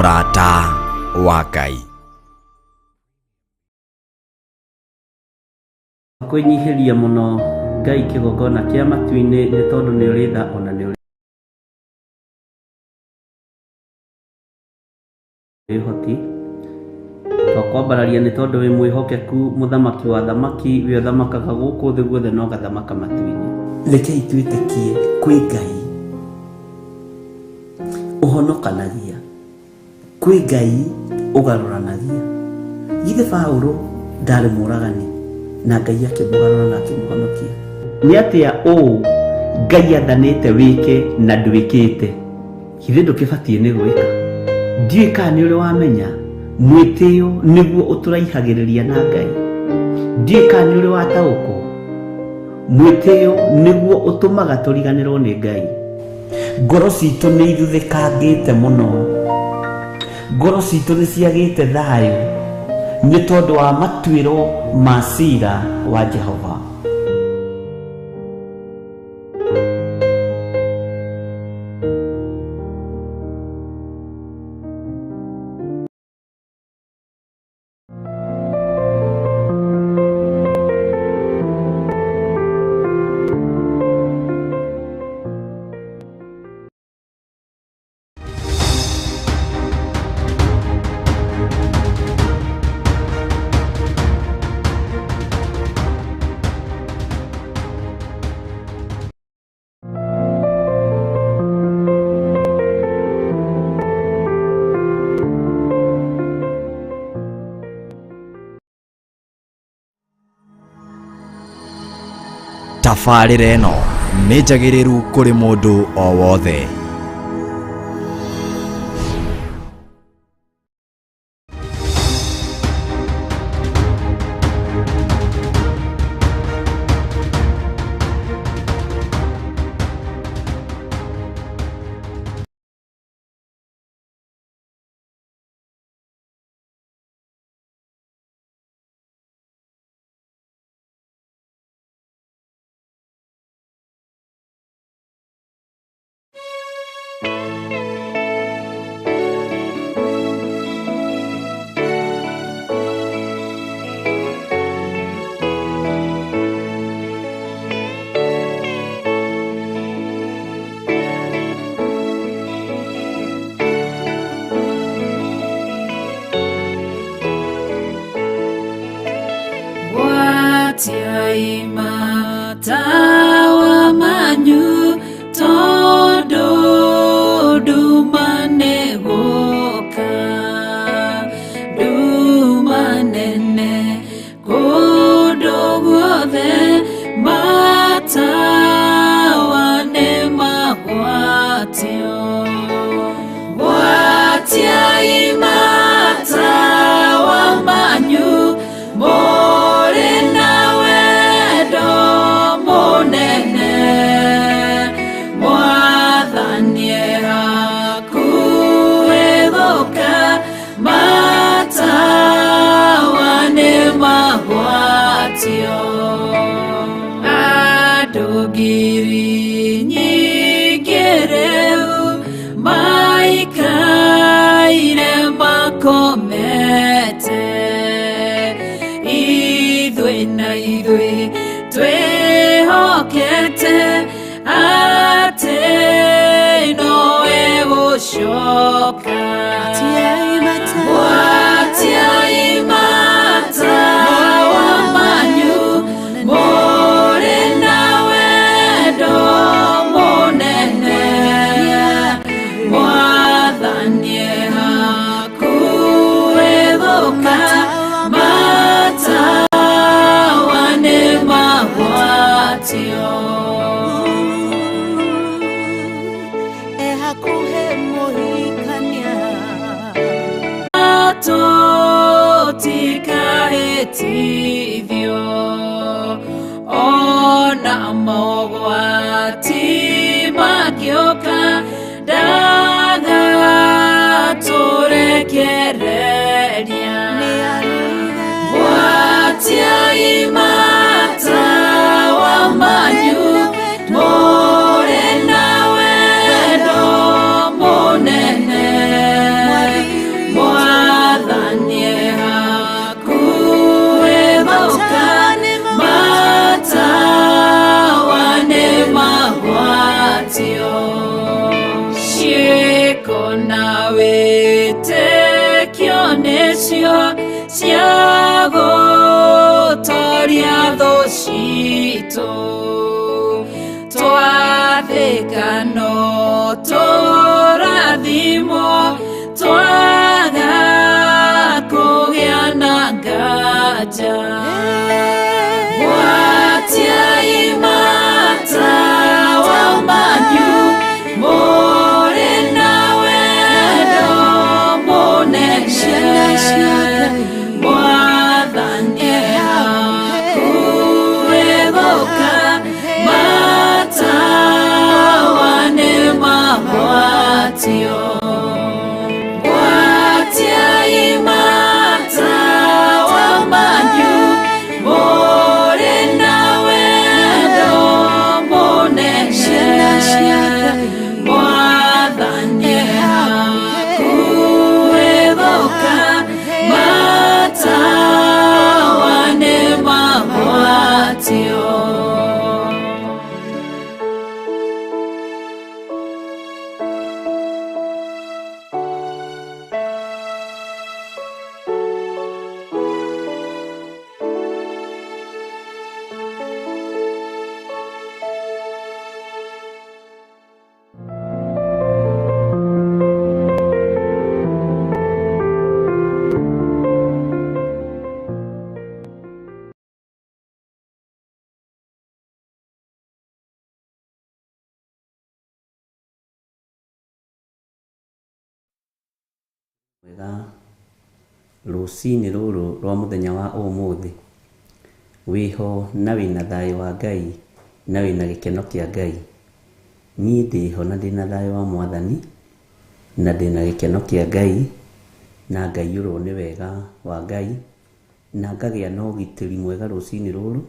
Mũrata wa Ngai. Kwĩnyihĩria mũno Ngai kĩgongona kĩa matu-inĩ nĩ tondũ nĩ ũrĩ tha ona nĩ ũrĩ ũhoti. Twakwambararia nĩ tondũ wĩ mwĩhokeku mũthamaki wa athamaki, we ũthamakaga gũkũ thĩ guothe na ũgathamaka matu-inĩ. Rekei twĩtĩkie kwĩ Ngai ũhonokanagia, kwĩ Ngai ũgarũranagia. Githĩ Paũlũ ndarĩ mũragani na Ngai akĩmũgarũra na akĩmũhonokia? Nĩ atĩa ũũ Ngai athanĩte wĩke na ndwĩkĩte? Githĩ ndũkĩbatiĩ nĩ gwĩka? Ndiũĩ kana nĩ ũrĩ wamenya mwĩtĩo nĩguo ũtũraihagĩrĩria na Ngai. Ndiũĩ kana nĩ ũrĩ wataũkwo mwĩtĩo nĩguo ũtũmaga tũriganĩrwo nĩ Ngai. Ngoro citũ nĩ ithuthĩkangĩte mũno, ngoro citũ nĩ ciagĩte thayũ nĩ tondũ wa matuĩro ma cira wa Jehova. Tabarĩra ĩno nĩ njagĩrĩru kũrĩ mũndũ o wothe. Gwatiai matawa manyu tondũ nduma nĩ gũka, nduma nene kũndũ guothe matawa nĩ magwatio. Gwatiai matawa manyu mũrĩ na wendo mũnene, Mwathani e hakuhĩ gũka, matawa nĩ magwatio. Andũ ngiri nyingĩ rĩu maikaire makomete, ithuĩ na ithuĩ twĩhokete atĩ nowe gũcoka. Gwatiai matawa manyu mũrĩ na wendo mũnene, Mwathani e hakuhĩ gũka, matawa nĩ magwatio. E hakuhĩ mũhikania. Tũtikahĩtithio ona mogwati mangĩũka, ndagatũrekereria. Gwatiai matawa manyu mũrĩ na wendo mũnene. wĩtĩkio nĩcio cia gũtoria thũ citũ twathĩka no tũrathimwo twaga kũgĩa na nganja Gwatiai matawa manyu mũrĩ na wendo mũnene Ciana cia Ngai. Mwathani hakuhĩ gũka matawa nĩ magwatio Gwatiai matawa manyu mũrĩ na wendo mũnene Ciana cia Ngai. Mwathani hakuhĩ gũka matawa nĩ magwatio. Wega rũcinĩ rũrũ rwa mũthenya wa ũmũthĩ wĩho na wĩna thayũ wa Ngai na wĩna gĩkeno kĩa Ngai. Niĩ ndĩho na ndĩna thayũ wa Mwathani na ndĩna gĩkeno kĩa Ngai na ngaiyũrwo nĩ wega wa Ngai na ngagĩa na ũgitĩri mwega rũcinĩ rũrũ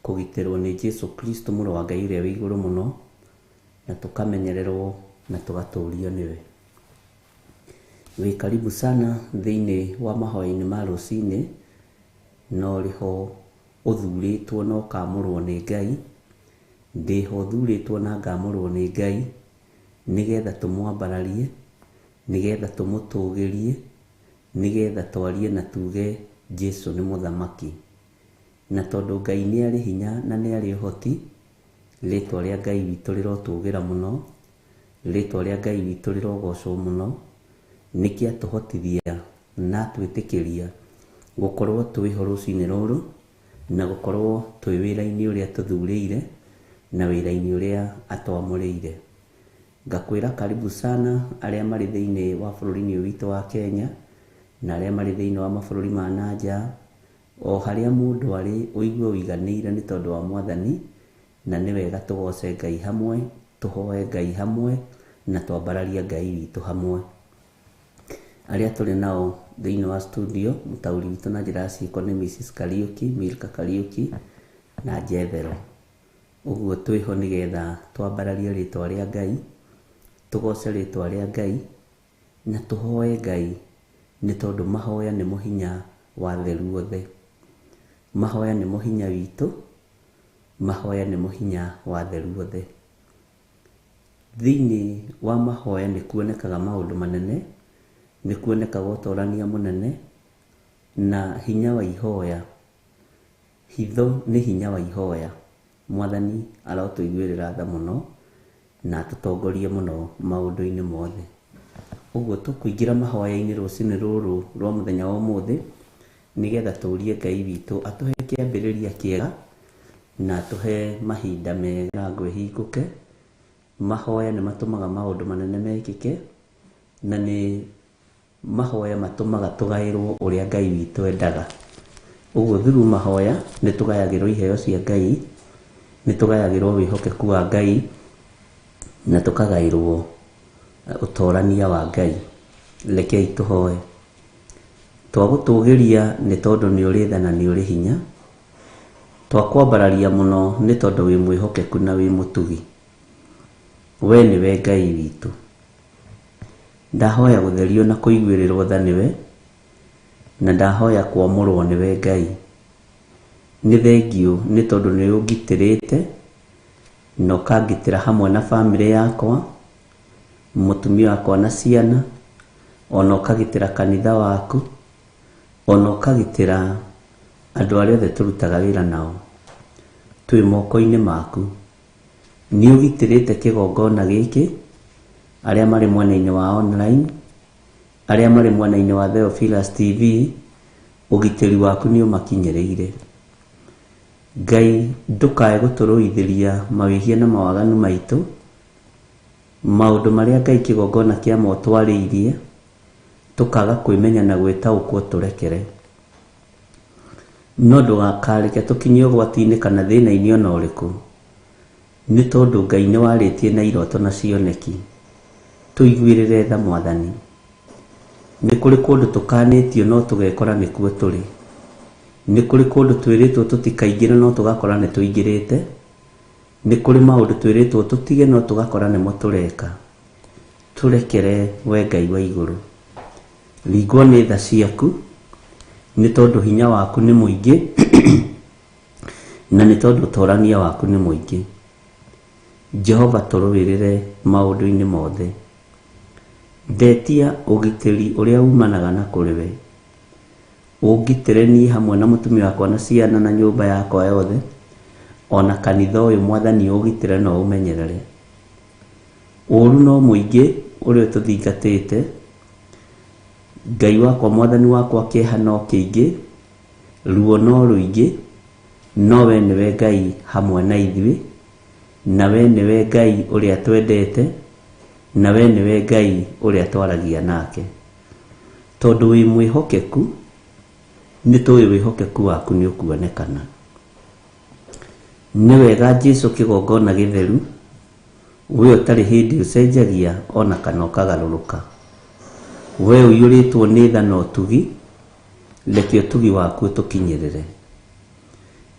kũgitĩrwo nĩ Jesu Kristo mũrũ wa Ngai ũrĩa wĩ igũrũ mũno na tũkamenyererwo na tũgatũrio nĩwe. Wĩ karibu sana thĩinĩ wa mahoya-inĩ ma rũcinĩ na ũrĩho ũthurĩtwo na ũkamũrwo nĩ Ngai. Ndĩho thurĩtwo na ngamũrwo nĩ Ngai nĩgetha tũmwambararie, nĩgetha tũmũtũgĩrie, nĩgetha twarie na tuge Jesu nĩ mũthamaki. Na tondũ Ngai nĩ arĩ hinya na nĩ arĩ ũhoti, rĩtwa rĩa Ngai witũ rĩrotũgĩra mũno, rĩtwa rĩa Ngai witũ rĩrogocwo mũno, nĩkĩ atũhotithia na atwĩtĩkĩria gũkorwo twĩho rũcinĩ rũrũ na gũkorwo twĩ wĩra-inĩ ũrĩa tũthurĩire na wĩra-inĩ ũrĩa atwamũrĩire. Ngakwĩra karibu sana arĩa marĩ thĩinĩ wa bũrũri-inĩ ũyũ witũ wa Kenya na arĩa marĩ thĩinĩ wa mabũrũri ma na nja, o harĩa mũndũ arĩ ũigue ũiganĩire nĩ tondũ wa Mwathani, na nĩ wega tũgoce Ngai hamwe, tũhoe Ngai hamwe na twambararie Ngai witũ hamwe. Arĩa tũrĩ nao thĩinĩ wa studio, mũtaũri witũ na njĩra ya ciĩko nĩ Mrs. Kariuki, Milka Kariuki na Jethero. Ũguo twĩho nĩgetha twambararie rĩtwa rĩa Ngai, tũgoce rĩtwa rĩa Ngai na tũhoe Ngai nĩ tondũ mahoya nĩmo hinya wa theru othe. Mahoya nĩmo hinya witũ, mahoya nĩmo hinya wa theru othe. Thĩinĩ wa mahoya nĩ kuonekaga maũndũ manene, nĩ kuonekaga ũtorania mũnene na hinya wa ihoya. Hitho nĩ hinya wa ihoya. Mwathani arotũiguĩrĩra tha mũno na atũtongorie mũno maũndũ-inĩ mothe. Ũguo tũkũingĩra mahoya-inĩ rũcinĩ rũrũ rwa mũthenya wa ũmũthĩ nĩgetha tũrie Ngai witũ atũhe kĩambĩrĩria kĩega na atũhe mahinda mega mĩrango ĩhingũke. Mahoya nĩ matũmaga maũndũ manene mekĩke na nĩ mahoya matũmaga tũgaĩrwo ũrĩa Ngai witũ endaga. Ũguo through mahoya nĩ tũgayagĩrwo iheo cia Ngai, nĩ tũgayagĩrwo wĩhokeku wa Ngai na tũkagaĩrwo ũtorania wa Ngai. Rekei tũhoe. Twagũtũgĩria nĩ tondũ nĩ ũrĩ tha na nĩ ũrĩ hinya. Twakwambararia mũno nĩ tondũ wĩ mwĩhokeku na wĩ mũtugi. We nĩwe Ngai witũ. Ndahoya gũtherio na kũiguĩrĩrwo tha nĩwe, na ndahoya kwamũrwo nĩwe Ngai. Nĩ thengiũ nĩ tondũ nĩ ũngitĩrĩte na ũkangitĩra hamwe na bamĩrĩ yakwa, mũtumia wakwa na ciana, Ona ũkagitĩra kanitha waku, ona ũkagitĩra andũ arĩa othe tũrutaga wĩra nao. Twĩ moko-inĩ maku. Nĩ ũgitĩrĩte kĩgongona gĩkĩ, arĩa marĩ mwena-inĩ wa online, arĩa marĩ mwena-inĩ wa Theophilus TV, ũgitĩri waku nĩ ũmakinyĩrĩire. Ngai ndũkae gũtũrũithĩria mawĩhia na mawaganu maitũ, maũndũ marĩa Ngai kĩgongona kĩa motwarĩirie, tũkaga kwĩmenya na gwĩtaũkwo tũrekere. No ndũgakareke tũkinye ũgwati-inĩ kana thĩna-inĩ ona ũrĩkũ, nĩ tondũ Ngai nĩ warĩtie na iroto na cioneki. Tũiguĩrĩre tha Mwathani. Nĩ kũrĩ kũndũ tũkanĩtio no tũgekora nĩkuo tũrĩ. Nĩ kũrĩ kũndũ twĩrĩtwo tũtikaingĩre no tũgakora nĩ tũingĩrĩte. Nĩ kũrĩ maũndũ twĩrĩtwo tũtige no tũgakora nĩmo tũreka. Tũrekere we Ngai wa igũrũ. Ringwo nĩ tha ciaku, nĩ tondũ hinya waku nĩ mũingĩ na nĩ tondũ ũtorania waku nĩ mũingĩ. Jehova tũrũĩrĩre maũndũ-inĩ mothe. Ndetia ũgitĩri ũrĩa umanaga na kũrĩ we. Ũngitĩre niĩ hamwe na mũtumia wakwa na ciana na nyũmba yakwa yothe, ona kanitha ũyũ Mwathani ũgitĩre na ũmenyerere. Ũru no mũingĩ ũrĩa ũtũthingatĩte, Ngai wakwa Mwathani wakwa kĩeha no kĩingĩ, ruo no rũingĩ, no we nĩwe Ngai hamwe na ithuĩ, na we nĩwe Ngai ũrĩa twendete, na we nĩwe Ngai ũrĩa twaragia nake. Tondũ wĩ mwĩhokeku, nĩ tũĩ wĩhokeku waku nĩ ũkuonekana. Nĩ wega Jesu kĩgongona gĩtheru, we ũtarĩ hĩndĩ ũcenjagia ona kana ũkagarũrũka. We ũiyũrĩtwo nĩ tha na ũtugi, reke ũtugi waku ũtũkinyĩrĩre.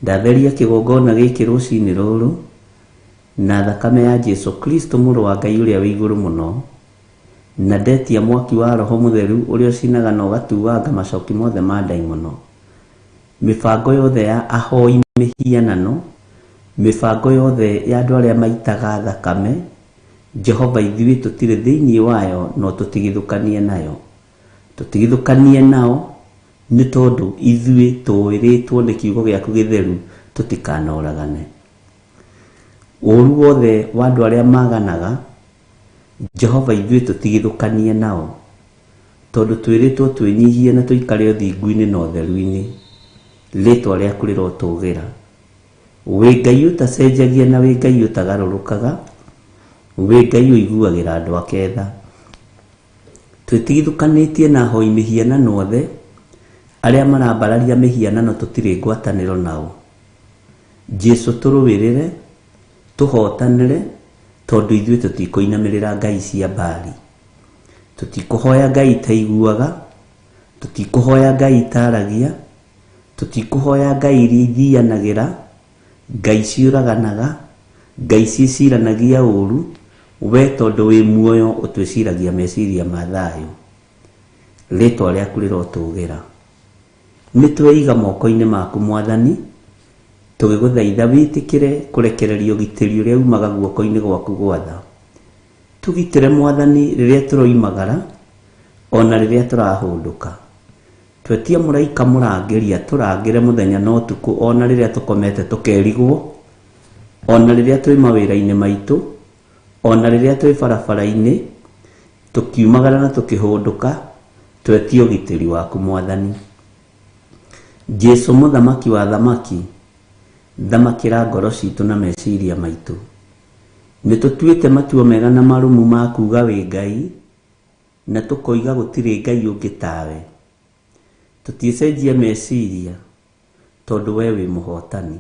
Ndatheria kĩgongona gĩkĩ rũcinĩ rũrũ, na thakame ya Jesu Kristo mũrũ wa Ngai ũrĩa wĩ igũrũ mũno, na ndetia mwaki wa Roho Mũtheru ũrĩa ũcinaga na ũgatuanga macoki mothe ma ndaimono. Mĩbango yothe ya ahoi mĩhianano, mĩbango yothe ya andũ arĩa maitaga thakame, Jehova ithuĩ tũtirĩ thĩinĩ wayo no tũtigithũkanie nayo. Tũtigithũkanie nao nĩ tondũ ithuĩ tũĩrĩtwo nĩ kiugo gĩaku gĩtheru tũtikanoragane. Ũru wothe wa andũ arĩa maganaga, Jehova ithuĩ tũtigithũkanie nao, tondũ twĩrĩtwo twĩnyihie na tũikare ũthingu-inĩ na ũtheru-inĩ. Rĩtwa rĩaku rĩrotũgĩra. Wĩ Ngai ũtacenjagia na wĩ Ngai ũtagarũrũkaga, wĩ Ngai ũiguagĩra andũ ake tha. Twĩtigithũkanĩtie na ahoi mĩhianano othe, arĩa marambararia mĩhianano tũtirĩ ngwatanĩro nao. Jesu tũrũĩrĩre, tũhotanĩre, tondũ ithuĩ tũtikũinamĩrĩra ngai cia Baali. Tũtikũhoya ngai itaiguaga, tũtikũhoya ngai itaragia, tũtikũhoya ngai iria ithianagĩra, ngai ciũraganaga, ngai ciĩciranagia ũru, we tondũ wĩ muoyo ũtwĩciragia meciria ma thayũ. Rĩtwa rĩaku rĩrotũgĩra. Nĩ tweiga moko-inĩ maku Mwathani, tũgĩgũthaitha wĩtĩkĩre kũrekereria ũgitĩri ũrĩa umaga guoko-inĩ gwaku gwatha. Tũgitĩre Mwathani rĩrĩa tũroimagara, ona rĩrĩa tũrahũndũka. Twetia mũraika mũrangĩri atũrangĩre mũthenya na ũtukũ, ona rĩrĩa tũkomete tũkerigwo, ona rĩrĩa twĩ mawĩra-inĩ maitũ, ona rĩrĩa twĩ barabara-inĩ, tũkiumagara na tũkĩhũndũka, twetie ũgitĩri waku Mwathani. Jesu mũthamaki wa thamaki, thamakĩra ngoro citũ na meciria maitũ. Nĩ tũtuĩte matua mega na marũmu ma kuuga wĩ Ngai, na tũkoiga gũtirĩ Ngai ũngĩ tawe. Tũtiĩcenjia meciria, tondũ we wĩ mũhotani.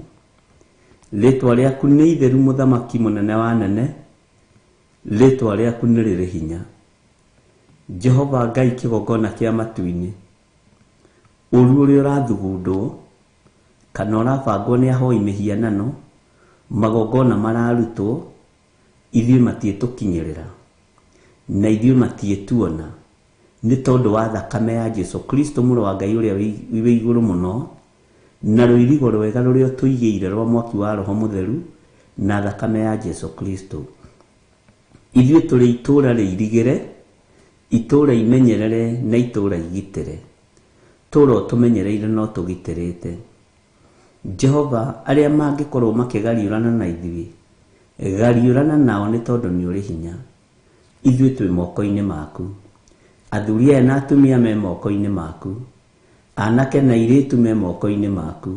Rĩtwa rĩaku nĩ itheru mũthamaki mũnene wa nene, rĩtwa rĩaku nĩ rĩrĩ hinya. Jehova Ngai kĩgongona kĩa matu-inĩ, ũru ũrĩa ũrathugundwo kana ũrabangwo nĩ ahoi mĩhianano, magongona mararutwo, ithuĩ matiĩtũkinyĩrĩra na ithuĩ matiĩtuona, nĩ tondũ wa thakame ya Jesu Kristo mũrũ wa Ngai ũrĩa wĩ igũrũ mũno, na rũirigo rwega rũrĩa ũtũigĩire rwa mwaki wa Roho Mũtheru na thakame ya Jesu Kristo. Ithuĩ tũrĩ itũũra rĩirigĩre, Itũũra imenyerere na itũũra igitĩre. Tũũra ũtũmenyereire na ũtũgitĩrĩte. Jehova, arĩa mangĩkorwo makĩgariũrana na ithuĩ, gariũrana nao nĩ tondũ nĩ ũrĩ hinya. Ithuĩ twĩ moko-inĩ maku. Athuri aya na atumia me moko-inĩ maku. Anake na airĩtu me moko-inĩ maku.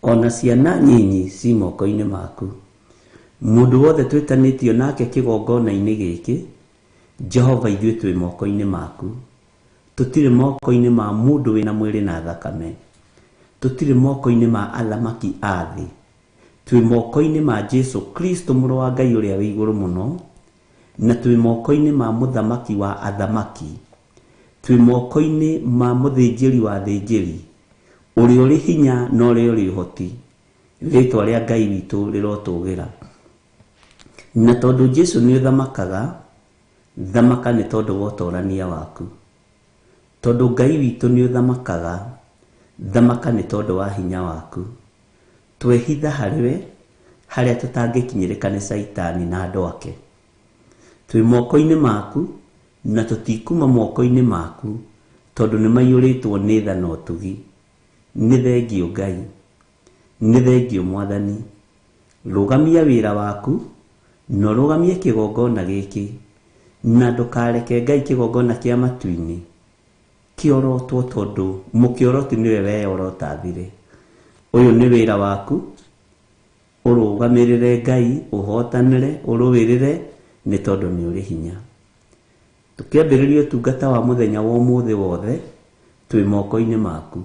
Ona ciana nyinyi ci moko-inĩ maku. Mũndũ wothe twĩtanĩtio nake kĩgongona-inĩ gĩkĩ, Jehova ithuĩ twĩ moko-inĩ maku. Tũtirĩ moko-inĩ ma mũndũ wĩna mwĩrĩ na thakame. Tũtirĩ moko-inĩ ma athamaki a thĩ. Twĩ moko-inĩ ma Jesu Kristo mũrũ wa Ngai ũrĩa wĩ igũrũ mũno, na twĩ moko-inĩ ma mũthamaki wa athamaki. Twĩ moko-inĩ ma mũthĩnjĩri wa athĩnjĩri, ũrĩa ũrĩ hinya na ũrĩa ũrĩ ũhoti. Rĩtwa rĩa Ngai witũ rĩrotũgĩra. Na tondũ Jesu nĩ ũthamakaga, thamaka nĩ tondũ wa ũtorania waku. Tondũ Ngai witũ nĩ ũthamakaga, thamaka nĩ tondũ wa hinya waku. Twehitha harĩ we, harĩa tũtangĩkinyĩrĩka nĩ Caitani na andũ ake. Twĩ moko-inĩ maku, na tũtikuma moko-inĩ maku, tondũ nĩ maiyũrĩtwo nĩ tha na ũtugi. Nĩ thengio Ngai, nĩ thengio Mwathani. Rũgamia wĩra waku, na ũrũgamie kĩgongona gĩkĩ, na ndũkareke Ngai kĩgongona kĩa matu-inĩ kĩorotwo, tondũ mũkĩoroti nĩwe weyorotathire. Ũyũ nĩ wĩra waku, ũrũgamĩrĩre Ngai, ũhotanĩre, ũrũĩrĩre, nĩ tondũ nĩ ũrĩ hinya. Tũkĩambĩrĩria ũtungata wa mũthenya wa ũmũthĩ wothe, twĩ moko-inĩ maku.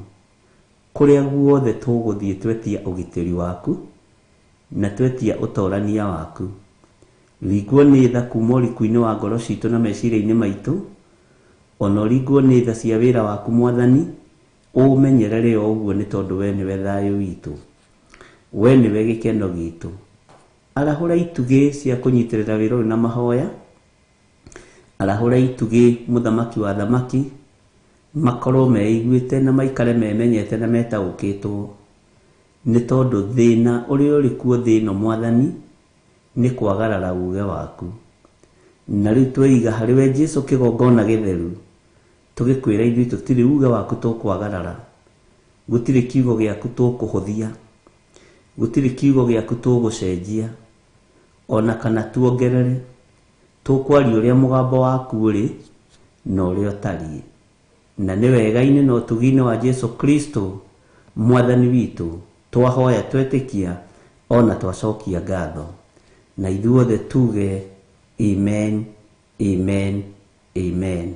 Kũrĩa guothe tũgũthiĩ twetia ũgitĩri waku, na twetia ũtorania waku. Ringwo nĩ tha kuma ũriku-inĩ wa ngoro citũ na meciria-inĩ maitũ, ona ũringwo nĩ tha cia wĩra waku Mwathani, ũmenyerere o ũguo nĩ tondũ we nĩwe thayũ witũ. We nĩwe gĩkeno gitũ. Arahũra itugĩ cia kũnyitĩrĩra wĩra ũyũ na mahoya. Arahũra itugĩ mũthamaki wa athamaki, makorwo meiguĩte na maikare memenyete na metaũkĩtwo. Nĩ tondũ thĩna ũrĩa ũrĩ kuo thĩ ĩno Mwathani, nĩ kwagarara uge waku. Na rĩu tweiga harĩ we Jesu kĩgongona gĩtheru, tũgĩkwĩra ithuĩ tũtirĩ uge waku tũkwagarara. Gũtirĩ kiugo gĩaku tũkũhũthia. Gũtirĩ kiugo gĩaku tũgũcenjia. Ona kana tuongerere. Tũkwaria ũrĩa mũgambo waku ũrĩ na ũrĩa ũtariĩ. Na nĩ wega-inĩ na ũtugi-inĩ wa Jesu Kristo Mwathani witũ, twahoya twetĩkia ona twacokia ngatho. Na ithuothe tuge amen, amen, amen.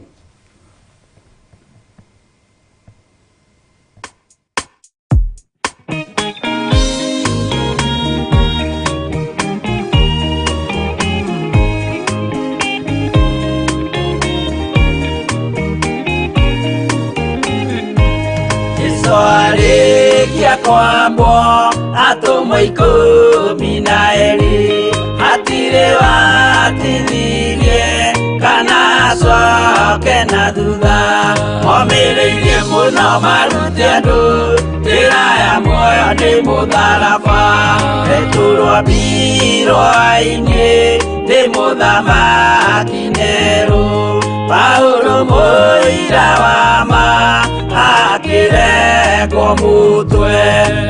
Jesu arĩkia kwambwo atũmwo ikũmi na erĩ hatirĩ watithirie kana acoke na thutha momĩrĩirie mũno marute andũ njĩra ya muoyo nĩ mũtharaba Petero ambirwo-inĩ nĩ mũthamaki Nero Paulo mũira wa ma akĩrekwo mũtwe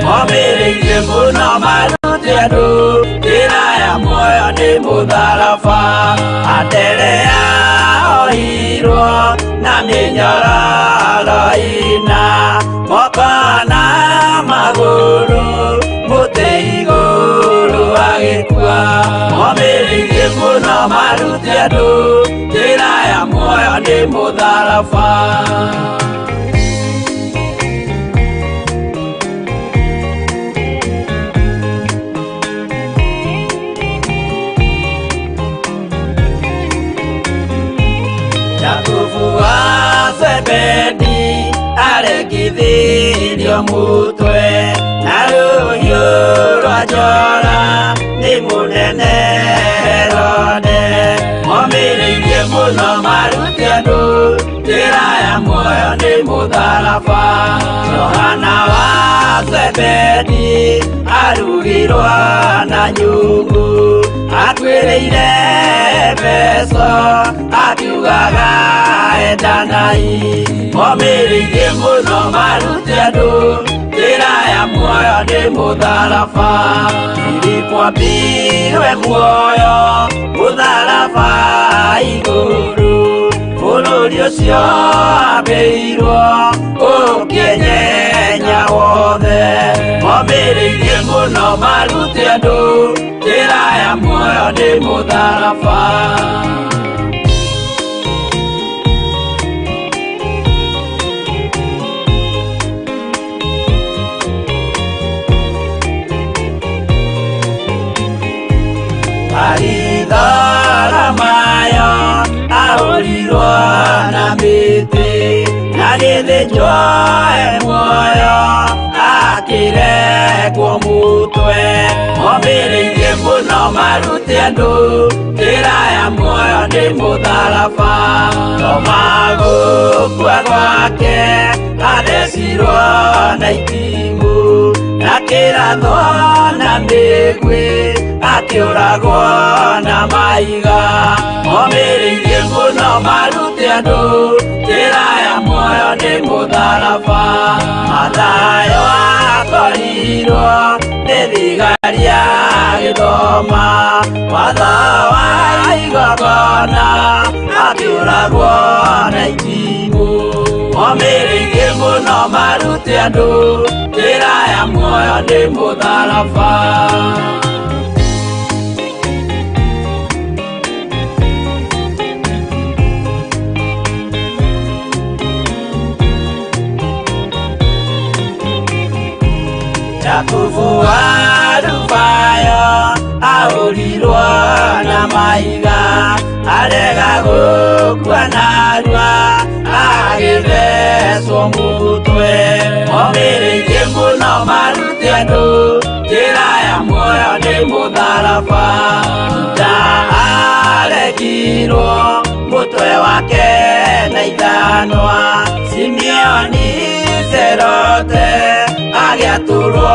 momĩrĩirie mũno marute andũ njĩra ya muoyo nĩ mũtharaba Anderea ohirwo na mĩnyororo ĩna moko na magũrũ mũtĩ igũrũ agĩkua momĩrĩirie mũno marute andũ njĩra ya muoyo nĩ mũtharaba. Jakubu wa Zebedi aregithirio mutwe na rũhiũ rwa njora nĩ mũnene Herode momĩrĩirie mũno marute andũ njĩra ya muoyo nĩ mũtharaba Johana wa Zebedi arugirwo na nyungu Atuĩrĩire Efeso akiugaga endanai. Momĩrĩirie mũno marute andũ njĩra ya muoyo nĩ mũtharaba. Filipo ambirwe muoyo mũtharaba igũrũ. Bũrũri ũcio ambĩirwo ũkĩenyenya wothe. Momĩrĩirie mũno marute andũ njĩra ya muoyo nĩ mũtharaba. Baritholomayo ahũrirwo na mĩtĩ na gĩthĩnjwo e muoyo akĩrekwo mũtwe. Momĩrĩirie mũno marute andũ njĩra ya muoyo nĩ mũtharaba. Toma gũkua gwake athecirwo na itimũ na kĩrathwo na mĩguĩ akĩũragwo na mahiga. Momĩrĩirie mũno marute andũ njĩra ya muoyo nĩ mũtharaba. Mathayo akorirwo nĩ thigari agĩthoma watho wa igongona akĩũragwo na itimũ. Momĩrĩirie mũno marute andũ njĩra ya muoyo nĩ mũtharaba. Jakubu wa Alufayo ahũrirwo na mahiga arega gũkua narua agĩthecwo mũtwe. Momĩrĩirie mũno marute andũ njĩra ya muoyo nĩ mũtharaba. Juda aregirwo mũtwe wake na ithanwa. Simeoni Zerote agĩatũrwo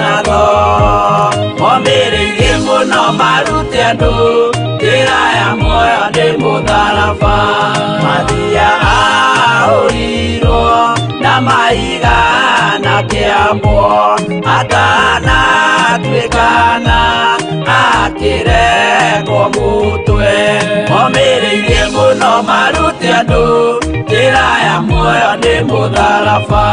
na thoo. Momĩrĩirie mũno marute andũ njĩra ya muoyo nĩ mũtharaba. Mathia ahũrirwo na mahiga na kĩambwo atanatuĩkana akĩrekwo mũtwe. Momĩrĩirie mũno marute andũ njĩra ya muoyo nĩ mũtharaba.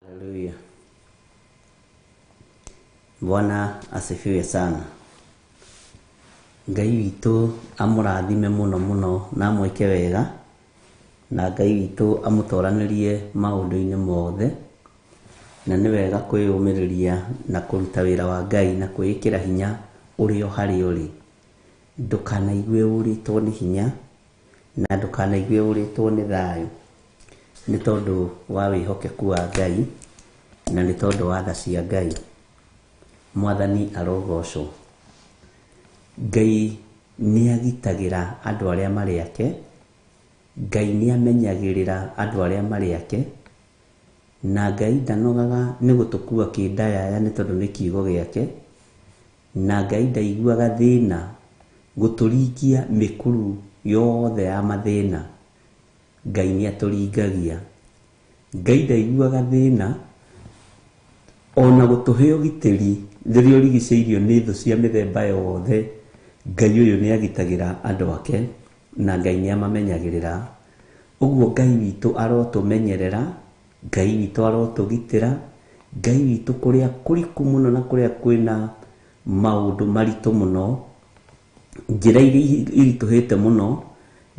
Haleluya. Bwana asifiwe sana. Ngai witũ amũrathime mũno mũno na amwĩke wega, na Ngai witũ amũtoranĩrie maũndũ-inĩ mothe, na nĩ wega kwĩyũmĩrĩria na kũruta wĩra wa Ngai na kwĩĩkĩra hinya ũrĩ o harĩa ũrĩ. Ndũkanaigue ũrĩtwo nĩ hinya na ndũkanaigue ũrĩtwo nĩ thayũ, nĩ tondũ wa wĩhokeku wa Ngai na nĩ tondũ wa tha cia Ngai. Mwathani arogocwo. Ngai nĩ agitagĩra andũ arĩa marĩ ake, Ngai nĩ amenyagĩrĩra andũ arĩa marĩ ake, na Ngai ndanogaga nĩ gũtũkua kĩndayaya nĩ tondũ nĩ kiugo gĩake, na Ngai ndaiguaga thĩna gũtũringia mĩkuru yothe ya mathĩna. Ngai nĩ atũringagia. Ngai ndaiguaga thĩna ona gũtũhe ũgitĩri rĩrĩa ũrigicĩirio nĩ thũ cia mĩthemba yothe. Ngai ũyũ nĩ agitagĩra andũ ake na Ngai nĩ amamenyagĩrĩra. Ũguo Ngai witũ arotũmenyerera, Ngai witũ arotũgitĩra, Ngai witũ kũrĩa kũriku mũno na kũrĩa kwĩna maũndũ maritũ mũno, njĩra iria iritũhĩte mũno,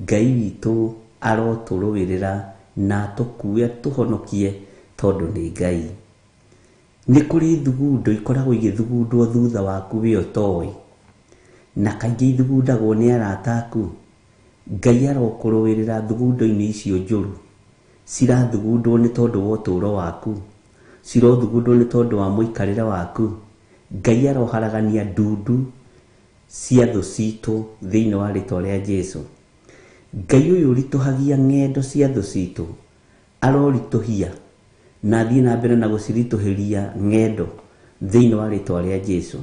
Ngai witũ arotũrũĩrĩra Na atũkue atũhonokie tondũ nĩ Ngai. Nĩ kũrĩ thugundo ikoragwo igĩthugundwo thutha waku we ũtoĩ, na kaingĩ ithugundagwo nĩ arata aku. Ngai arokũrũĩrĩra thugundo-inĩ icio njũru cirathugundwo nĩ tondũ wa ũtũũro waku, cirothugundwo nĩ tondũ wa mũikarĩre waku. Ngai aroharagania ndundu cia thũ citũ thĩinĩ wa rĩtwa rĩa Jesu. Ngai ũyũ ũritũhagia ng'endo cia thũ citũ aroritũhia na athiĩ na mbere na gũciritũhĩria ng'endo thĩinĩ wa rĩtwa rĩa Jesu.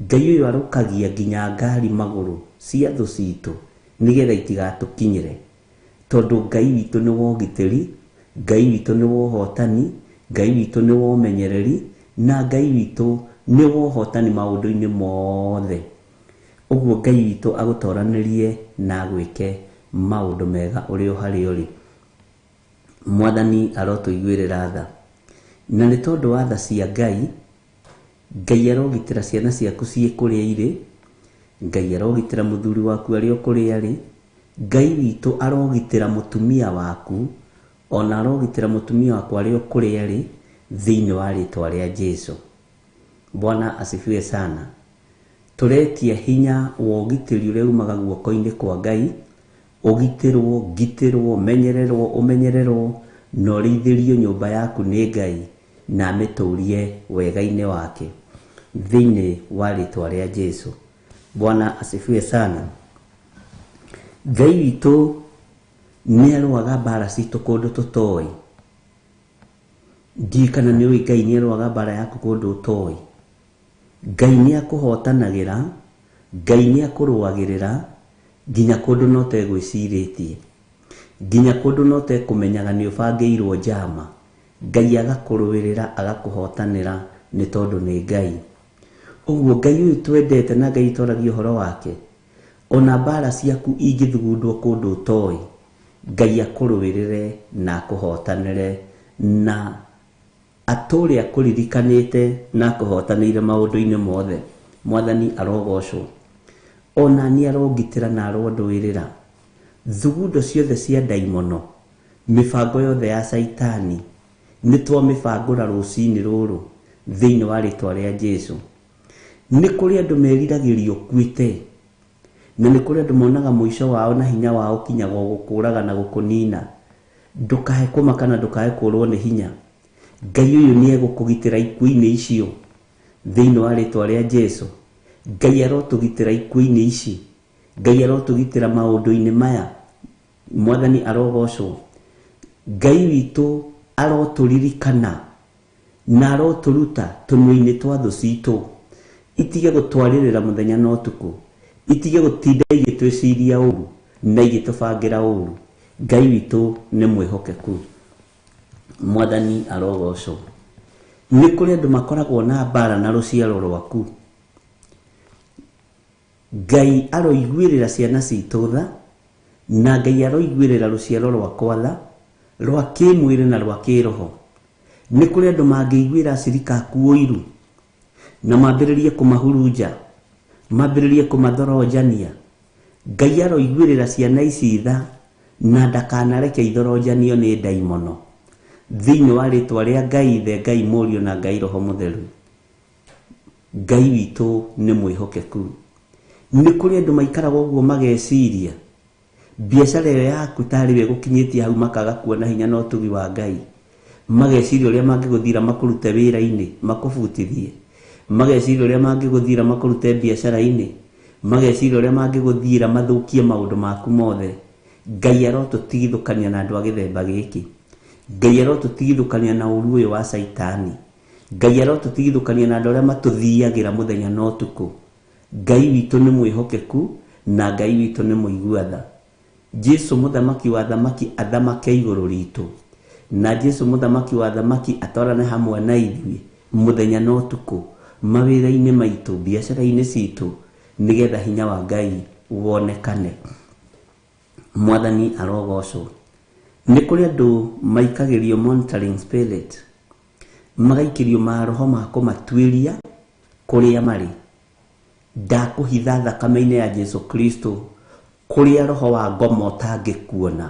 Ngai ũyũ arũkagia nginya ngari magũrũ cia thũ citũ nĩgetha itigatũkinyĩre, tondũ Ngai witũ nĩ wa ũgitĩri, Ngai witũ nĩ wa ũhotani, Ngai witũ nĩ wa ũmenyereri, na Ngai witũ nĩ wa ũhotani maũndũ-inĩ mothe. Ũguo Ngai witũ agũtoranĩrie na agwĩke maũndũ mega ũrĩ o harĩa ũrĩ. Mwathani arotũiguĩrĩra tha. Na nĩ tondũ wa tha cia Ngai, Ngai arogitĩra ciana ciaku ciĩ kũrĩa irĩ, Ngai arogitĩra mũthuri waku arĩ o kũrĩa arĩ, Ngai witũ arogitĩra mũtumia waku, ona arogitĩra mũtumia wakwa arĩ o kũrĩa arĩ, thĩinĩ wa rĩtwa rĩa Jesu. Bwana asifiwe sana. Tũretia hinya wa ũgitĩri ũrĩa umaga guoko-inĩ kwa Ngai, ũgitĩrwo, ngitĩrwo, menyererwo, ũmenyererwo, na ũrĩithĩrio nyũmba yaku nĩ Ngai, na amĩtũrie wega-inĩ wake thĩinĩ wa rĩtwa rĩa Jesu. Bwana asifiwe sana. Ngai witũ nĩ arũaga mbara citũ kũndũ tũtoĩ. Ndiũĩ kana nĩ ũĩ Ngai nĩ arũaga mbara yaku kũndũ ũtoĩ. Ngai nĩ akũhotanagĩra, Ngai nĩ akũrũagĩrĩra nginya kũndũ no ũtegwĩcirĩtie, nginya kũndũ no ũtekũmenyaga nĩ ũbangĩirwo njama. Ngai agakũrũĩrĩra, agakũhotanĩra nĩ tondũ nĩ Ngai. Ũguo Ngai ũyũ twendete na Ngai twaragia ũhoro wake, ona mbara ciaku ingĩthugundwo kũndũ ũtoĩ, Ngai akũrũĩrĩre na akũhotanĩre na atũre akũririkanĩte na akũhotanĩire maũndũ-inĩ mothe. Mwathani arogocwo. Ona nĩ arongitĩra na arondũĩrĩra. Thugundo ciothe cia ndaimono, mĩbango yothe ya Caitani, nĩ twamĩbangũra rũcinĩ rũrũ thĩinĩ wa rĩtwa rĩa Jesu. Nĩ kũrĩ andũ meriragĩria ũkuĩte, na nĩ kũrĩ andũ monaga mũico wao na hinya wao ũkinyaga o gũkũraga na gũkũnina. Ndũkae kũmaka na ndũkae kũrwo nĩ hinya. Ngai ũyũ nĩ egũkũgitĩra ikuũ-inĩ icio thĩinĩ wa rĩtwa rĩa Jesu. Ngai arotũgitĩra ikuũ-inĩ ici, Ngai arotũgitĩra maũndũ-inĩ maya. Mwathani arogocwo. Ngai witũ arotũririkana na arotũruta tũnua-inĩ twa thũ citũ, itige gũtwarĩrĩra mũthenya na ũtukũ, itige gũtinda igĩtwĩciria ũru na igĩtũbangĩra ũru. Ngai witũ nĩ mwĩhokeku. Mwathani arogocwo. Nĩ kũrĩ andũ makoragwo na mbara na rũciaro rwaku. Ngai aroiguĩrĩra ciana citũ tha, na Ngai aroiguĩrĩra rũciaro rwakwa tha, rwa kĩmwĩrĩ na rwa kĩroho. Nĩ kũrĩ andũ mangĩiguĩra acirika aku ũiru na mambĩrĩrie kũmahurunja, mambĩrĩrie kũmathoronjania. Ngai aroiguĩrĩra ciana ici tha na ndakanareke ithoronjanio nĩ ndaimono thĩinĩ wa rĩtwa rĩa Ngai Ithe, Ngai Mũriũ na Ngai Roho Mũtheru. Ngai witũ nĩ mwĩhokeku. Nĩ kũrĩ andũ maikaraga ũguo mageciria biacara ĩyo yaku tarĩ we ĩgũkinyĩtie hau, makaga kuona hinya na ũtugi wa Ngai. Mageciria ũrĩa mangĩgũthira makũrute wĩra-inĩ, makũbutithie. Mageciria ũrĩa mangĩgũthira makũrute biacara-inĩ. Mageciria ũrĩa mangĩgũthira mathũkie maũndũ maku mothe. Ngai arotũtigithũkania na andũ a gĩthemba gĩkĩ. Ngai arotũtigithũkania na ũru ũyũ wa Caitani. Ngai arotũtigithũkania na andũ arĩa matũthiagĩra mũthenya na ũtukũ. Ngai witũ nĩ mwĩhokeku na Ngai witũ nĩ mũigua tha. Jesu mũthamaki wa thamaki athamake igũrũ ritũ, na Jesu mũthamaki wa thamaki atwarane hamwe na ithuĩ mũthenya na ũtukũ, mawĩra-inĩ maitũ, biacara-inĩ citũ, nĩgetha hinya wa Ngai wonekane. Mwathani arogocwo. Nĩ kũrĩ andũ maikagĩrio monitoring spirit, magaikĩrio maroho ma kũmatuĩria kũrĩa marĩ. Ndakũhitha thakame-inĩ ya Jesu Kristo kũrĩa roho wa ngoma ũtangĩkuona.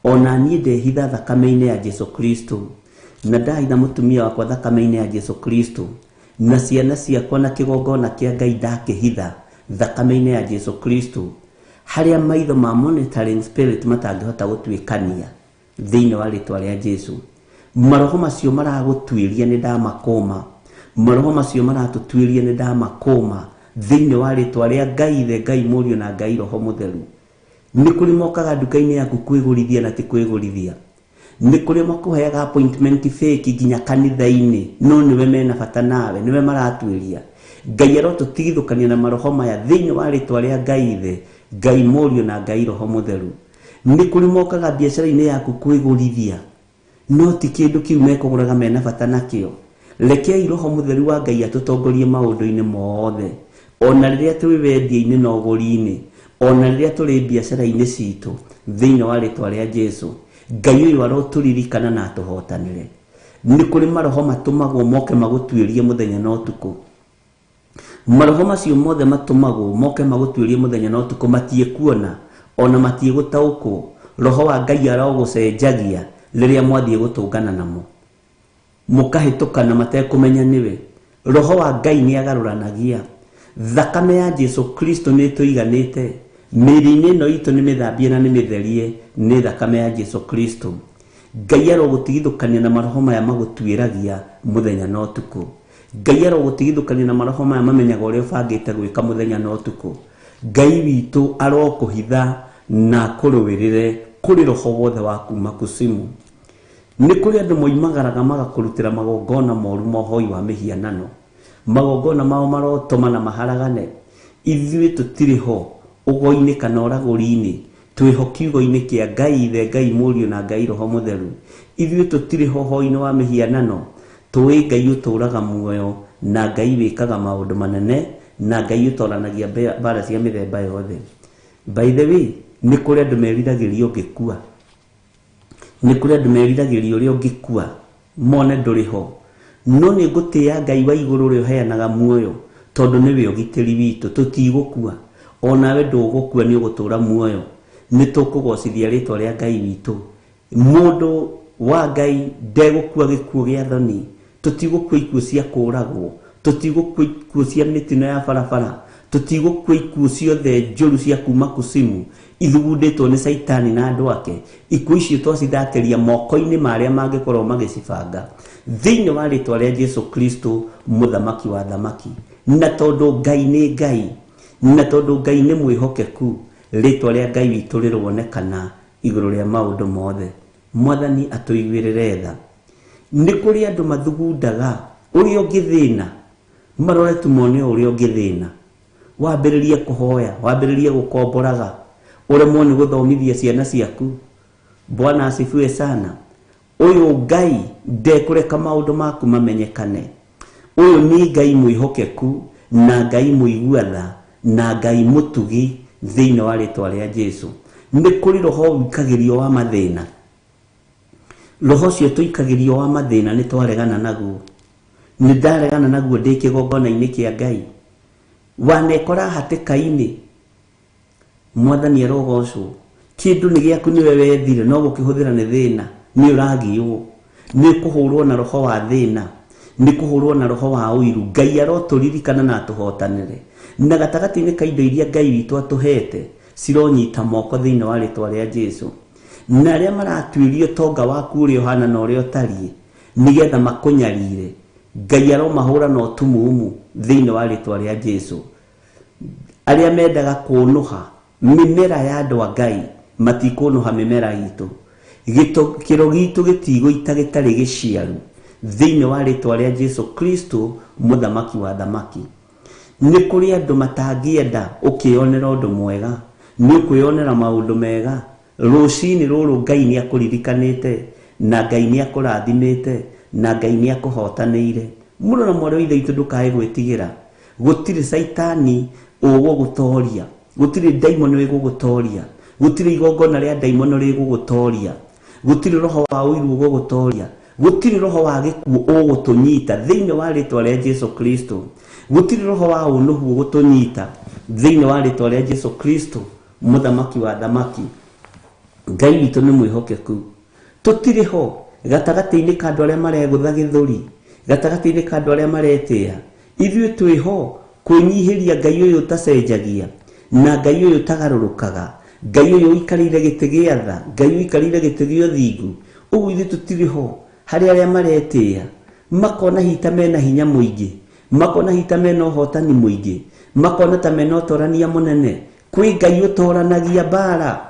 Ona niĩ ndehitha thakame-inĩ ya Jesu Kristo, na ndahitha mũtumia wakwa thakame-inĩ ya Jesu Kristo, na ciana ciakwa na kĩgongona kĩa Ngai ndakĩhitha thakame-inĩ ya Jesu Kristo, harĩa maitho ma monitoring spirit matangĩhota gũtuĩkania thĩinĩ wa rĩtwa rĩa Jesu. Maroho macio maragũtuĩria nĩ ndamakũma, maroho macio maratũtuĩria nĩ ndamakũma thĩinĩ wa rĩtwa rĩa Ngai Ithe, Ngai Mũriũ na Ngai Roho Mũtheru. Nĩ kũrĩ mokaga nduka-inĩ yaku kwĩgũrithia na ti kwĩgũrithia. Nĩ kũrĩ makũheaga appointment fake nginya kanitha-inĩ, no nĩwe mena bata nawe, nĩwe maratuĩria. Ngai arotũtigithũkania na maroho maya thĩinĩ wa rĩtwa rĩa Ngai Ithe, Ngai Mũriũ na Ngai Roho Mũtheru. Nĩ kũrĩ mokaga biacara-inĩ yaku kwĩgũrithia, no ti kĩndũ kĩu mekũgũraga mena bata nakĩo. Rekei Roho Mũtheru wa Ngai atũtongorie maũndũ-inĩ mothe, ona rĩrĩa twĩ wendia-inĩ na ũgũri-inĩ, ona rĩrĩa tũrĩ biacara-inĩ citũ, thĩinĩ wa rĩtwa rĩa Jesu. Ngai ũyũ arotũririkana na atũhotanĩre. Nĩ kũrĩ maroho matũmagwo moke magũtuĩrie mũthenya na ũtukũ. Maroho macio mothe matũmagwo moke magũtuĩrie mũthenya na ũtukũ matiĩkuona ona matiĩgũtaũkwo. Roho wa Ngai arogũcenjagia rĩrĩa mwathiĩ gũtũngana namo, mũkahĩtũkana matekũmenya nĩwe. Roho wa Ngai nĩ agarũranagia. Thakame ya Jesu Kristo nĩ ĩtũiganĩte. Mĩĩrĩ-inĩ ĩno itũ nĩ mĩthambie na nĩ mĩtherie nĩ thakame ya Jesu Kristo. Ngai arogũtigithũkania na maroho maya magũtuĩragia mũthenya na ũtukũ. Ngai arogũtigithũkania na maroho maya mamenyaga ũrĩa ũbangĩte gwĩka mũthenya na ũtukũ. Ngai witũ arokũhitha na akũrũĩrĩre kũrĩ roho wothe wa kuma kusimu. Nĩ kũrĩ andũ moimagaraga magakũrutĩra magongona moru ma ũhoi wa mĩhianano. Magongona mao marotoma na maharagane. Ithuĩ tũtirĩ ho ũgo-inĩ kana ũragũri-inĩ, twĩho kiugo-inĩ kĩa Ngai Ithe, Ngai Mũriũ na Ngai Roho Mũtheru. Ithuĩ tũtirĩ ho ũhoi-inĩ wa mĩhianano, tũĩ Ngai ũtũũraga muoyo na Ngai wĩkaga maũndũ manene na Ngai ũtoranagia mbara cia mĩthemba yothe. By the way, nĩ kũrĩ andũ meriragĩria ũngĩkua. Nĩ kũrĩ andũ meriragĩria ũrĩa ũngĩkua mone ndũrĩ ho. No nĩ ngũtĩĩa Ngai wa igũrũ ũrĩa ũheanaga muoyo, tondũ nĩwe ũgitĩri witũ, tũtigũkua. Onawe ndũgũkua, nĩ ũgũtũũra muoyo. Nĩ tũkũgocithia rĩtwa rĩa Ngai witũ. Mũndũ wa Ngai ndegũkua gĩkuũ gĩa thoni. Tũtigũkua ikuũ cia kũũragwo, tũtigũkua ikuũ cia mĩtino ya barabara, tũtigũkua ikuũ ciothe njũru cia kuma kusimu ithugundĩtwo nĩ Caitani na andũ ake. Ikuũ icio twacithatĩria moko-inĩ ma arĩa mangĩkorwo magĩcibanga thĩinĩ wa rĩtwa rĩa Jesu Kristo, mũthamaki wa thamaki. Na tondũ Ngai nĩ Ngai, na tondũ Ngai nĩ mwĩhokeku, rĩtwa rĩa Ngai witũ rĩronekana igũrũ rĩa maũndũ mothe. Mwathani atũiguĩrĩre tha. Nĩ kũrĩ andũ mathugundaga ũrĩa ũngĩthĩna, marore tu mone ũrĩa ũngĩthĩna. Wambĩrĩrie kũhoya, wambĩrĩrie gũkomboraga, ũremwo nĩ gũthomithia ciana ciaku. Bwana asifiwe sana. Ũyũ Ngai ndekũreka maũndũ maku mamenyekane. Ũyũ nĩ Ngai mwĩhokeku na Ngai mũigua tha na Ngai mũtugi thĩinĩ wa rĩtwa rĩa Jesu. Nĩ kũrĩ roho wikagĩrio wa mathĩna. Roho ũcio tũikagĩrio wa mathĩna nĩ twaregana naguo. Nĩ ndaregana naguo ndĩ kĩgongona-inĩ kĩa Ngai. Wanekora hatĩka-inĩ, Mwathani arogocwo. Kĩndũ nĩ gĩaku nĩwe wethire, no gũkĩhũthĩra nĩ thĩna, nĩ ũragiywo, nĩ kũhũrwo na roho wa thĩna, nĩ kũhũrwo na roho wa ũiru. Ngai arotũririkana na atũhotanĩre. Na gatagatĩ-inĩ ka indo iria Ngai witũ atũhete, cironyita moko thĩinĩ wa rĩtwa rĩa Jesu. Na arĩa maratuĩria ũtonga waku ũrĩa ũhana na ũrĩa ũtariĩ, nĩgetha makũnyarire, Ngai aromahũra na ũtumumu thĩinĩ wa rĩtwa rĩa Jesu. Arĩa mendaga kũnũha mĩmera ya andũ a Ngai matikũnũha mĩmera itũ. Kĩro gitũ gĩtigũita gĩtarĩ gĩciaru thĩinĩ wa rĩtwa rĩa Jesu Kristo, mũthamaki wa thamaki. Nĩ kũrĩ andũ matangĩenda ũkĩyonera ũndũ mwega, nĩ ũkwĩyonera maũndũ mega. Rũcinĩ rũrũ Ngai nĩ akũririkanĩte, na Ngai nĩ akũrathimĩte, na Ngai nĩ akũhotanĩire. Mũrũ na mwarĩ wa Ithe witũ, ndũkae gwĩtigĩra. Gũtirĩ Caitani ũgũgũtoria, gũtirĩ ndaimono ĩgũgũtoria, gũtirĩ igongona rĩa ndaimono rĩgũgũtoria, gũtirĩ roho wa ũiru ũgũgũtoria, gũtirĩ roho wa gĩkuũ ũgũtũnyita thĩinĩ wa rĩtwa rĩa Jesu Kristo, gũtirĩ roho wa ũnũhu ũgũtũnyita thĩinĩ wa rĩtwa rĩa Jesu Kristo, mũthamaki wa thamaki. Ngai witũ nĩ mwĩhokeku. Tũtirĩ ho gatagatĩ-inĩ ka andũ arĩa maregũtha gĩthũri, gatagatĩ-inĩ ka andũ arĩa maretĩĩa. Ithuĩ twĩ ho kwĩnyihĩria Ngai ũyũ ũtacenjagia na Ngai ũyũ ũtagarũrũkaga, Ngai ũyũ ũikarĩire gĩtĩ gĩa tha, Ngai ũikarĩire gĩtĩ gĩa ũthingu. Ũguo ithuĩ tũtirĩ ho harĩ arĩa maretĩĩa, makona hita mena hinya mũingĩ, makona hita mena ũhotani mũingĩ, makona ta mena ũtorania mũnene. Kwĩ Ngai ũtoranagia mbara,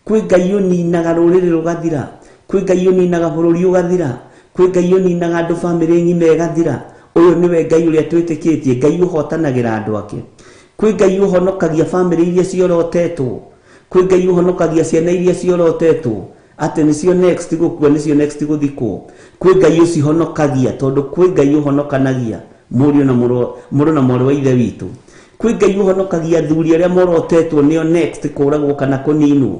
kwĩ Ngai ũninaga rũrĩrĩ rũgathira, kwĩ Ngai ũninaga bũrũri ũgathira, kwĩ Ngai ũninaga andũ bamĩrĩ ng'ima ĩgathira. Ũyũ nĩwe Ngai ũrĩa twĩtĩkĩtie, Ngai ũhotanagĩra andũ ake. Kwĩ Ngai ũhonokagia bamĩrĩ iria ciorotetwo, kwĩ Ngai ũhonokagia ciana iria ciorotetwo atĩ nĩcio next gũkua, nĩcio next gũthikwo. Kwĩ Ngai ũcihonokagia, tondũ kwĩ Ngai ũhonokanagia mũriũ na mũrũ na mwarĩ wa ithe witũ. Kwĩ Ngai ũhonokagia athuri arĩa morotetwo nĩo next kũragwo kana kũninwo.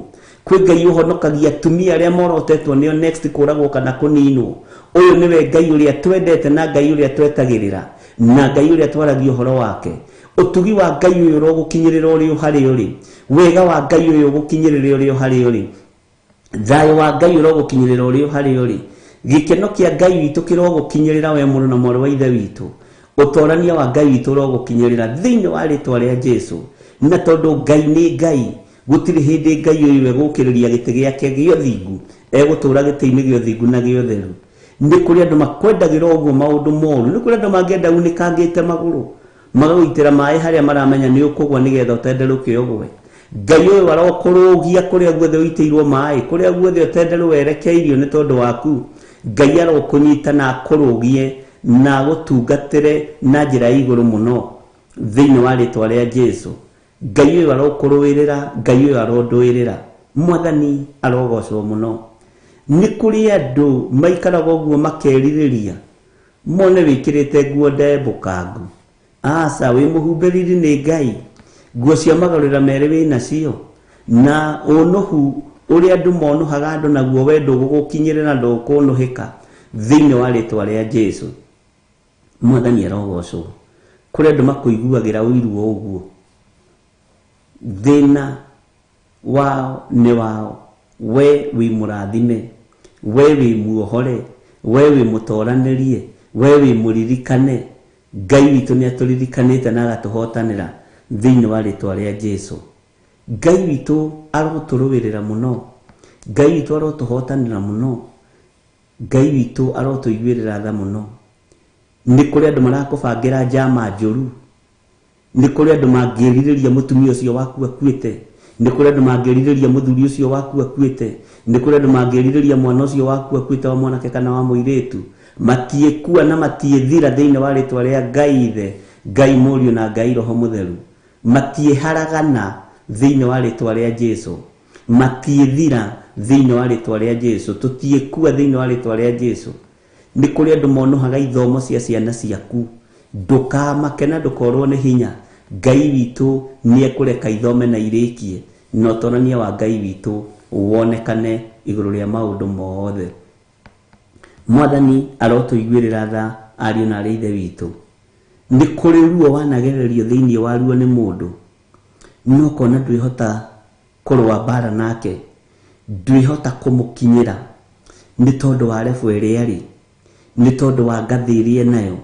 Kwĩ Ngai ũhonokagia atumia arĩa morotetwo nĩo next kũragwo kana kũninwo. Ũyũ nĩwe Ngai ũrĩa twendete na Ngai ũrĩa twetagĩrĩra na Ngai ũrĩa twaragia ũhoro wake. Ũtugi wa Ngai ũyũ ũrogũkinyĩrĩra ũrĩ o harĩa ũrĩ, wega wa Ngai ũyũ ũgũkinyĩrĩre ũrĩ o harĩa ũrĩ, thayũ wa Ngai ũrogũkinyĩrĩra ũrĩ o harĩa ũrĩ, gĩkeno kĩa Ngai witũ kĩrogũkinyĩrĩra we mũrũ na mwarĩ wa ithe witũ, ũtorania wa Ngai witũ ũrogũkinyĩrĩra thĩinĩ wa rĩtwa rĩa Jesu. Na tondũ Ngai nĩ Ngai, gũtirĩ hĩndĩ Ngai ũyũ egũkĩrĩria gĩtĩ gĩake gĩa ũthingu, egũtũũra gĩtĩ-inĩ gĩa ũthingu na gĩa ũtheru. Nĩ kũrĩ andũ makwendagĩra ũguo maũndũ moru, nĩ kũrĩ andũ mangĩenda unĩkangĩte magũrũ, magagũitĩra maĩ harĩa maramenya nĩ ũkũgwa nĩgetha ũtenderũke ũgwe. Ngai ũyũ arokũrũgia kũrĩa guothe ũitĩirwo maĩ, kũrĩa guothe ũtenderũ werekeirio nĩ tondũ waku. Ngai arokũnyita na akũrũgie na agũtungatĩre na njĩra ya igũrũ mũno thĩinĩ wa rĩtwa rĩa Jesu. Ngai ũyũ arokũrũĩrĩra, Ngai ũyũ arondũĩrĩra. Mwathani arogocwo mũno. Nĩ kũrĩ andũ maikaraga ũguo makerirĩria mone wĩkĩrĩte nguo ndembũkangu. Aca, wĩ mũhumbĩriri nĩ Ngai, nguo cia magarũrĩra merĩ wĩ nacio, na ũnũhu ũrĩa andũ monũhaga andũ naguo we ndũgũgũkinyĩrĩra, ndũkũnũhĩka thĩinĩ wa rĩtwa rĩa Jesu. Mwathani arogocwo. Kũrĩ andũ makũiguagĩra ũiru o ũguo, thĩna wao nĩ wao. We wĩ mũrathime, we wĩ muohore, we wĩ mũtoranĩrie, we wĩ mũririkane. Ngai witũ nĩ atũririkanĩte na agatũhotanĩra thĩinĩ wa rĩtwa rĩa Jesu. Ngai witũ arotũrũĩrĩra mũno, Ngai witũ arotũhotanĩra mũno, Ngai witũ arotũiguĩrĩra tha mũno. Nĩ kũrĩ andũ marakũbangĩra njama njũru, nĩ kũrĩ andũ mangĩrirĩria mũtumia ũcio waku akuĩte, nĩ kũrĩ andũ mangĩrirĩria mũthuri ũcio waku akuĩte, nĩ kũrĩ andũ mangĩrirĩria mwana ũcio waku akuĩte wa mwanake kana wa mũirĩtu. Matiĩkua na matiĩthira thĩinĩ wa rĩtwa rĩa Ngai Ithe, Ngai Mũriũ na Ngai Roho Mũtheru. Matiĩharagana thĩinĩ wa rĩtwa rĩa Jesu, matiĩthira thĩinĩ wa rĩtwa rĩa Jesu, tũtiĩkua thĩinĩ wa rĩtwa rĩa Jesu. Nĩ kũrĩ andũ monũhaga ithomo cia ciana ciaku, ndũkamake na ndũkorwo nĩ hinya. Ngai witũ nĩ ekũreka ithome na irĩkie, na ũtorania wa Ngai witũ wonekane igũrũ rĩa maũndũ mothe. Mwathani arotũiguĩrĩra tha ariũ na arĩ ithe witũ. Nĩ kũrĩ ruo wanagererio thĩinĩ wa ruo nĩ mũndũ, no ũkona ndwĩhota kũrũa mbara nake, ndwĩhota kũmũkinyĩra nĩ tondũ wa rebu ĩrĩa arĩ, nĩ tondũ wa ngathĩ ĩrĩa enayo,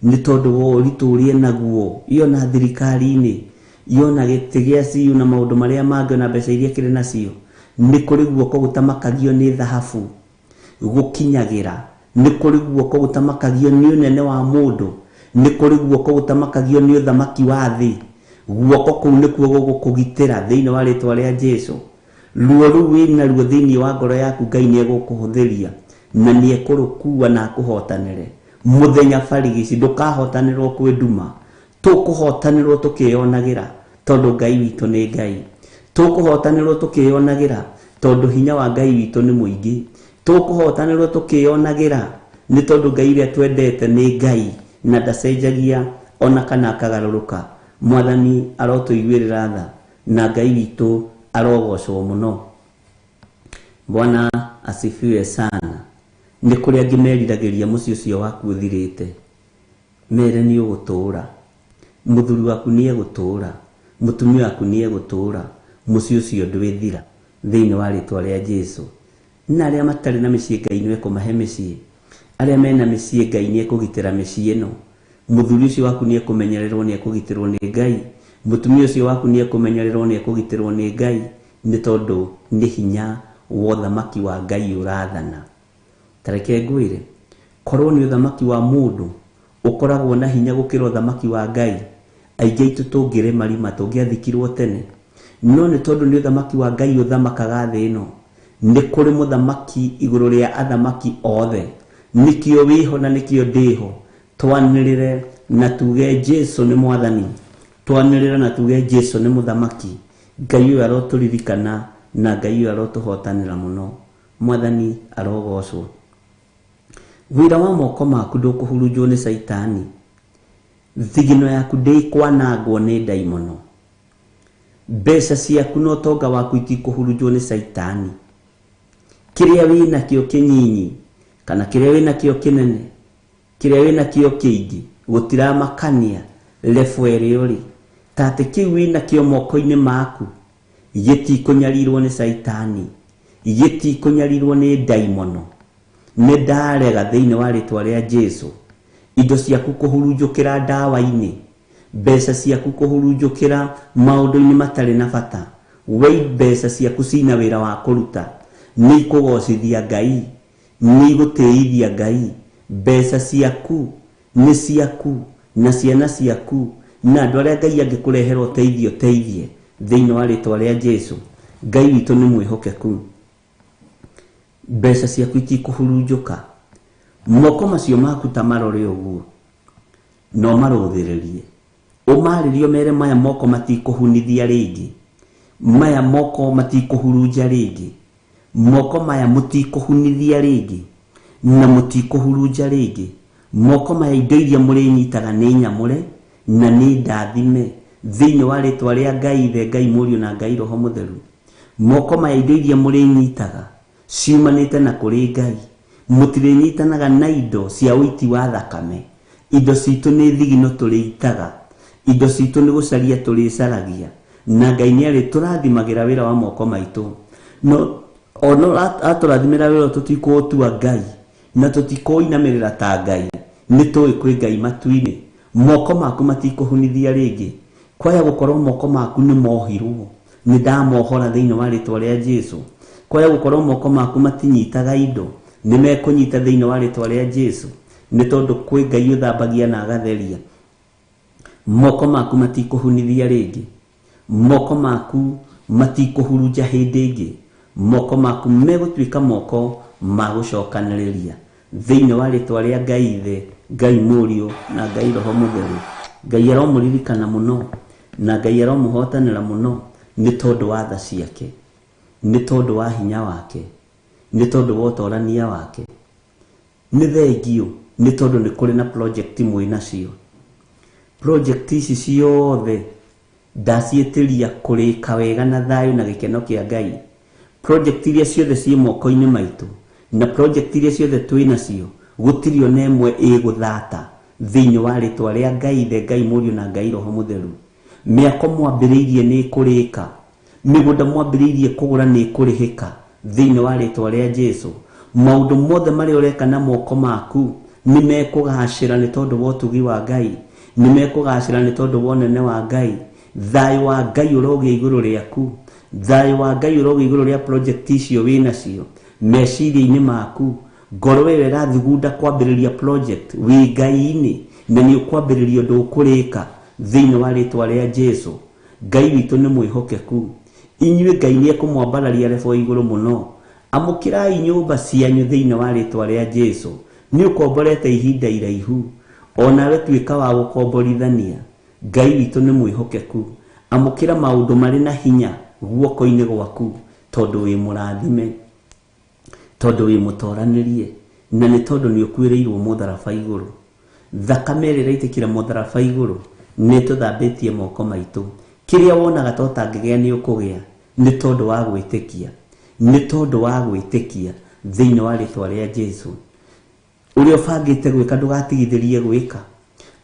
nĩ tondũ wa ũritũ ũrĩa enaguo, yona thirikari-inĩ, yona gĩtĩ gĩa CU na maũndũ marĩa mangĩ, ona mbeca iria kĩrĩ nacio. Nĩ kũrĩ guoko gũtamakagio nĩ thahabu gũkinyagĩra, nĩ kũrĩ guoko gũtamakagio nĩ ũnene wa mũndũ, nĩ kũrĩ guoko gũtamakagio nĩ ũthamaki wa thĩ. Guoko kũu nĩkuo gũgũkũgitĩra thĩinĩ wa rĩtwa rĩa Jesu. Ruo rũu wĩna ruo thĩinĩ wa ngoro yaku, Ngai nĩ egũkũhũthĩria na nĩ ekũrũkua na akũhotanĩre. Mũthenya barigici ndũkahotanĩrwo kwĩ nduma, tũkũhotanĩrwo tũkĩyonagĩra tondũ Ngai witũ nĩ Ngai. Tũkũhotanĩrwo tũkĩyonagĩra tondũ hinya wa Ngai witũ nĩ mũingĩ. Tũkũhotanĩrwo tũkĩyonagĩra nĩ tondũ Ngai ũrĩa twendete nĩ Ngai na ndacenjagia ona kana akagarũrũka. Mwathani arotũiguĩrĩra tha na Ngai witũ arogocwo mũno. Bwana asifiwe sana. Nĩ kũrĩ angĩ meriragĩria mũciĩ ũcio waku ũthirĩte, mere nĩ ũgũtũũra, mũthuri waku nĩ egũtũũra, mũtumia waku nĩ egũtũũra, mũciĩ ũcio ndwĩthira Thĩinĩ wa rĩtwa rĩa Jesu. Na arĩa matarĩ na mĩciĩ Ngai nĩ ekũmahe mĩciĩ. Arĩa mena mĩciĩ Ngai nĩ ekũgitĩra mĩciĩ ĩno. Mũthuri ũcio waku nĩ ekũmenyererwo, nĩ ekũgitĩrwo nĩ Ngai. Mũtumia ũcio waku nĩ ekũmenyererwo, nĩ ekũgitĩrwo nĩ Ngai, nĩ tondũ nĩ hinya wa ũthamaki wa Ngai ũrathana. Ta reke ngwĩre, korwo nĩ ũthamaki wa mũndũ ũkoragwo na hinya gũkĩra ũthamaki wa Ngai, aingĩ aitũ tũngĩrĩ marima, tũngĩathikirwo tene. No nĩ tondũ nĩ ũthamaki wa Ngai ũthamakaga thĩ ĩno, nĩ kũrĩ mũthamaki igũrũ rĩa athamaki othe. Nĩkĩo wĩho na nĩkĩo ndĩho. Twanĩrĩre na tuge Jesu nĩ mwathani. Twanĩrĩre na tuge Jesu nĩ mũthamaki. Ngai ũyũ arotũririkana na Ngai ũyũ arotũhotanĩra mũno. Mwathani arogocwo. Wĩra wa moko maku ndũkũhurunjwo nĩ Caitani. Thigino yaku ndĩkwanangwo nĩ ndaimono. Mbeca ciaku na ũtonga waku itikũhurunjwo nĩ Caitani. Kĩrĩa wĩnakĩo kĩnyinyi kana kĩrĩa wĩnakĩo kĩnene, kĩrĩa wĩnakĩo kĩingĩ, gũtiramakania level ĩrĩa ũrĩ. Ta atĩ kĩu wĩnakĩo moko-inĩ maku gĩtikũnyarirwo nĩ Caitani, gĩtikũnyarirwo nĩ ndaimono. Nĩ ndarega thĩinĩ wa rĩtwa rĩa Jesu indo ciaku kũhurunjũkĩra ndawa-inĩ, mbeca ciaku kũhurunjũkĩra maũndũ-inĩ matarĩ na bata. We mbeca ciaku cina wĩra wa kũruta, nĩ ikũgocithia Ngai, nĩ igũtĩithia Ngai. Mbeca ciaku nĩ ciaku na ciana ciaku na andũ arĩa Ngai angĩkũrehera ũteithio teithie thĩinĩ wa rĩtwa rĩa Jesu. Ngai witũ nĩ mwĩhokeku. Mbeca ciaku itikũhurunjũka. Moko macio maku ta marore ũguo, no marũthĩrĩrie, ũmarĩrie mere maya moko matikũhunithia rĩngĩ, maya moko matikũhurunja rĩngĩ, moko maya mũtikũhunithia rĩngĩ na mũtikũhurunja rĩngĩ. Moko maya indo iria mũrĩnyitaga nĩ nyamũre na nĩ ndathime thĩinĩ wa rĩtwa rĩa Ngai Ithe, Ngai Mũriũ na Ngai Roho Mũtheru. Moko maya indo iria mũrĩnyitaga ciumanĩte na kũrĩ Ngai. Mũtirĩnyitanaga na indo cia ũiti wa thakame. Indo citũ nĩ thigino tũrĩitaga, indo citũ nĩ gũcaria tũrĩcaragia, na Ngai nĩ arĩtũrathimagĩra wĩra wa moko maitũ. No ono atũrathimĩra wĩra tũtikũũtua Ngai na tũtikũinamĩrĩra ta Ngai. Nĩ tũĩ kwĩ Ngai matu-inĩ. Moko maku matikũhunithia rĩngĩ. Kwaya gũkorwo moko maku nĩ mohirwo, nĩ ndamohora thĩinĩ wa rĩtwa rĩa Jesu. Kwaya gũkorwo moko maku matinyitaga indo, nĩ mekũnyita thĩinĩ wa rĩtwa rĩa Jesu, nĩ tondũ kwĩ Ngai ũthambagia na agatheria. Moko maku matikũhunithia rĩngĩ, moko maku matikũhurunja hĩndĩ ĩngĩ, moko maku megũtuĩka moko ma gũcokanĩrĩria thĩinĩ wa rĩtwa rĩa Ngai Ithe, Ngai Mũriũ na Ngai Roho Mũtheru. Ngai aromũririkana mũno na Ngai aromũhotanĩra mũno, nĩ tondũ wa tha ciake, nĩ tondũ wa hinya wake, nĩ tondũ wa ũtorania wake. Nĩ thengio nĩ tondũ nĩ kũrĩ na project mwĩ nacio. Project ici ciothe ndaciĩtĩria kũrĩka wega na thayũ na gĩkeno kĩa Ngai. Project iria ciothe ciĩ moko-inĩ maitũ na project iria ciothe twĩ nacio, gũtirĩ ona ĩmwe ĩgũthata thĩinĩ wa rĩtwa rĩa Ngai Ithe, Ngai Mũriũ na Ngai Roho Mũtheru. Mĩako mwambĩrĩirie nĩ ĩkũrĩka, mĩgũnda mwambĩrĩirie kũgũra nĩ ĩkũrĩhĩka thĩinĩ wa rĩtwa rĩa Jesu. Maũndũ mothe marĩa ũreka na moko maku nĩ mekũgacĩra nĩ tondũ wa ũtugi wa Ngai, nĩ mekũgacĩra nĩ tondũ wa ũnene wa Ngai. Thayũ wa Ngai ũrogĩa igũrũ rĩaku, thayũ wa Ngai ũrogĩa igũrũ rĩa project icio wĩ nacio meciria-inĩ maku. Ngoro ĩyo ĩrathugunda kwambĩrĩria project wĩ Ngai-inĩ, na nĩ ũkwambĩrĩria ũndũ ũkũrĩka thĩinĩ wa rĩtwa rĩa Jesu. Ngai witũ nĩ mwĩhokeku. Inyuĩ Ngai nĩ ekũmwambararia level igũrũ mũno. Amũkĩrai nyũmba cianyu thĩinĩ wa rĩtwa rĩa Jesu. Nĩ ũkomborete ihinda iraihu, onawe tuĩka wa gũkomborithania. Ngai witũ nĩ mwĩhokeku. Amũkĩra maũndũ marĩ na hinya guoko-inĩ gwaku, tondũ wĩ mũrathime, tondũ wĩ mũtoranĩrie, na nĩ tondũ nĩ ũkuĩrĩirwo mũtharaba igũrũ. Thakame ĩrĩa ĩraitĩkĩra mũtharaba igũrũ nĩ ĩtũthambĩtie moko maitũ. Kĩrĩa wonaga ta ũtangĩgĩa nĩ ũkũgĩa, nĩ tondũ wa gwĩtĩkia, nĩ tondũ wa gwĩtĩkia thĩinĩ wa rĩtwa rĩa Jesu. Ũrĩa ũbangĩte gwĩka ndũgatigithĩrie gwĩka,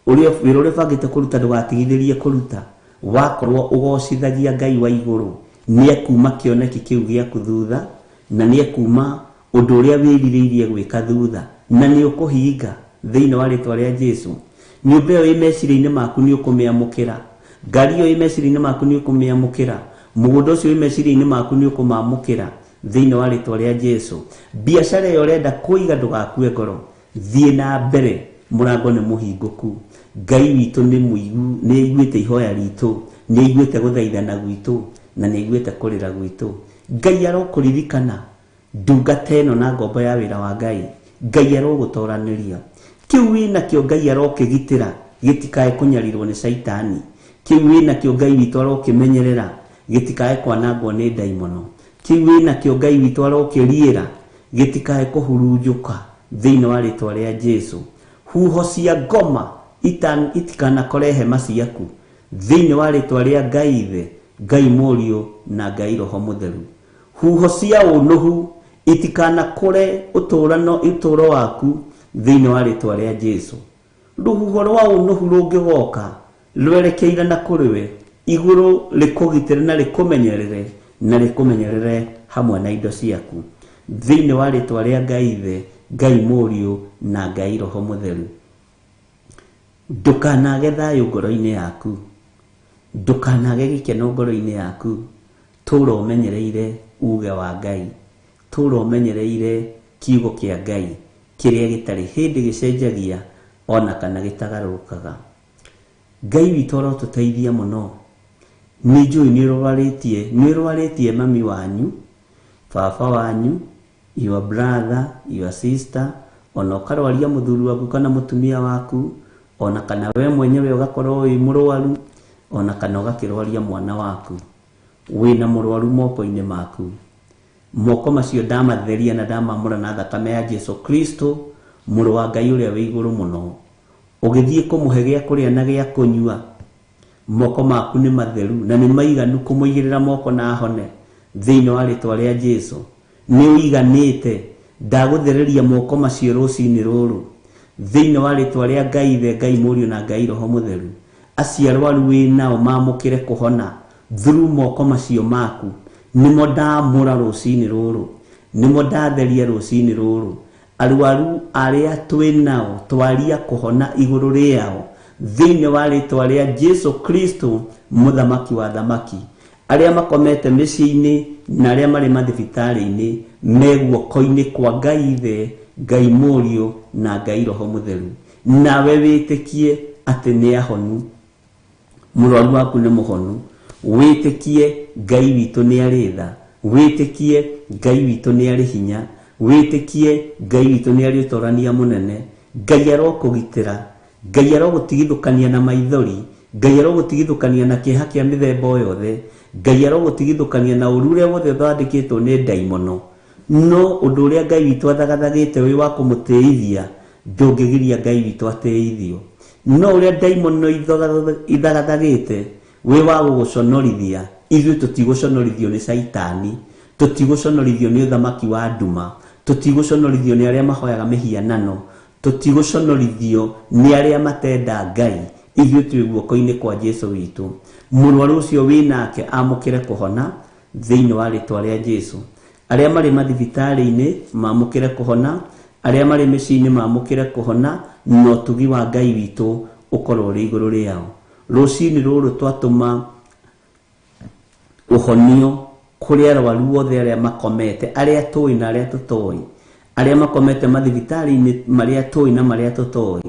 ũrĩa wĩra ũrĩa ũbangĩte kũruta ndũgatigithĩrie kũruta. Wakorwo ũgocithagia Ngai wa igũrũ, Nĩ ekuma kĩoneki kĩu gĩaku thutha, na nĩ ekuma ũndũ ũrĩa wĩrirĩirie gwĩka thutha, na nĩ ũkũhinga thĩinĩ wa rĩtwa rĩa Jesu. Nyũmba ĩyo ĩ meciria-inĩ maku nĩ ũkũmĩamũkĩra, ngari ĩyo ĩ meciria-inĩ maku nĩ ũkũmĩamũkĩra, mũgũnda ũcio wĩ meciria-inĩ maku nĩ ũkũmamũkĩra thĩinĩ wa rĩtwa rĩa Jesu. Biacara ĩyo ũrenda kũiga ndũgakue ngoro, thiĩ na mbere, mũrango nĩ mũhingũku. Ngai witũ nĩ mũigu, nĩ aiguĩte ihoya ritũ, nĩ aiguĩte gũthaithana gwitũ, na nĩ aiguĩte kũrĩra gwitũ. Ngai arokũririkana ndungata ĩno na ngombo ya wĩra wa Ngai. Ngai arogũtoranĩria kĩu wĩnakĩo, Ngai arokĩgitĩra gĩtikae kũnyarirwo nĩ caitani. Kĩu wĩnakĩo Ngai witũ arokĩmenyerera gĩtikae kwanangwo nĩ ndaimono. Kĩu wĩnakĩo Ngai witũ arokĩriĩra gĩtikae kũhurunjũka thĩinĩ wa rĩtwa rĩa Jesu. Huho cia ngoma itikanakore hema ciaku thĩinĩ wa rĩtwa rĩa Ngai Ithe, Ngai Mũriũ na Ngai Roho Mũtheru. Huho cia ũnũhu itikanakore ũtũũro waku thĩinĩ wa rĩtwa rĩa Jesu. Rũhuho rwa ũnũhu rũngĩgoka rwerekeire na kũrĩ we, igũrũ rĩkũgitĩre na rĩkũmenyerere, na rĩkũmenyerere hamwe na indo ciaku thĩinĩ wa rĩtwa rĩa Ngai Ithe, Ngai Mũriũ na Ngai Roho Mũtheru. Ndũkanage thayũ ngoro-inĩ yaku, ndũkanage gĩkeno ngoro-inĩ yaku. Tũra ũmenyereire uge wa Ngai, tũra ũmenyereire kiugo kĩa Ngai kĩrĩa gĩtarĩ hĩndĩ gĩcenjagia ona kana gĩtagarũrũkaga. Ngai witũ arotũteithia mũno. Nĩ njũĩ nĩ ũrwarĩtie mami wanyu, baba wanyu, your brother, your sister, ona ũkarwaria mũthuri waku kana mũtumia waku, ona kana we mwenyewe ũgakorwo wĩ mũrwaru, ona kana ũgakĩrwaria mwana waku. Wĩna mũrwaru moko-inĩ maku. Moko macio ndamatheria na ndamamũra na thakame ya Jesu Kristo, mũrũ wa Ngai ũrĩa wĩ igũrũ mũno. Ũgĩthiĩ kũmũhe gĩa kũrĩa na gĩa kũnyua, moko maku nĩ matheru na nĩ maiganu kũmũigĩrĩra moko na ahone thĩinĩ wa rĩtwa rĩa Jesu. Nĩ ũiganĩte, ndagũthereria moko macio rũcinĩ rũrũ thĩinĩ wa rĩtwa rĩa Ngai Ithe, Ngai Mũriũ na Ngai Roho Mũtheru. Acio arwaru wĩ nao mamũkĩre kũhona through moko macio maku. Nĩmo ndamũra rũcinĩ rũrũ, nĩmo ndatheria rũcinĩ rũrũ. Arwaru arĩa twĩ nao twaria kũhona igũrũ rĩao thĩinĩ wa rĩtwa rĩa Jesu Kristo, mũthamaki wa thamaki. Arĩa makomete mĩciĩ-inĩ na arĩa marĩ mathibitarĩ-inĩ me guoko-inĩ kwa Ngai Ithe, Ngai Mũriũ na Ngai Roho Mũtheru. Nawe wĩtĩkie atĩ nĩ ahonu, mũrwaru waku nĩ mũhonu. Wĩtĩkie Ngai witũ nĩ arĩ tha, wĩtĩkie Ngai witũ nĩ arĩ hinya, wĩtĩkie Ngai witũ nĩ arĩ ũtorania mũnene. Ngai arokũgitĩra, Ngai arogũtigithũkania na maithori, Ngai arogũtigithũkania na kĩeha kĩa mĩthemba o yothe, Ngai arogũtigithũkania na ũru ũrĩa wothe ũthondeketwo nĩ ndaimono. No ũndũ ũrĩa Ngai witũ athagathagĩte wĩ wa kũmũtĩithia, ndũngĩgiria Ngai witũ atĩithio. No ũrĩa ndaimono ithagathagĩte wĩ wa gũgũconorithia, ithuĩ tũtigũconorithio nĩ caitani, tũtigũconorithio nĩ ũthamaki wa nduma, tũtigũconorithio nĩ arĩa mahoyaga mĩhianano, tũtigũconorithio nĩ arĩa matenda Ngai. Ithuĩ twĩ guoko-inĩ kwa Jesu witũ. Mũrwaru ũcio wĩ nake amũkĩre kũhona thĩinĩ wa rĩtwa rĩa Jesu. Arĩa marĩ mathibitarĩ-inĩ mamũkĩre kũhona, arĩa marĩ mĩciĩ-inĩ mamũkĩre kũhona, na ũtugi wa Ngai witũ ũkorwo ũrĩ igũrũ rĩao. Rũcinĩ rũrũ twatũma ũhonio kũrĩ arwaru othe arĩa makomete, arĩa tũĩ na arĩa tũtoĩ, arĩa makomete mathibitarĩ-inĩ marĩa tũĩ na marĩa tũtoĩ,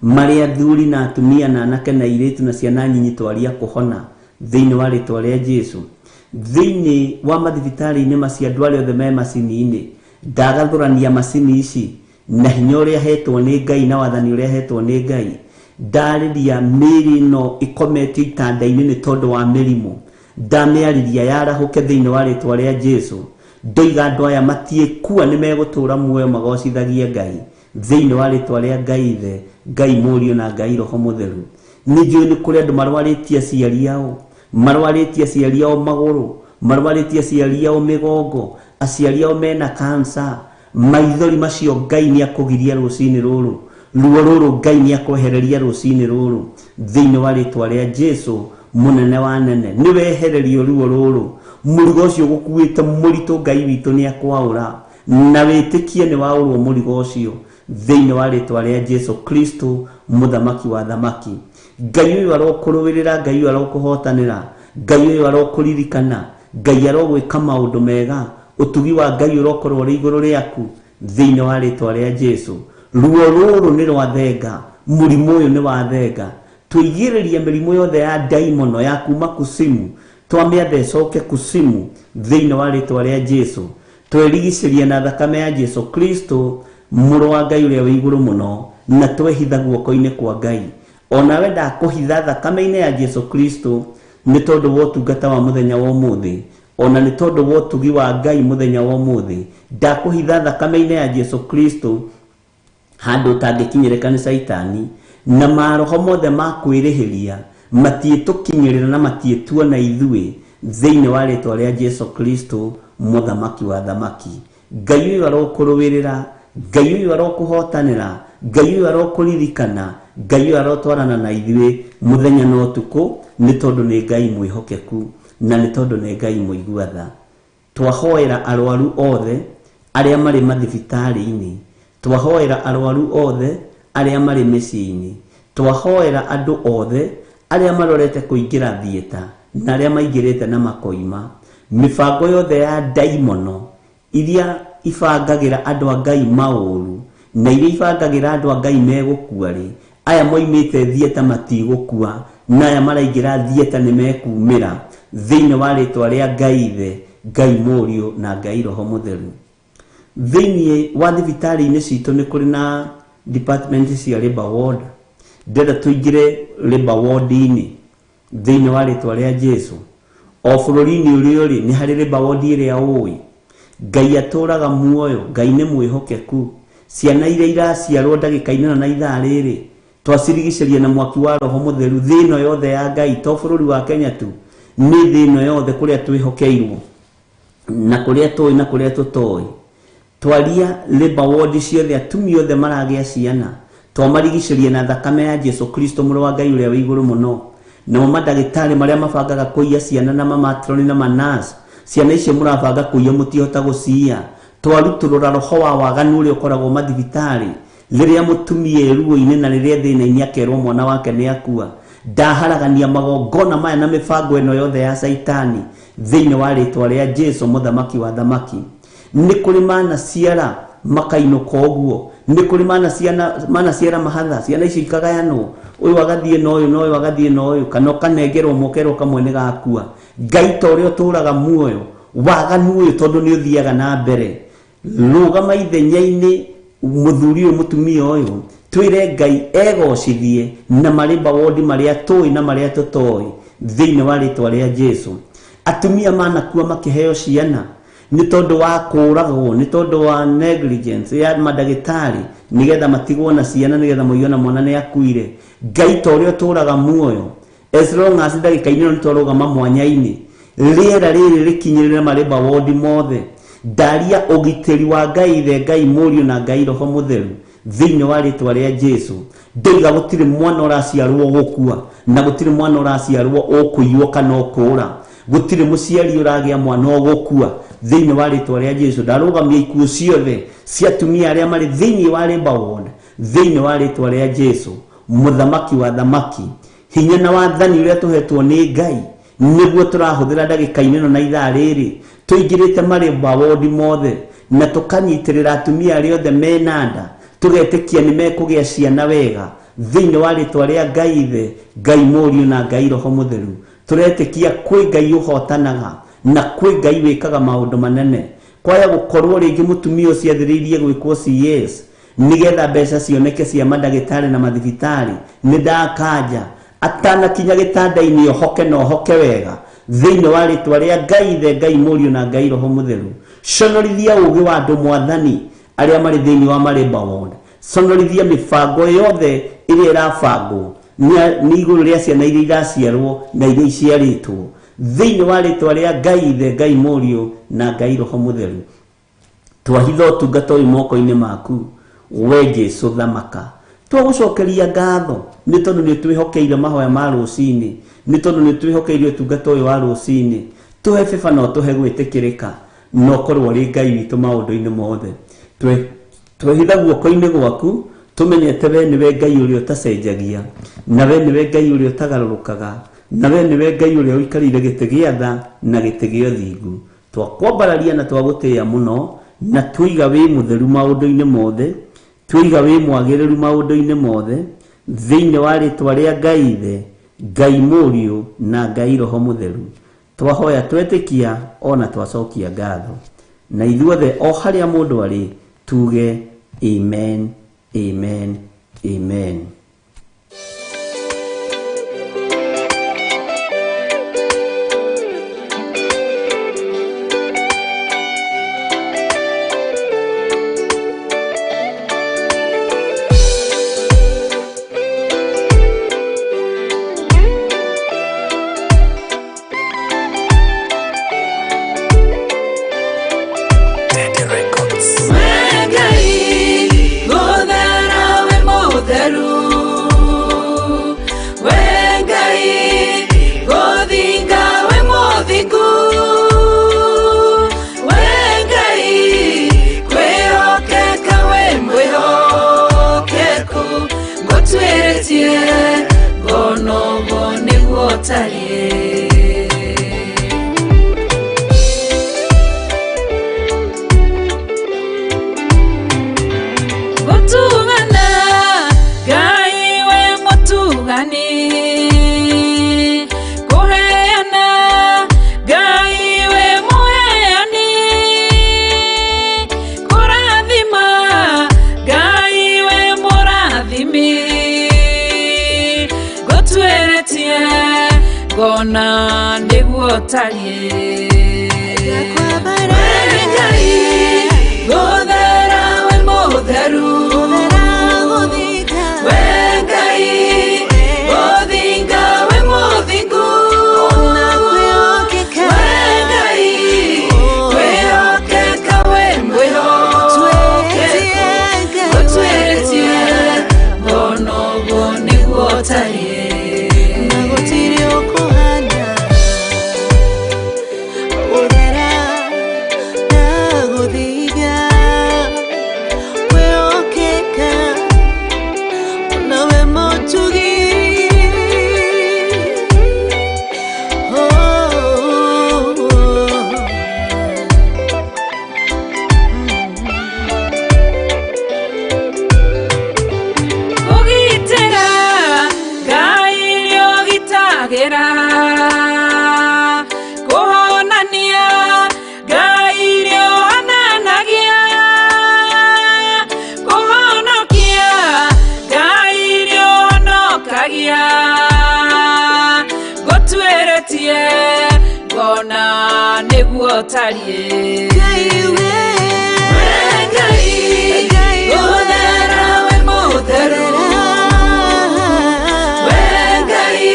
marĩa athuri na atumia na anake na airĩtu na ciana nyinyi twaria kũhona thĩinĩ wa rĩtwa rĩa Jesu. Thĩinĩ wa mathibitarĩ-inĩ macio andũ arĩa othe me macini-inĩ, ndagathũrania macini ici na hinya ũrĩa hetwo nĩ Ngai na wathani ũrĩa hetwo nĩ Ngai. Ndarĩria mĩĩrĩ ĩno ĩkometio itanda-inĩ nĩ tondũ wa mĩrimũ, ndamĩarĩria yarahũke thĩinĩ wa rĩtwa rĩa Jesu. Ndoiga andũ aya matiĩkua, nĩ megũtũũra muoyo magocithagie Ngai thĩinĩ wa rĩtwa rĩa Ngai Ithe, Ngai Mũriũ na Ngai Roho Mũtheru. Nĩ njũĩ nĩ kũrĩ andũ marwarĩtie aciari ao, marwarĩtie aciari ao magũrũ, marwarĩtie aciari ao mĩgongo, aciari ao mena cancer. Maithori macio Ngai nĩ akũgiria rũcinĩ rũrũ, ruo rũrũ Ngai nĩ akwehereria rũcinĩ rũrũ thĩinĩ wa rĩtwa rĩa Jesu, Mũnene wa nene nĩ wehererio ruo rũrũ mũrigo ũcio gũkuĩte mũritũ Ngai witũ nĩ akwaũra na wĩtĩkie nĩ waũrwo mũrigo ũcio thĩinĩ wa rĩtwa rĩa Jesu Kristo mũthamaki wa thamaki. Ngai ũyũ arokũrũĩrĩra, Ngai ũyũ arokũhotanĩra, Ngai ũyũ arokũririkana, Ngai arogwĩka maũndũ mega, ũtugi wa Ngai ũrokorwo ũrĩ igũrũ rĩaku thĩinĩ wa rĩtwa rĩa Jesu. Ruo rũrũ nĩ rwathenga, mũrimũ ũyũ nĩ wathenga. Tũigĩrĩrie mĩrimũ yothe ya ndaimono ya kuma kusimu, twamĩatha ĩcoke kusimu thĩinĩ wa rĩtwa rĩa Jesu. Twerigicĩria na thakame ya Jesu Kristo mũrũ wa Ngai ũrĩa wĩ igũrũ mũno, na twehitha guoko-inĩ kwa Ngai. Onawe ndakũhitha thakame-inĩ ya Jesu Kristo nĩ tondũ wa ũtungata wa mũthenya wa ũmũthĩ, ona nĩ tondũ wa ũtugi wa Ngai mũthenya wa ũmũthĩ. Ndakũhitha thakame-inĩ ya Jesu Kristo handũ ũtangĩkinyĩrĩka nĩ Caitani, na maroho mothe ma kwĩrĩhĩria matiĩtũkinyĩrĩra na matiĩtuona ithuĩ thĩinĩ wa rĩtwa rĩa Jesu Kristo mũthamaki wa thamaki. Ngai ũyũ arokũrũĩrĩra, Ngai ũyũ arokũhotanĩra, Ngai ũyũ arokũririkana, Ngai ũyũ arotwarana na ithuĩ mũthenya na ũtukũ, nĩ tondũ nĩ Ngai mwĩhokeku na nĩ tondũ nĩ Ngai mũigua tha. Twahoera arwaru othe arĩa marĩ mathibitarĩ-inĩ, twahoera arwaru othe arĩa marĩ mĩciĩ-inĩ, twahoera andũ othe arĩa marorete kũingĩra thieta na arĩa maingĩrĩte na makoima. Mĩbango yothe ya ndaimono iria ibangagĩra andũ a Ngai maũru na iria ibangagĩra andũ a Ngai megũkua rĩ, aya moimĩte thieta matigũkua na aya maraingĩra thieta nĩ mekumĩra thĩinĩ wa rĩtwa rĩa Ngai Ithe, Ngai Mũriũ na Ngai Roho Mũtheru. Thĩinĩ wa thibitarĩ-inĩ citũ nĩ kũrĩ na department cia labor ward. Ndĩrenda tũingĩre labor ward-inĩ thĩinĩ wa rĩtwa rĩa Jesu. O bũrũri-inĩ ũrĩa ũrĩ nĩ harĩ labor ward ĩrĩa ũĩ. Ngai atũraga muoyo, Ngai nĩ mwĩhokeku. Ciana iria iraciarwo ndagĩka-inĩ ĩno na ithaa rĩrĩ twacirigicĩria na mwaki wa Roho Mũtheru. Thĩ ĩno yothe ya Ngai, to bũrũri wa Kenya tu, nĩ thĩ ĩno yothe kũrĩa twĩhokeirwo na kũrĩa tũĩ na kũrĩa tũtoĩ. Twaria labor ward ciothe, atumia othe maragĩa ciana twamarigicĩria na thakame ya Jesu Kristo mũrũ wa Ngai ũrĩa wĩ igũrũ mũno. Namo mandagĩtarĩ marĩa mabangaga kũiya ciana na mamatroni na manas, ciana icio mũrabanga kũiya mũtihota gũciiya. Twarutũrũra roho wa waganu ũrĩa ũkoragwo mathibitarĩ rĩrĩa mũtumia ruo-inĩ na rĩrĩa thĩna-inĩ akerwo mwana wake nĩ akua. Ndaharagania magongona maya na mĩbango ĩno yothe ya Caitani thĩinĩ wa rĩtwa rĩa Jesu mũthamaki wa thamaki. Nĩ kũrĩ manaciara makainũka ũguo, nĩ kũrĩ manaciara mahatha, ciana icio ikagayanwo, ũyũ agathiĩ na ũyũ na ũyũ agathiĩ na ũyũ, kana ũkanengerwo mokerwo kamwe nĩ gakua. Ngai ta ũrĩa ũtũraga muoyo, waganu ũyũ tondũ nĩ ũthiaga na mbere, rũgama ithenya-inĩ mũthuri ũyũ mũtumia ũyũ, twĩre Ngai egocithie na marĩmba wondi marĩa tũĩ na marĩa tũtoĩ thĩinĩ wa rĩtwa rĩa Jesu. Atumia manakua makĩheo ciana nĩ tondũ wa kũragwo, nĩ tondũ wa negligence ya mandagĩtarĩ, nĩgetha matigwo na ciana, nĩgetha moiyo na mwana nĩ akuire. Ngai ta ũrĩa ũtũraga muoyo, as long as ndagĩka-inĩ ĩno nĩtwarũgama mwanya-inĩ, rĩera rĩrĩ rĩkinyĩrĩre marĩmba wondi mothe. Ndaria ũgitĩri wa Ngai Ithe, Ngai Mũriũ na Ngai Roho Mũtheru thĩinĩ wa rĩtwa rĩa Jesu. Ndoiga gũtirĩ mwana ũraciarwo gũkua na gũtirĩ mwana ũraciarwo ũkũiywo kana ũkũũra, gũtirĩ mũciari ũragĩa mwana ũgũkua thĩinĩ wa rĩtwa rĩa Jesu. Ndarũgamia ikuũ ciothe cia atumia arĩa marĩ thĩinĩ wa labor ward thĩinĩ wa rĩtwa rĩa Jesu mũthamaki wa thamaki. Hinya na wathani ũrĩa tũhetwo nĩ Ngai nĩguo tũrahũthĩra ndagĩka-inĩ ĩno na ithaa rĩrĩ, tũingĩrĩte marĩmba wondi mothe na tũkanyitĩrĩra atumia arĩa othe mena nda, tũgetĩkia nĩ mekũgĩa ciana wega thĩinĩ wa rĩtwa rĩa Ngai Ithe, Ngai Mũriũ na Ngai Roho Mũtheru. Tũretĩkia kwĩ Ngai ũhotanaga na kwĩ Ngai wĩkaga maũndũ manene. Kwaya gũkorwo rĩngĩ mũtumia ũcio athĩrĩirie gwĩkwo CS nĩgetha mbeca cioneke cia mandagĩtarĩ na mathibitarĩ, nĩ ndakanja atanakinya gĩtanda-inĩ ohoke na ohoke wega thĩinĩ wa rĩtwa rĩa Ngai Ithe, Ngai Mũriũ na Ngai Roho Mũtheru. Conorithia ũũgĩ wa andũ mwathani arĩa marĩ thĩinĩ wa marĩmba ward, conorithia mĩbango yothe ĩrĩa ĩrabangwo nĩ igũrũ rĩa ciana iria iraciarwo na iria iciarĩtwo thĩinĩ wa rĩtwa rĩa Ngai Ithe, Ngai Mũriũ na Ngai Roho Mũtheru. Twahitha ũtungata ũyũ moko-inĩ maku, we Jesu thamaka. Twagũcokeria ngatho nĩ tondũ nĩ twĩhokeire mahoya ma rũcinĩ, nĩ tondũ nĩ twĩhokeire ũtungata ũyũ wa rũcinĩ. Tũhe bĩba na ũtũhe gwĩtĩkĩrĩka, na ũkorwo ũrĩ Ngai witũ maũndũ-inĩ mothe. Twehitha guoko-inĩ gwaku, tũmenyete we nĩwe Ngai ũrĩa ũtacenjagia, na we nĩwe Ngai ũrĩa ũtagarũrũkaga, na we nĩwe Ngai ũrĩa ũikarĩire gĩtĩ gĩa tha na gĩtĩ gĩa ũthingu. Twakwambararia na twagũtĩĩa mũno, na twoiga wĩ mũtheru maũndũ-inĩ mothe, twoiga wĩ mwagĩrĩru maũndũ-inĩ mothe, thĩinĩ wa rĩtwa rĩa Ngai Ithe, Ngai Mũriũ na Ngai Roho Mũtheru. Twahoya twetĩkia ona twacokia ngatho, na ithuothe o harĩa mũndũ arĩ tuge amen, amen, amen. Gona nĩguo tariĩ. We Ngai gũthera we mũtheru, we Ngai gũthinga we mũthingu, we Ngai kwĩhokeka we mwĩhokeku, gũtuĩtie ngona ũguo nĩguo tariĩ. Gona nĩguo tariĩ. We Ngai gũthera we mũtheru, we Ngai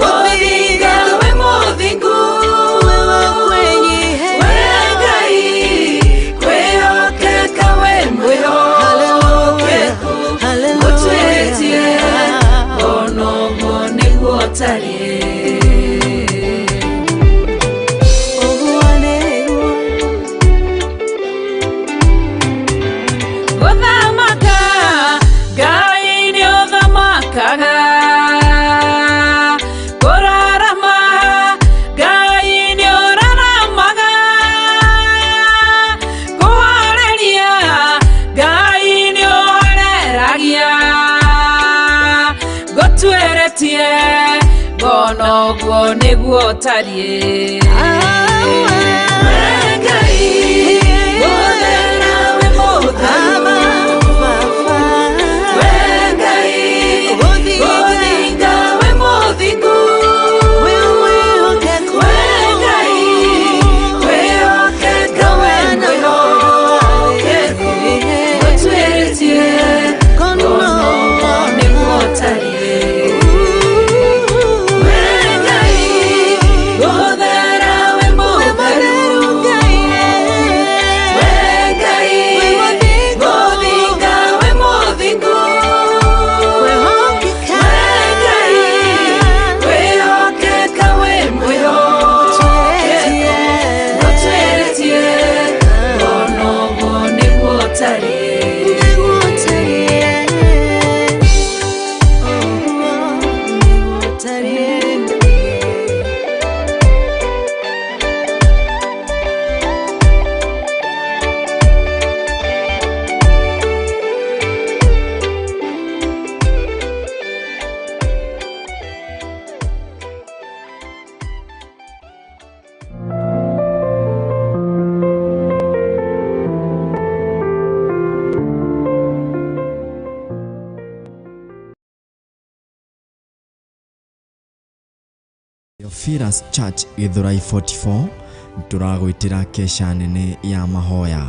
gũthinga we mũthingu, we Ngai kwĩhokeka we mwĩhokeku, gũtuĩtie ngona ũguo nĩguo tariĩ. Ngona ũguo nĩguo tariĩ. We Ngai gũthera we mũtheru, we Ngai gũthinga we mũthingu, we Ngai kwĩhokeka we mwĩhokeku, gũtuĩtie ngona ũguo nĩguo tariĩ. We Ngai Theophilus Church Githurai 44 tũragwĩtĩra kesha nene ya mahoya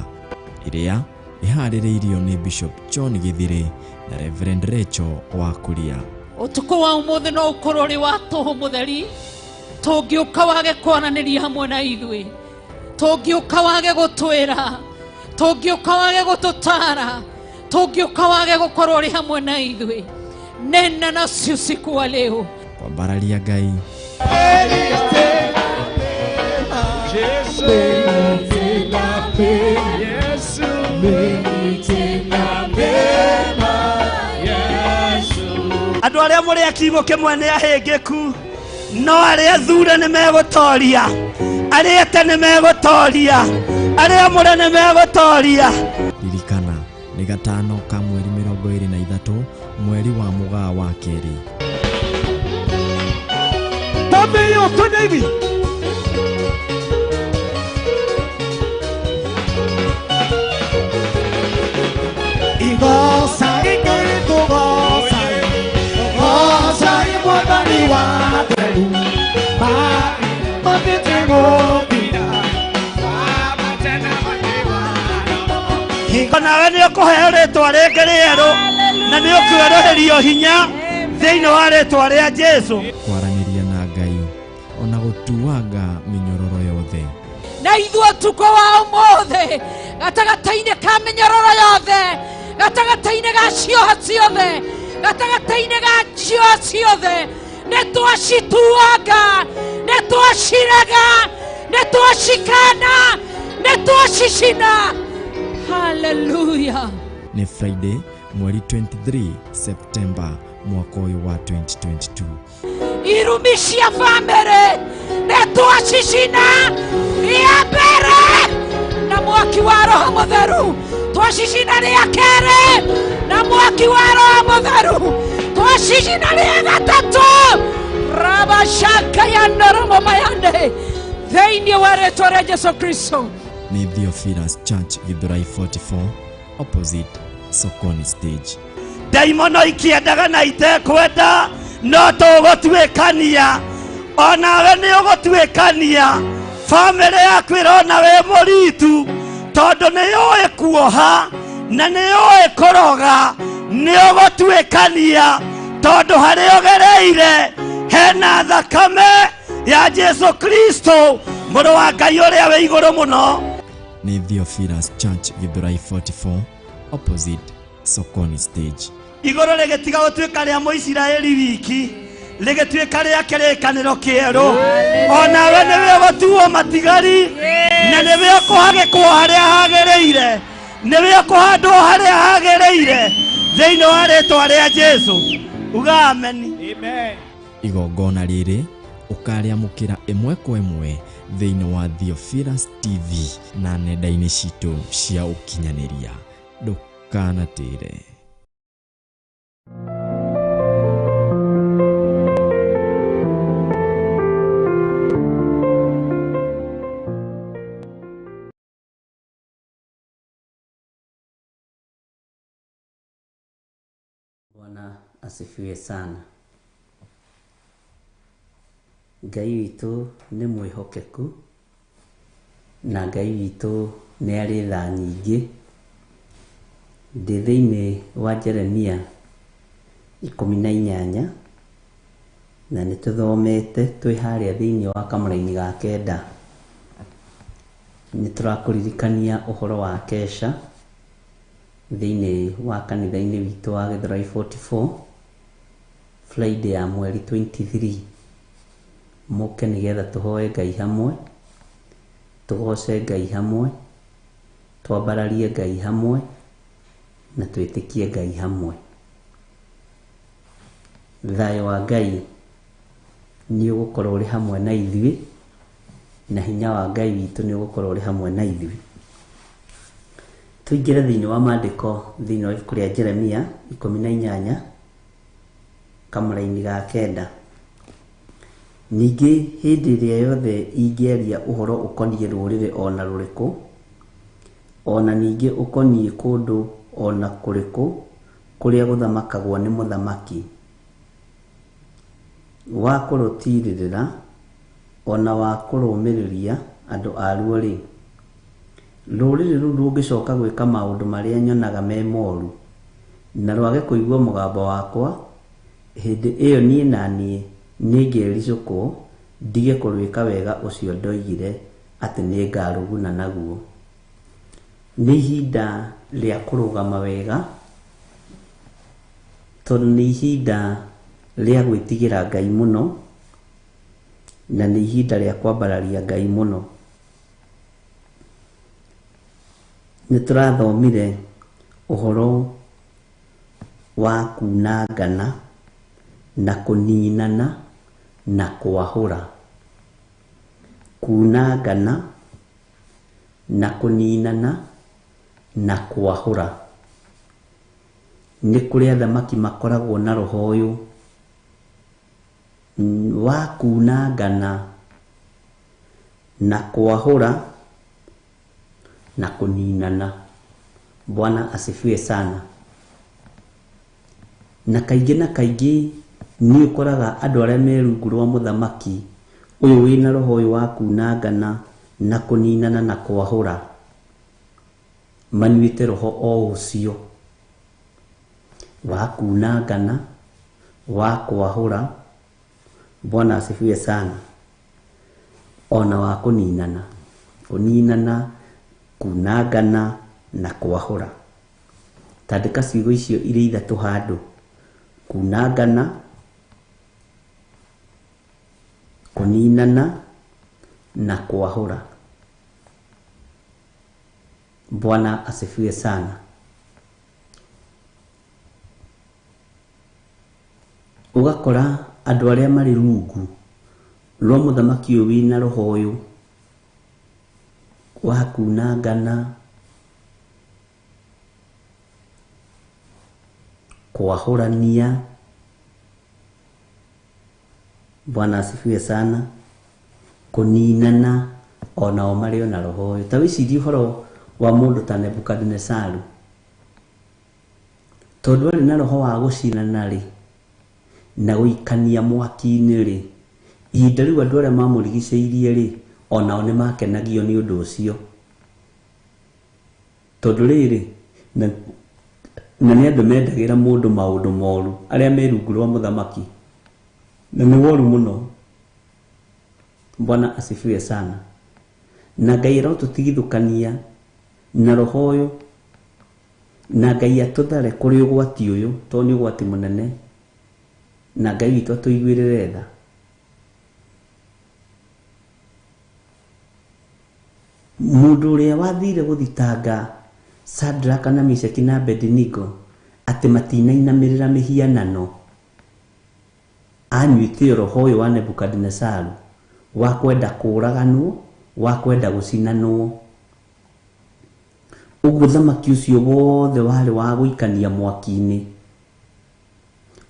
ĩrĩa ĩharĩrĩirio nĩ Bishop John Githiri na Reverend Rachel wa Kuria. Ũtukũ wa ũmũthĩ no ũkorwo ũrĩ wa tũhũ mũtheri, tũngĩũka wage kwaranĩria hamwe na ithuĩ, tũngĩũka wage gũtwĩra, tũngĩũka wage gũtũtara, tũngĩũka wage gũkorwo ũrĩ hamwe na ithuĩ. Nena nasi usiku wa leo. Kwambararia Ngai, Andũ arĩa mũrĩ a kiugo kĩmwe nĩ ahĩngĩku, no arĩa thure nĩ megũtoria, arĩa ete nĩ megũtoria, arĩa amũre nĩ megũtoria. Ririkana nĩ gatano ka mweri 23 mweri wa Mũgaa wa kerĩ. Hingo nawe nĩ ũkũheo rĩtwa rĩngĩ rĩerũ na nĩ ũkwerũhĩrio hinya thĩinĩ wa rĩtwa rĩa Jesũ. Kwaranĩria na Ngai ona gũtuanga mĩnyororo yothe. Na ithuĩ ũtukũ wa ũmũthĩ gatagatĩ-inĩ ka mĩnyororo yothe, gatagatĩ-inĩ ga cioha ciothe, gatagatĩ-inĩ ga cioha ciothe, nĩ twacituanga, nĩ twacirega, nĩ twacikana, nĩ twacicina. Hallelujah. Nĩ Friday mweri 23 September mwaka ũyũ wa 2022. Irumi cia bamĩrĩ nĩ twacicina rĩa mbere na mwaki wa Roho Mũtheru, twacicina rĩa kerĩ na mwaki wa Roho Mũtheru, twacicina rĩa gatatũ rabashaka ya noromo mayande thĩinĩ wa rĩtwa rĩa Jesu Kristo. Nĩ Theophilus Church Githurai 44 opposite Sokoni stage. Ndaimono ikĩendaga na itekwenda no tũgũtuĩkania, onawe nĩ ũgũtuĩkania. Bamĩrĩ yaku ĩrona wĩ mũritu tondũ nĩ yũĩ kuoha na nĩ yũĩ kũroga. Nĩ ũgũtuĩkania tondũ harĩa ũgereire hena thakame ya Jesu Kristo mũrũ wa Ngai ũrĩa wĩ igũrũ mũno. Nĩ Theophilus Church Githurai 44 opposite Sokoni stage. Igũrũ rĩgĩtiga gũtuĩka rĩa Mũisiraeli wiki, rĩgĩtuĩka rĩa kĩrĩkanĩro kĩerũ. Onawe nĩwe ũgũtuo matigari na nĩwe ũkũhagĩkwo harĩa hagĩrĩire, nĩwe ũkũhandwo harĩa hagĩrĩire thĩinĩ wa rĩtwa rĩa Jesũ. Uga ameni. Igongona rĩrĩ ũkarĩamũkĩra ĩmwe kwa ĩmwe thĩinĩ wa Theophilus TV na nenda-inĩ citũ cia ũkinyanĩria. Ndũkanatĩre. Bwana asifiwe sana. Ngai witũ nĩ mwĩhokeku na Ngai witũ nĩ arĩ tha nyingĩ. Ndĩ thĩinĩ wa Jeremia 18 na nĩ tũthomete twĩ harĩa thĩinĩ wa kamũraini ga 9. Nĩ tũrakũririkania ũhoro wa kesha thĩinĩ wa kanitha-inĩ witũ wa Githurai 44 Friday ya mweri 23. Mũke nĩgetha tũhoe Ngai hamwe, tũgoce Ngai hamwe, twambararie Ngai hamwe na twĩtĩkie Ngai hamwe. Thayũ wa Ngai nĩ ũgũkorwo ũrĩ hamwe na ithuĩ na hinya wa Ngai witũ nĩ ũgũkorwo ũrĩ hamwe na ithuĩ. Tũingĩre thĩinĩ wa maandĩko thĩinĩ wa ibuku rĩa Jeremia 18 kamũraini ga 9. Ningĩ hĩndĩ ĩrĩa yothe ingĩaria ũhoro ũkoniĩ rũrĩrĩ o na rũrĩkũ, o na ningĩ ũkoniĩ kũndũ o na kũrĩkũ kũrĩa gũthamakagwo nĩ mũthamaki wa kũrũtirĩrĩra O na wa kũrũmĩrĩria andũ aruo-rĩ, rũrĩrĩ rũu rũngĩcoka gwĩka maũndũ marĩa nyonaga me moru, na rwage kũigua mũgambo wakwa, hĩndĩ ĩyo niĩ na niĩ nĩngericũkwo ndige kũrwĩka wega ũcio ndoigire atĩ nĩngarũguna naguo. Nĩ ihinda rĩa kũrũgama wega, tondũ nĩ ihinda rĩa gwĩtigĩra Ngai mũno, na nĩ ihinda rĩa kwambararia Ngai mũno. Nĩ tũrathomire ũhoro wa kunangana na kũninana na kwahũra. Kunangana na kũninana na kwahũra. Nĩ kũrĩ athamaki makoragwo na roho ũyũ wa kunangana na kwahũra na kũninana. Bwana asifiwe sana. Na kaingĩ na kaingĩ nĩ ũkoraga andũ arĩa me rungu rwa mũthamaki ũyũ wĩna roho ũyũ wa kunangana na kũninana na kwahũra, manyuĩte roho o ũcio wa kunangana, wa kwahũra. Bwana asifiwe sana. Ona wa kũninana, kũninana, kunangana na kwahũra. Tandĩka ciugo icio irĩ ithatũ handũ: kunangana, kũninana na kwahũra. Bwana asifiwe sana. Ũgakora andũ arĩa marĩ rungu rwa mũthamaki ũyũ wĩna roho ũyũ wa kunangana, kwahũrania. Bwana asifiwe sana. Kũninana, onao marĩ o na roho ũyũ. Ta wĩcirie ũhoro wa mũndũ ta Nebukadinesaru, tondũ arĩ na roho wa gũcinana rĩ na gũikania mwaki-inĩ rĩ, ihinda rĩu andũ arĩa mamũrigicĩirie rĩ, onao nĩ makenagio nĩ ũndũ ũcio. Tondũ rĩrĩ, na nĩ andũ mendagĩra mũndũ maũndũ moru, arĩa me rungu rwa mũthamaki, na nĩ woru mũno. Bwana asifiwe sana. Na Ngai arotũtigithũkania na roho ũyũ, na Ngai atũthare kũrĩ ũgwati ũyũ, tondũ nĩ ũgwati mũnene, na Ngai witũ atũiguĩrĩre tha. Mũndũ ũrĩa wathire gũthitanga Shadraka na Meshaki na Abednego atĩ matinainamĩrĩra mĩhianano, anyuĩte roho ũyũ wa Nebukadinesaru wa kwenda kũũraganwo, wa kwenda gũcinanwo. Ũguo ũthamaki ũcio wothe warĩ wa gũikania mwaki-inĩ,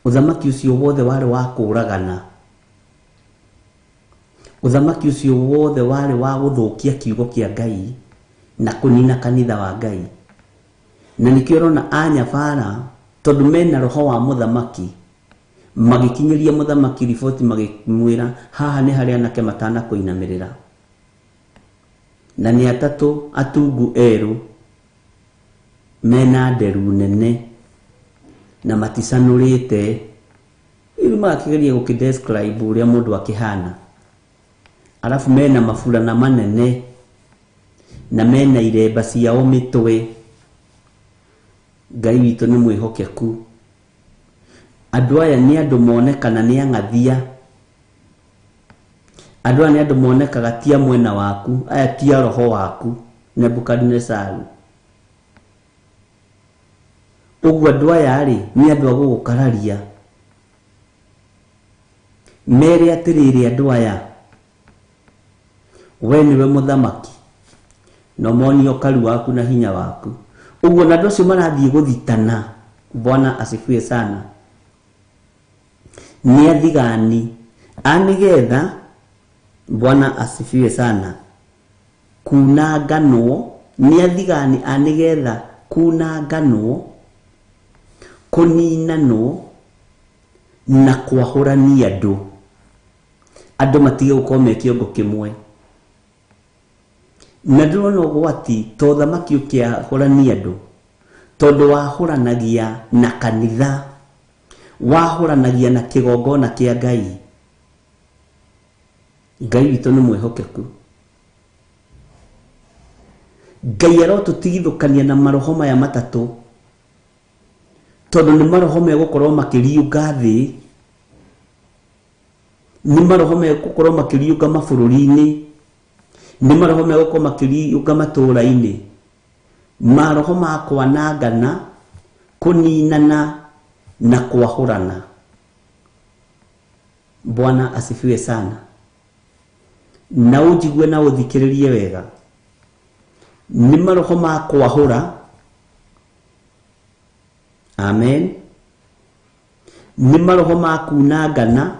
ũthamaki ũcio wothe warĩ wa kũũragana, ũthamaki ũcio wothe warĩ wa gũthũkia kiugo kĩa Ngai na kũnina kanitha wa Ngai. Na nĩkĩo ũrona anyabara, tondũ mena roho wa mũthamaki, magĩkinyĩria mũthamaki riboti, magĩmwĩra haha nĩ harĩa anake matanakũinamĩrĩra, na nĩ atatũ atungu erũ mena nderu nene na maticanũrĩte. Rĩu magakĩgeria gũkĩ-describe ũrĩa mũndũ akĩhana, arabu mena maburana manene na mena iremba ciao mĩtwe. Ngai witũ nĩ mwĩhokeku. Andũ aya nĩ andũ monekana nĩ ang'athia, andũ aya nĩ andũ monekaga ti a mwena waku, aya ti a roho waku Nebukadinesaru. Ũguo andũ aya rĩ nĩ andũ a gũgũkararia, mere atĩrĩrĩ, andũ aya we nĩwe mũthamaki, na ũmonie ũkaru waku na hinya waku. Ũguo na andũ acio marathiĩ gũthitana. Bwana asifiwe sana. Nĩ athigani a nĩgetha, Bwana asifiwe sana, kunanganwo. Nĩ athigani a nĩgetha kunanganwo, kũninanwo na kwahũrania andũ. Andũ matige gũkorwo me kĩongo kĩmwe. Na ndĩrona ũgwati to thamaki ũkĩahũrania andũ, tondũ wahũranagia na kanitha, wahũranagia na kĩgongona kĩa Ngai. Ngai witũ nĩ mwĩhokeku. Ngai arotũtigithũkania na maroho maya matatũ, tondũ nĩ maroho megũkorwo makĩriũnga thĩ, nĩ maroho megũkorwo makĩriũnga mabũrũri-inĩ, nĩ maroho megũkorwo makĩriũnga matũũra-inĩ, maroho ma kwanangana, kũninana na kwahũrana. Bwana asifiwe sana. Na ũnjigue na ũthikĩrĩrie wega. Nĩ maroho ma kwahũra. Amen. Nĩ maroho ma kunangana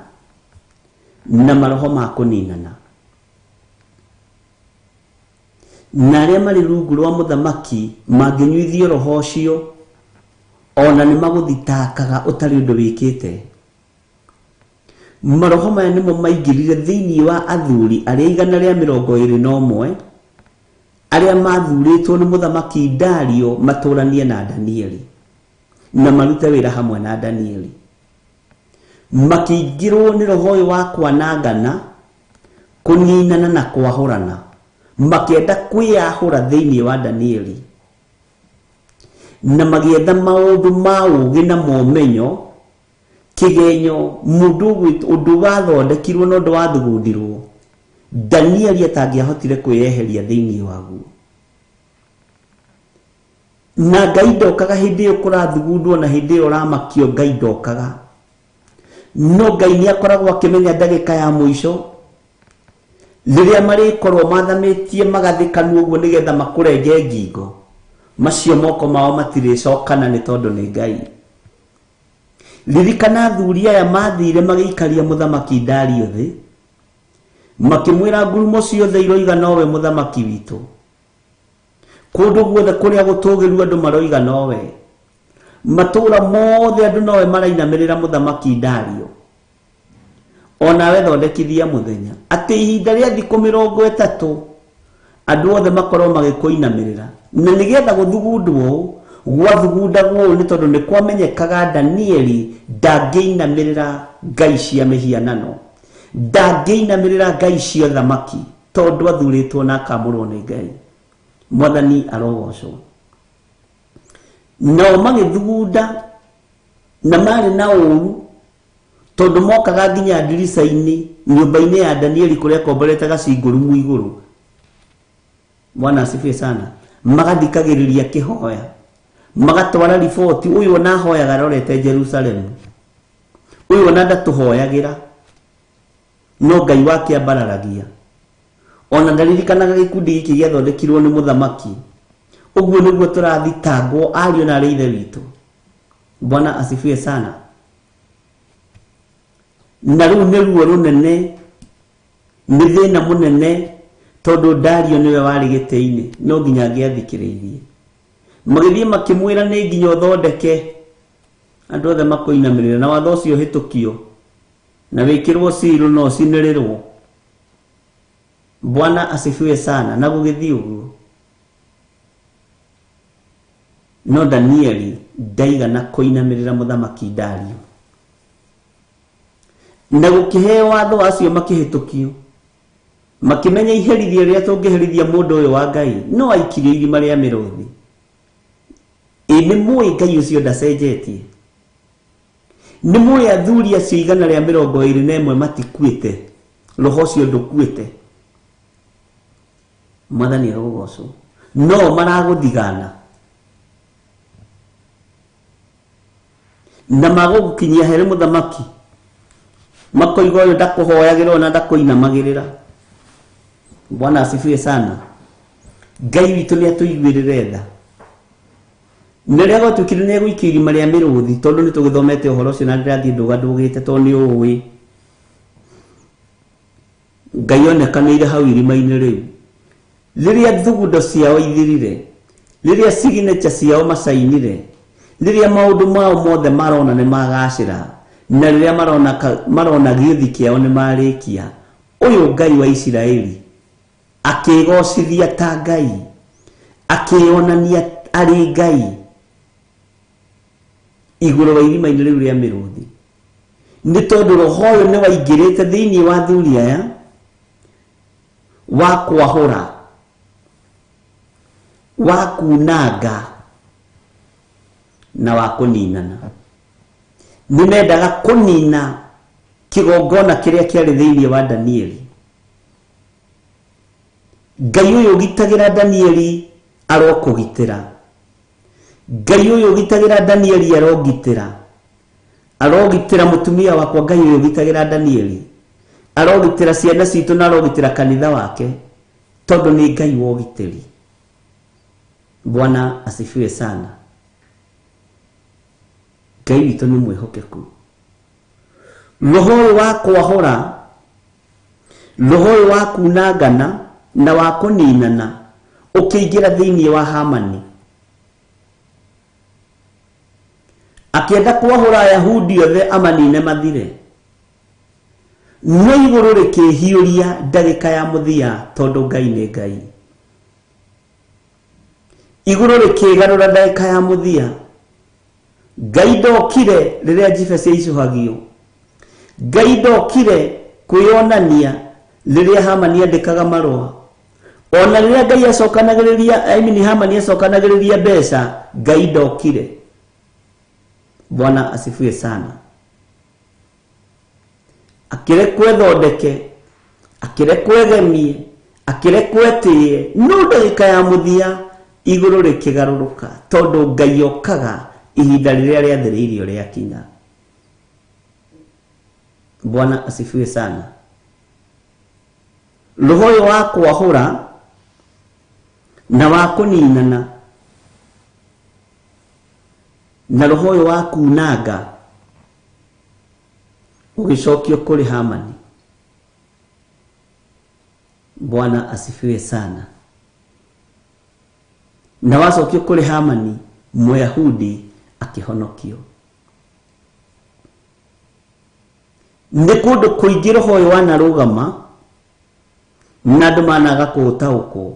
na maroho ma kũninana. Na arĩa marĩ rungu rwa mũthamaki mangĩnyuithio roho ũcio, ona nĩ magũthitakaga ũtarĩ ũndũ wĩkĩte. Maroho maya nĩmo maingĩrire thĩinĩ wa athuri arĩa 121 arĩa mathurĩtwo nĩ mũthamaki Dario matũranie na Danieli na marute wĩra hamwe na Danieli. Makĩingĩrwo nĩ roho ũyũ wa kwanangana, kũninana na kwahũrana, makĩenda kwĩyahũra thĩinĩ wa Danieli, na magĩetha maũndũ ma ũũgĩ na momenyo, kĩgenyo, mũndũ ũndũ wathondekirwo na ũndũ wathugundirwo Danieli atangĩahotire kwĩyeheria thĩinĩ waguo. Na Ngai ndokaga hĩndĩ ĩyo kũrathugundwo na hĩndĩ ĩyo ũramakio, Ngai ndokaga. No Ngai nĩ akoragwo akĩmenya ndagĩka ya mũico rĩrĩa marĩkorwo mathamĩtie magathĩkanwo ũguo nĩgetha makũrenge ngingo, macio moko mao matirĩcokana nĩ tondũ nĩ Ngai. Ririkana athuri aya mathire magĩikaria mũthamaki Dario thĩ, makĩmwĩra ngurumo ciothe iroiga nowe mũthamaki witũ, kũndũ guothe kũrĩa gũtũgĩru andũ maroiga nowe, matũũra mothe andũ nowe marainamĩrĩra mũthamaki Dario. Onawe thondekithia mũthenya atĩ ihinda rĩa thikũ 30 andũ othe makorwo magĩkũinamĩrĩra, na nĩgetha gũthugundwo gwathugundagwo ũũ nĩ tondũ nĩ kwamenyekaga Danieli ndangĩinamĩrĩra ngai cia mĩhianano, ndangĩinamĩrĩra ngai cia thamaki, tondũ athurĩtwo na akamũrwo nĩ Ngai. Mwathani arogocwo. Nao magĩthugunda na marĩ na ũũru, tondũ mokaga nginya ndirica-inĩ nyũmba-inĩ ya Danieli kũrĩa akomborete gacingũrumu igũrũ. Bwana asifiwe sana. Magathikagĩrĩria kĩhoya, magatwara riboti, ũyũ ona ahoyaga arorete Jerusalemu, ũyũ ona ndatũhoyagĩra, no Ngai wake ambararagia. Ona ndaririkanaga gĩkundi gĩkĩ gĩathondekirwo nĩ mũthamaki. Ũguo nĩguo tũrathitangwo ariũ na arĩ ithe witũ. Bwana asifiwe sana. Na rĩu nĩ ruo rũnene, nĩ thĩna mũnene, tondũ Dario nĩwe warĩ gĩtĩ-inĩ, no nginya angĩathikĩrĩirie. Magĩthiĩ makĩmwĩra nĩ nginya ũthondeke andũ othe makũinamĩrĩra, na watho ũcio ũhĩtũkio na wĩkĩrwo ciru na ũcinĩrĩrwo. Bwana asifiwe sana. Na gũgĩthiĩ ũguo, no Danieli ndaigana kũinamĩrĩra mũthamaki Dario, na gũkĩheo watho acio makĩhĩtũkio, makĩmenya iherithia rĩrĩa tũngĩherithia mũndũ ũyũ wa Ngai no aikirio irima rĩa mĩrũthi. Ĩ nĩ mũĩ Ngai ũcio ndacenjetie? Nĩ mũĩ athuri acio 121 matikuĩte, roho ũcio ndũkuĩte. Mwathani arogocwo. No maragũthigana na magũgũkinyia harĩ mũthamaki, makoiga ũyũ ndakũhoyagĩra ona ndakũinamagĩrĩra. Bwana asifiwe sana. Ngai witũ nĩ atũiguĩrĩre tha. Na rĩrĩa gwatuĩkire nĩ egũikio irima rĩa mĩrũthi, tondũ nĩ tũgĩthomete ũhoro ũcio na ndĩrathiĩ ndũgandũgĩte tondũ nĩ ũĩ, Ngai onekanĩire hau irima-inĩ rĩu. Rĩrĩa thugundo ciao ithirire, rĩrĩa signature ciao macainire, rĩrĩa maũndũ mao mothe marona nĩ magacĩra, na rĩrĩa marona gĩũthi kĩao nĩ marĩkia, Ũyũ Ngai wa Isiraeli akĩgocithia ta Ngai, akĩonania arĩ Ngai igũrũ wa irima-inĩ rĩu rĩa mĩrũthi. Nĩ tondũ roho ũyũ nĩ waingĩrĩte thĩinĩ wa athuri aya wa kwahũra, wa kunanga na wa kũninana. Nĩ mendaga kũnina kĩgongona kĩrĩa kĩarĩ thĩinĩ wa Danieli. Ngai ũyũ ũgitagĩra Danieli arokũgitĩra. Ngai ũyũ ũgitagĩra Danieli arongitĩra. Arogitĩra mũtumia wakwa. Ngai ũyũ ũgitagĩra Danieli arogitĩra ciana citũ na arogitĩra kanitha wake, tondũ nĩ Ngai wa ũgitĩri. Bwana asifiwe sana. Ngai witũ nĩ mwĩhokeku. Roho ũyũ wa kwahũra, roho ũyũ wa kunangana na wa kũninana ũkĩingĩra thĩinĩ wa Hamani. Akĩenda kwahũra Ayahudi othe amanine mathire. No igũrũ rĩkĩhiũria ndagĩka ya mũthia, tondũ Ngai nĩ Ngai. Igũrũ rĩkĩgarũra ndagĩka ya mũthia. Ngai ndokire rĩrĩa njibe ciaicũhagio. Ngai ndokire kwĩyonania rĩrĩa Hamani andĩkaga marũa. Ona rĩrĩa Ngai acokanagĩrĩria, I mean Hamani acokanagĩrĩria mbeca, Ngai ndokire. Bwana asifiwe sana. Akĩrekwo ethondeke, akĩrekwo egemie, akĩrekwo etĩe, no ndagĩka ya mũthia igũrũ rĩkĩgarũrũka, tondũ Ngai okaga ihinda rĩrĩa rĩathĩrĩirio rĩakinya. Bwana asifiwe sana. Roho ũyũ wa kwahũra na wa kũninana na roho ũyũ wa kunanga ũgĩcokio kũrĩ Hamani. Bwana asifiwe sana. Na wacokio kũrĩ Hamani, Mũyahudi akĩhonokio. Nĩ kũndũ kũingĩ roho ũyũ wanarũgama na andũ managa kũũtaũkwo.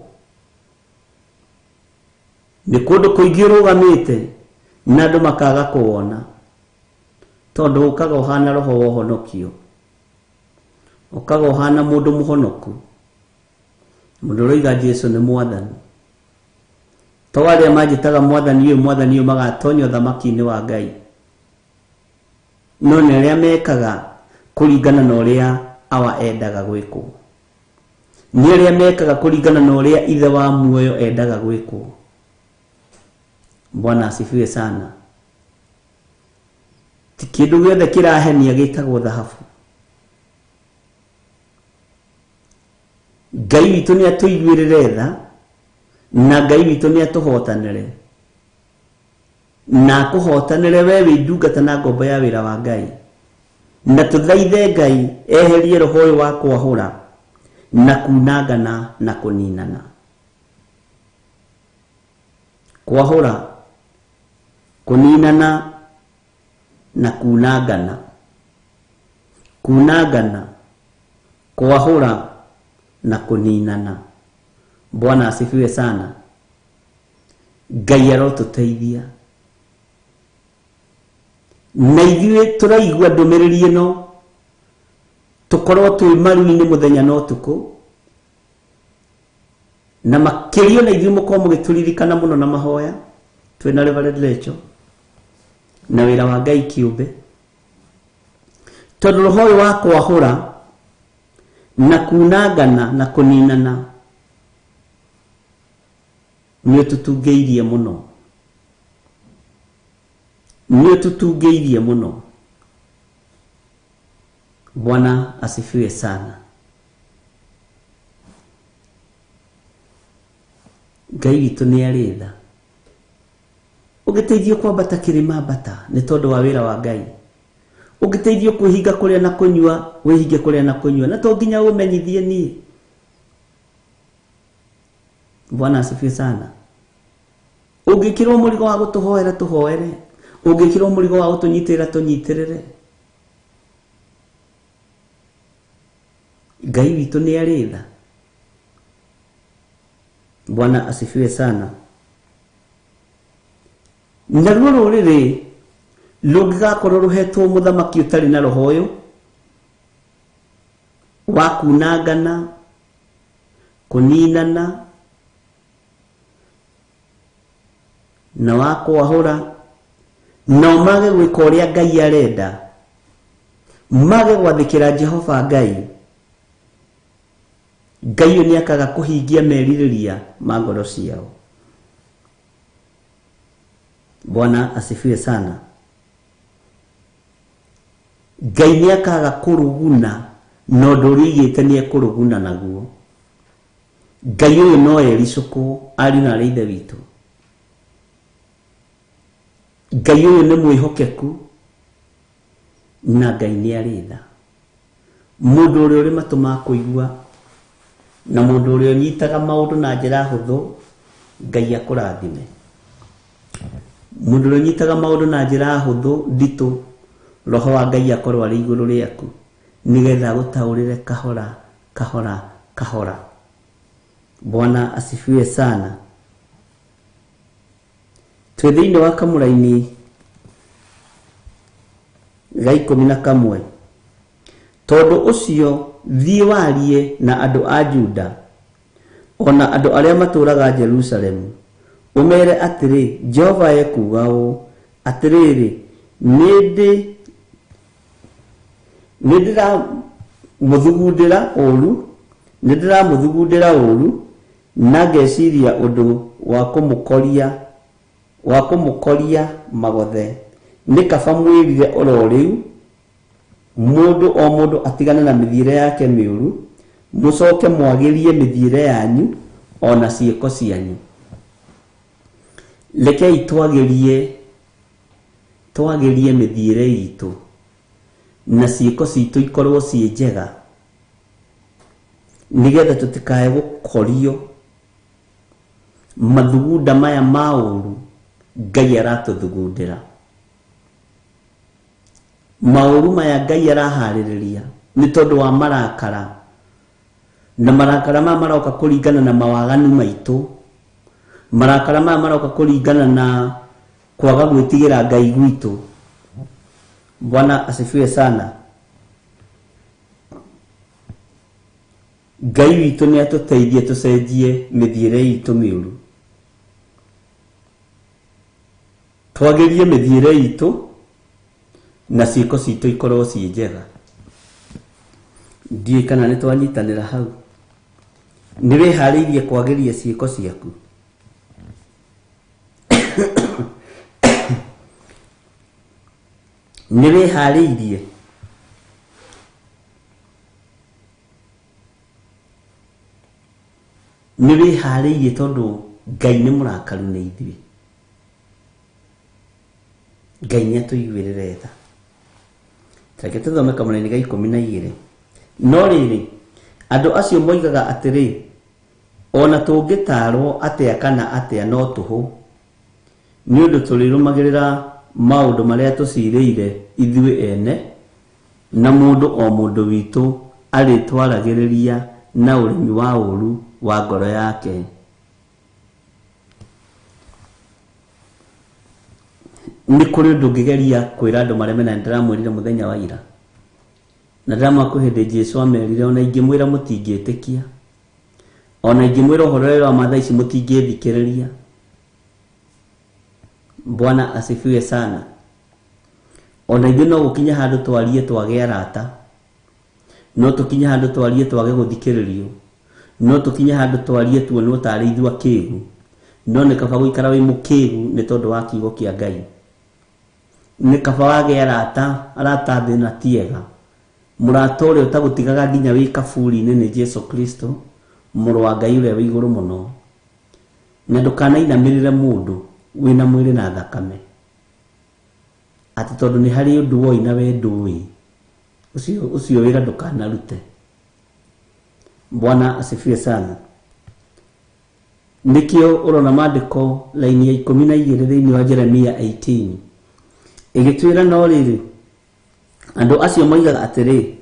Nĩ kũndũ kũingĩ ũrũgamĩte na andũ makaga kũwona, tondũ ũkaga ũhana roho wa ũhonokio, ũkaga ũhana mũndũ mũhonoku, mũndũ ũroiga Jesu nĩ mwathani. To arĩa manjĩtaga mwathani ũyũ mwathani ũyũ magatonya ũthamaki-inĩ wa Ngai, no nĩ arĩa mekaga kũringana na ũrĩa Awa endaga gwĩkwo, nĩ arĩa mekaga kũringana na ũrĩa Ithe wa muoyo endaga gwĩkwo. Bwana asifiwe sana. Ti kĩndũ gĩothe kĩrahenia gĩtagwo thahabu. Ngai witũ nĩ atũiguĩrĩre tha, na Ngai witũ nĩ atũhotanĩre, na akũhotanĩre we wĩ ndungata na ngombo ya wĩra wa Ngai. Na tũthaithe Ngai eherie roho ũyũ wa kwahũra na kunangana na kũninana. Kwahũra, kũninana na kunangana. Kunangana, kwahũra na kũninana. Bwana asifiwe sana. Ngai arotũteithia. Na ithuĩ tũraigua ndũmĩrĩri ĩno, tũkorwo twĩ maru-inĩ mũthenya na ũtukũ, na makĩria na ithuĩ mũkorwo mũgĩtũririkana mũno na mahoya. Twĩna Reverend Rachel na wĩra wa Ngai kĩũmbe, tondũ roho ũyũ wa kwahũra na kunangana na kũninana nĩ ũtũtungĩirie mũno, nĩ ũtũtungĩirie mũno. Bwana asifiwe sana. Ngai witũ nĩ arĩ tha. Ũngĩteithio kwambata kĩrĩma ambata nĩ tondũ wa wĩra wa Ngai. Ũngĩteithio kwĩhinga kũrĩa na kũnyua, wĩhinge kũrĩa na kũnyua, na to nginya ũmenyithie niĩ. Bwana asifiwe sana. Ũngĩkĩrwo mũrigo wa gũtũhoera tũhoere, ũngĩkĩrwo mũrigo wa gũtũnyitĩrĩra tũnyitĩrĩre. Ngai witũ nĩ arĩ tha. Bwana asifiwe sana. Naruo rũrĩrĩ rũngĩgakorwo rũhetwo mũthamaki ũtarĩ na roho ũyũ wa kunangana, kũninana na wa kwahũra, nao mage gwĩka ũrĩa Ngai arenda, mage gwathĩkĩra Jehova Ngai, Ngai ũyũ nĩakaga kũhingia merirĩria ma ngoro ciao. Bwana asifiwe sana. Ngai nĩakaga kũrũguna na ũndũ ũrĩa aigĩte nĩekũrũguna naguo. Ngai ũyũ no ericũkwo ariũ na arĩ ithe witũ. Ngai ũyũ nĩ mwĩhokeku na Ngai nĩ arĩ tha. Mũndũ ũrĩa ũrĩ matũ ma kũigua na mũndũ ũrĩa ũnyitaga maũndũ na njĩra hũthũ, Ngai akũrathime. Mũndũ ũrĩa ũnyitaga maũndũ na njĩra hũthũ nditũ, roho wa Ngai akorwo arĩ igũrũ rĩaku nĩgetha agũtaũrĩre kahora kahora kahora. Bwana asifiwe sana. Twĩ thĩinĩ wa kamũraini ga 11. Tondũ ũcio thiĩ warie na andũ a Juda ona andũ arĩa matũũraga Jerusalemu, ũmeere atĩrĩ, Jehova ekuuga ũũ, atĩrĩrĩ, nĩndĩramũthugundĩra ũũru na ngeciria ũndũ wa kũmũkoria magothe. Nĩ kaba mwĩrire oro rĩu, mũndũ o mũndũ atigane na mĩthiĩre yake mĩũru, mũcoke mwagĩrie mĩthiĩre yanyu ona ciĩko cianyu. Rekei twagĩrie mĩthiĩre itũ na ciĩko citũ ikorwo ciĩ njega, nĩgetha tũtikae gũkorio mathugunda maya ma ũũru Ngai aratũthugundĩra. Maũru maya Ngai araharĩrĩria nĩ tondũ wa marakara, na marakara maya maroka kũringana na mawaganu maitũ, marakara maya maroka kũringana na kwaga gwĩtigĩra Ngai gwitũ. Bwana asifiwe sana. Ngai witũ nĩ atũteithie tũcenjie mĩthiĩre itũ mĩũru, twagĩrie mĩthiĩre itũ na ciĩko citũ ikorwo ciĩ njega. Ndiũĩ kana nĩ twanyitanĩra hau. Nĩ wĩharĩirie kwagĩria ciĩko ciaku? Nĩ wĩharĩirie? Nĩ wĩharĩirie tondũ Ngai nĩ mũrakaru nĩ ithuĩ. Ngai nĩ atũiguĩrĩre tha. Reke tũthome kamũraini ga 12. No rĩrĩ, andũ acio moigaga atĩrĩ, ona tũngĩtaarwo atĩa kana atĩa no tũhũ, nĩ ũndũ tũrĩrũmagĩrĩra maũndũ marĩa tũcirĩire ithuĩ ene, na mũndũ o mũndũ witũ arĩtwaragĩrĩria na ũrĩmi wa ũũru wa ngoro yake. Nĩ kũrĩ ũndũ ũngĩgeria kwĩra andũ mareme, na nĩndĩramwĩrire mũthenya wa ira, na ndĩramwĩra kwĩ hĩndĩ Jesũ amerire, ona ingĩmwĩra mũtingĩtĩkia, ona ingĩmwĩra ũhoro ũrĩa wa ma thaa ici mũtingĩthikĩrĩria. Bwana asifiwe sana. Ona ithuĩ no gũkinye handũ twarie twage arata, no tũkinye handũ twarie twage gũthikĩrĩrio, no tũkinye handũ twarie tuonwo tarĩ ithuĩ akĩgu, no nĩ kaba gũikara wĩ mũkĩgu nĩ tondũ wa kiugo kĩa Ngai. Nĩ kaba wage arata, arata thĩ na ti ega. Mũrata ũrĩa ũtagũtigaga nginya wĩ kaburi-inĩ nĩ Jesũ Kristo, mũrũ wa Ngai ũrĩa wĩ igũrũ mũno. Na ndũkanainamĩrĩre mũndũ wĩna mwĩrĩ na thakame, atĩ tondũ nĩ harĩ ũndũ woi na we ndũĩ, ũcio wĩra ndũkanarute. Bwana asifiwe sana. Nĩkĩo ũrona maandĩko laini ya 12 thĩinĩ wa Jeremia 18 ĩgĩtwĩra, no rĩrĩ, andũ acio moigaga atĩrĩ,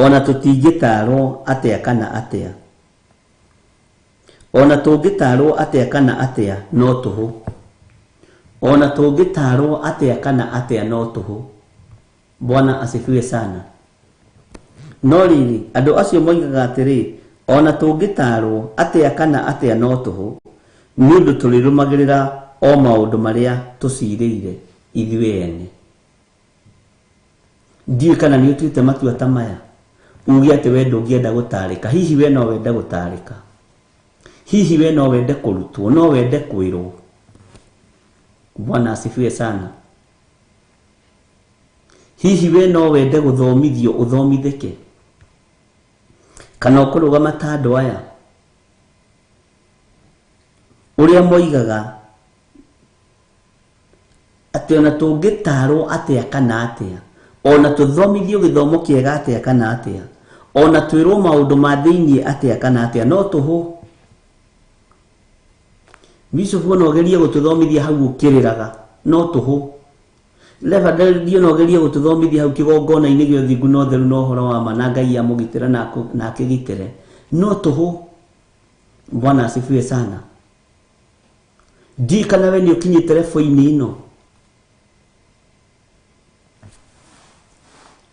Ona tũtingĩtaarwo atĩa kana atĩa, ona tũngĩtaarwo atĩa kana atĩa no tũhũ. Ona tũngĩtaarwo atĩa kana atĩa no tũhũ. Bwana asifiwe sana. No rĩrĩ, andũ acio moigaga atĩrĩ, ona tũngĩtaarwo atĩa kana atĩa no tũhũ, nĩ ũndũ tũrĩrũmagĩrĩra o maũndũ marĩa tũcirĩire ithuĩ ene. Ndiũĩ kana nĩ ũtuĩte matua ta maya, uge atĩ we ndũngĩenda gũtarĩka. Hihi we no wende gũtarĩka? Hihi we no wende kũrutwo? No wende kwĩrwo? Bwana asifiwe sana. Hihi we no wende gũthomithio ũthomithĩke? Kana ũkũrũgama ta andũ aya ũrĩa moigaga atĩ ona tũngĩtarwo atĩa kana atĩa, ona tũthomithio gĩthomo kĩega atĩa kana atĩa, ona twĩrwo maũndũ ma thĩiniĩ atĩa kana atĩa, no tũhũ. Bishop ona ũgerie gũtũthomithia hau ũkĩrĩraga, no tũhũ. Reverend ona ũgerie gũtũthomithia hau kĩgongona-inĩ gĩa ũthingu na ũtheru na ũhoro wa ma, na Ngai amũgitĩre na akĩgitĩre, no tũhũ. Bwana asifiwe sana. Ndiũĩ kana we nĩ ũkinyĩte rebo-inĩ ĩno,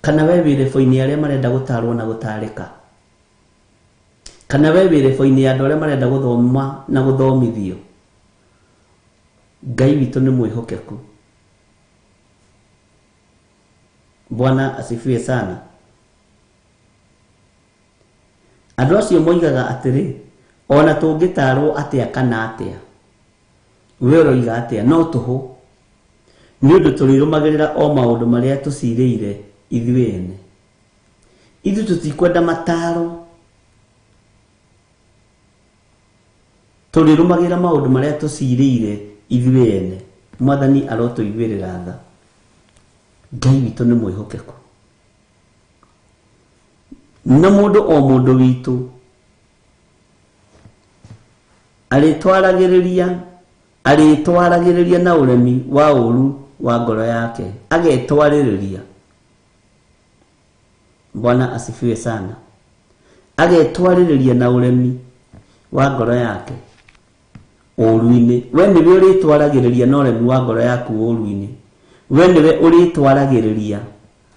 kana we wĩ rebo-inĩ arĩa marenda gũtarwo na gũtarĩka, kana we wĩ rebo-inĩ ya andũ arĩa marenda gũthoma na gũthomithio. Ngai witũ nĩ mwĩhokeku. Bwana asifiwe sana. Andũ acio moigaga atĩrĩ, ona tũngĩtarwo atĩa kana atĩa, we ũroiga atĩa, no tũhũ, nĩ ũndũ tũrĩrũmagĩrĩra o maũndũ marĩa tũcirĩire ithuĩ ene. Ithuĩ tũtikwenda mataro, tũrĩrũmagĩrĩra maũndũ marĩa tũcirĩire ithuĩ ene. Mwathani arotũiguĩrĩra tha. Ngai witũ nĩ mwĩhokeku. Na mũndũ o mũndũ witũ arĩtwaragĩrĩria na ũremi wa ũũru wa ngoro yake, agetwarĩrĩria. Bwana asifiwe sana. Agetwarĩrĩria na ũremi wa ngoro yake ũũru-inĩ. We nĩwe ũrĩtwaragĩrĩria na ũremi wa ngoro yaku ũũru-inĩ. We nĩwe ũrĩtwaragĩrĩria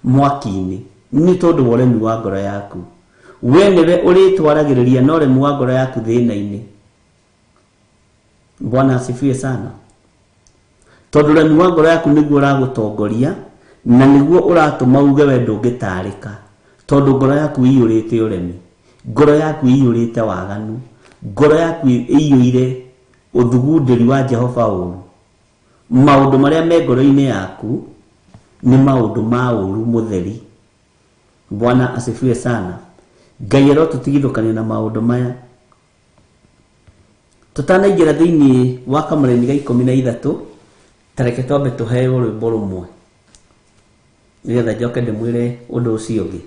mwaki-inĩ nĩ tondũ wa ũremi wa ngoro yaku. We nĩwe ũrĩtwaragĩrĩria na ũremi wa ngoro yaku thĩna-inĩ. Bwana asifiwe sana. Tondũ ũremi wa ngoro yaku nĩguo ũragũtongoria na nĩguo ũratũma uge we ndũngĩtarĩka, tondũ ngoro yaku ĩiyũrĩte ũremi, ngoro yaku ĩiyũrĩte waganu, ngoro yaku ĩiyũire ũthugundĩri wa Jehova ũũru. Maũndũ marĩa me ngoro-inĩ yaku nĩ maũndũ ma ũũru mũtheri. Bwana asifiwe sana. Ngai arotũtigithũkania na maũndũ maya. Tũtanaingĩra thĩinĩ wa kamũraini ga 13, ta reke twambe tũheo rwĩmbo rũmwe nĩgetha njoke ndĩmwĩre ũndũ ũcio ũngĩ.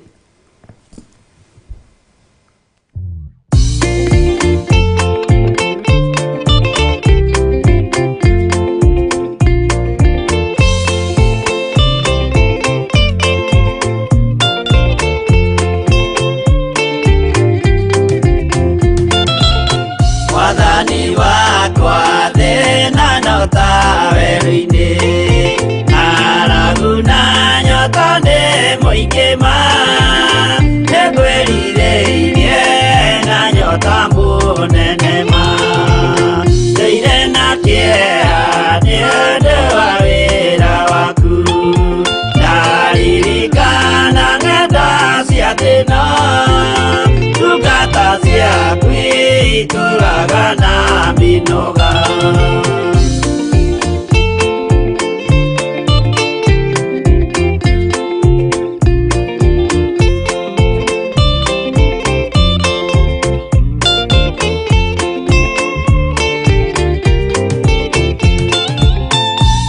Mwathani wakwa thĩna no ta werũ-inĩ, ng'aragu na nyota nĩ mũingĩ ma, nĩngwĩrirĩirie na nyota mũnene ma, ndũire na kĩeha nĩ ũndũ wa wĩra waku, ndaririkana ng'enda cia thĩna, ndungata ciaku itũraga na mĩnoga.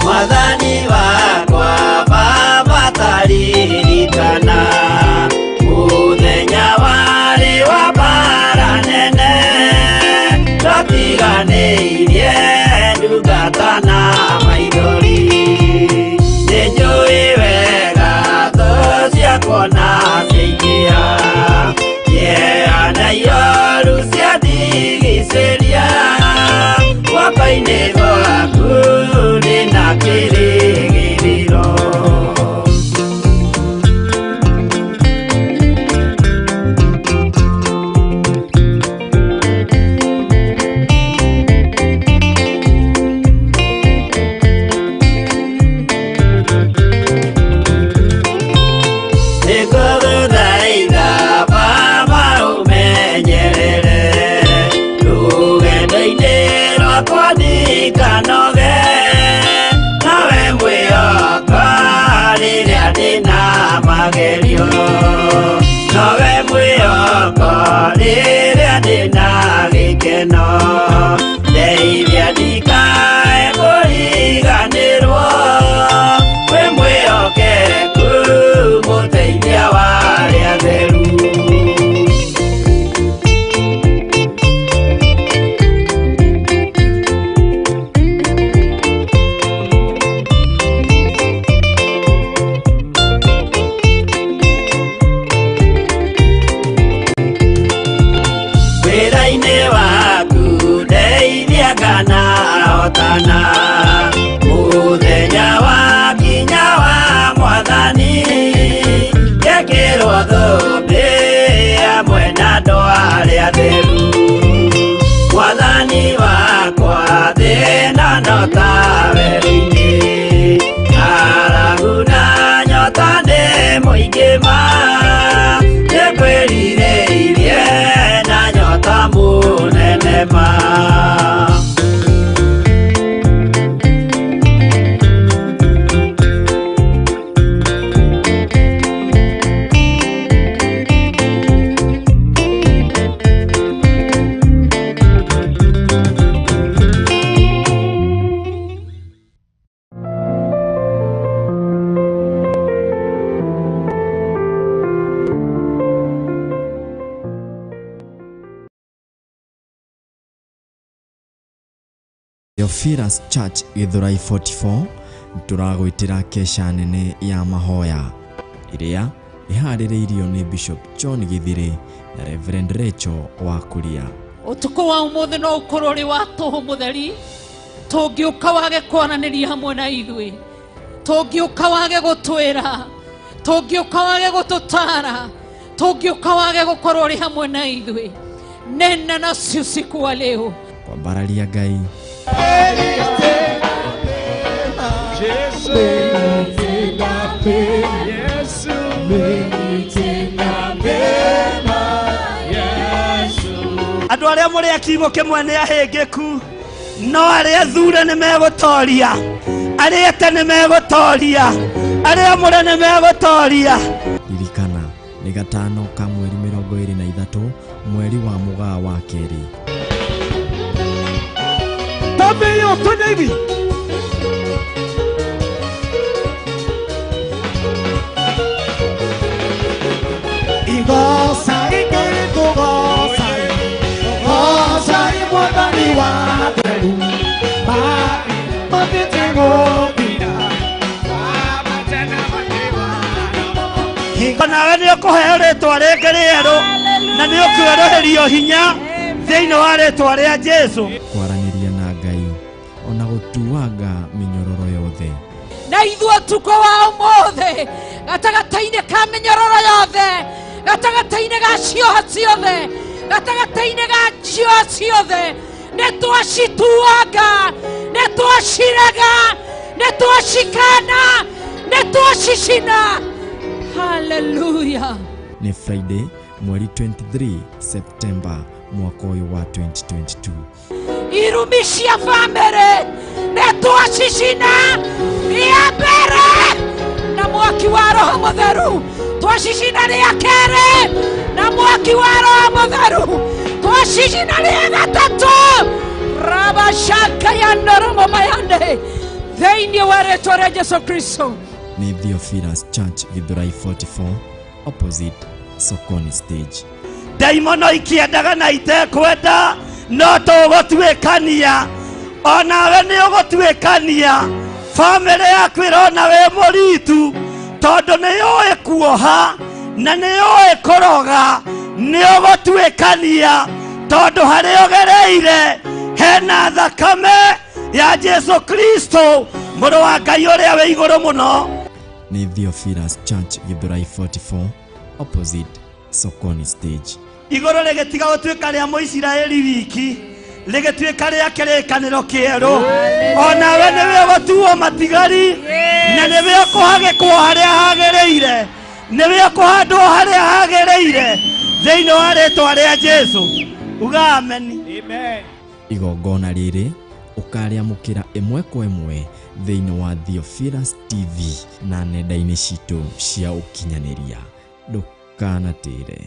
Mwathani wakwa Baba taririkana mũthenya warĩ wa mbara nene, twatiganĩirie Waku ndeithia kana hotana muthenya wa kinya wa mwathani ngekĩrwo thũmbĩ hamwe na andũ arĩa atheru. Mwathani wakwa thĩna no ta werũ-inĩ, ng'aragu na nyota nĩ mũingĩ ma, nĩngwĩrirĩirie na nyota mũnene ma. Theophilus Church Githurai 44 tũragwĩtĩra kesha nene ya mahoya ĩrĩa ĩharĩrĩirio nĩ Bishop John Githiri na Reverend Rachel wa Kuria. Ũtukũ wa ũmũthĩ no ũkorwo ũrĩ wa tũhũ mũtheri, tũngĩũka wage kwaranĩria hamwe na ithuĩ, tũngĩũka wage gũtwĩra, tũngĩũka wage gũtũtara, tũngĩũka wage gũkorwo ũrĩ hamwe na ithuĩ. Nena nasi usiku wa leo. Kwambararia Ngai, Andũ arĩa mũrĩ a kiugo kĩmwe nĩ ahĩngĩku, no arĩa thure nĩ megũtoria, arĩa ete nĩ megũtoria, arĩa amũre nĩ megũtoria. Ririkana nĩ gatano ka mweri 23 mweri wa mũgaa wa kerĩ. Twende twende hivi. Igoca ingĩkũgoca, goca Mwathani wa theru, matĩte gũthira. Nawe nĩ ũkũheo rĩtwa rĩngĩ rĩerũ na nĩ ũkwerũhĩrio hinya thĩinĩ wa rĩtwa rĩa Jesu. Kwaranĩria na Ngai ona gũtuanga mĩnyororo yothe. Na ithuĩ ũtukũ wa ũmũthĩ gatagatĩ-inĩ ka mĩnyororo yothe, gatagatĩ-inĩ ga cioha ciothe, gatagatĩ-inĩ ga cioha ciothe, nĩ twacituanga, nĩ twacirega, nĩ twacikana, nĩ twacicina. Haleluya. Nĩ Friday mweri 23 September mwaka ũyũ wa 2022. Irumi cia bamĩrĩ nĩ twacicina rĩa mbere na mwaki wa Roho Mũtheru, twacicina rĩa kerĩ na mwaki wa Roho Mũtheru, twacicina rĩa gatatũ rabashaka ya noromo mayande thĩinĩ wa rĩtwa rĩa Jesu Kristo. Nĩ Theophilus Church Githurai 44 opposite Sokoni stage. Ndaimono ikĩendaga na itekwenda no tũgũtuĩkania, onawe nĩ ũgũtuĩkania. Bamĩrĩ yaku ĩrona wĩ mũritu tondũ nĩ yũĩ kuoha na nĩ yũĩ kũroga, nĩ ũgũtuĩkania tondũ harĩa ũgereire hena thakame ya Jesu Kristo mũrũ wa Ngai ũrĩa wĩ igũrũ mũno. Nĩ Theophilus Church Githurai 44 opposite Sokoni stage. Igũrũ rĩgĩtiga gũtuĩka rĩa Mũisiraeli wiki, rĩgĩtuĩka rĩa kĩrĩkanĩro kĩerũ. Onawe nĩwe ũgũtuo matigari na nĩwe ũkũhagĩkwo harĩa hagĩrĩire, nĩwe ũkũhandwo harĩa hagĩrĩire thĩinĩ wa rĩtwa rĩa Jesu. Uga ameni. Igongona rĩrĩ ũkarĩamũkĩra ĩmwe kwa ĩmwe thĩinĩ wa Theophilus TV na nenda-inĩ citũ cia ũkinyanĩria. Ndũkanatĩre.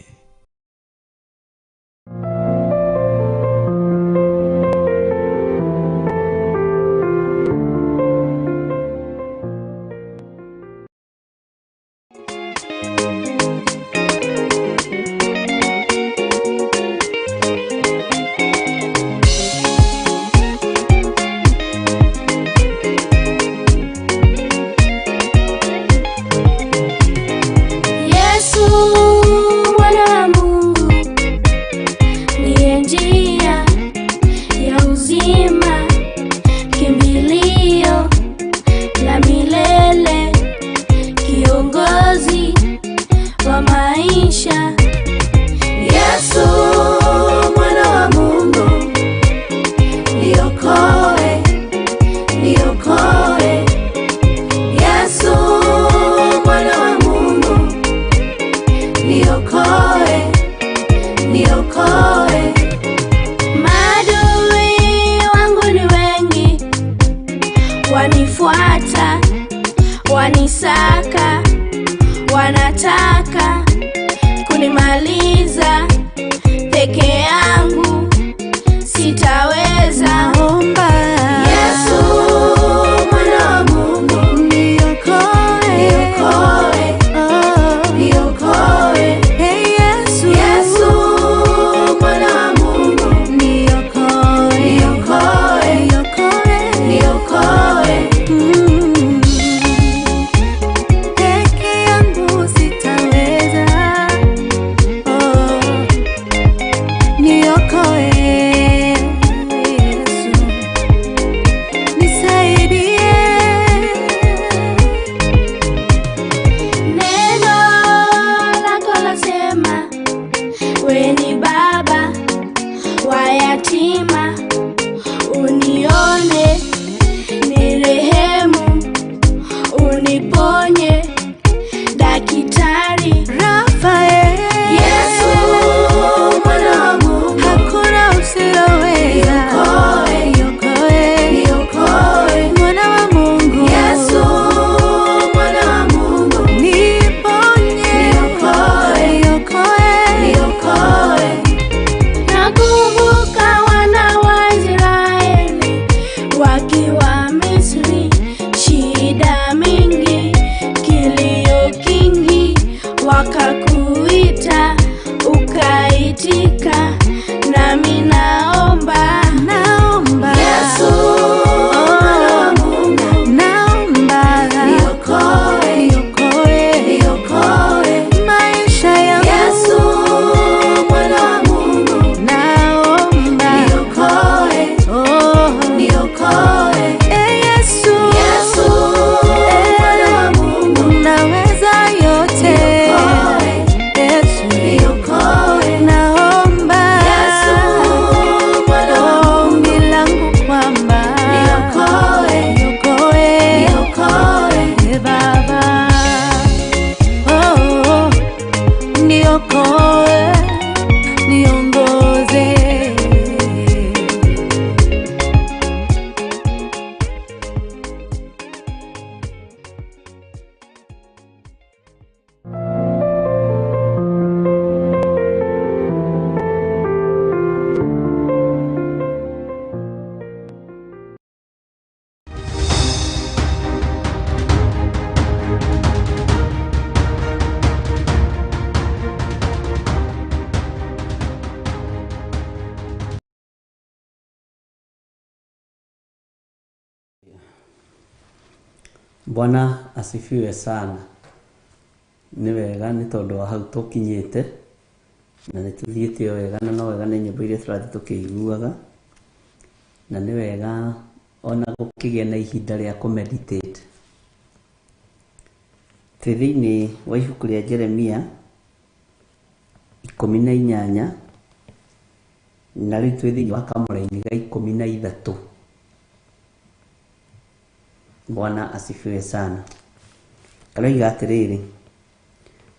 Yesu mwana Yatima, unione, nirehemu, uniponye, Daktari Rafael. Yesu mwana wa Mungu, Hakuna usiloweza. Niokoe. Niokoe. Niokoe. Mwana wa Mungu. Yesu mwana wa Mungu, Niponye. Niokoe. Niokoe. Niokoe. Nakumbuka wana wa Israeli wakiwa Misri, shida mingi, kilio kingi, wakakuita ukaitika, nami naomba Naomba. Yesu mwana wa Mungu, Naomba. Niokoe. Niokoe. Niokoe. Maisha yangu. Yesu mwana wa Mungu, Naomba. Niokoe, Oh. niokoe. Eh, Yesu. Yesu mwana wa Mungu, Unaweza yote. Niokoe. Yesu. Niokoe. Naomba. Yesu mwana wa Mungu, Ombi langu kwamba Niokoe. niokoe. Niokoe. Eh, Baba. Oh, oh. Niokoe, niongoze. Bwana asifiwe sana. Nĩ wega nĩ tondũ wa hau tũkinyĩte na nĩ tũthiĩte o wega na no wega nĩ nyĩmbo iria tũrathiĩ tũkĩiguaga na nĩ wega ona gũkĩgĩa na ihinda rĩa kũ-meditate. Twĩ thĩinĩ wa ibuku rĩa Jeremia 18 na rĩu twĩ thĩinĩ wa kamũraini ga 13. Bwana asifiwe sana. Karoiga atĩrĩrĩ,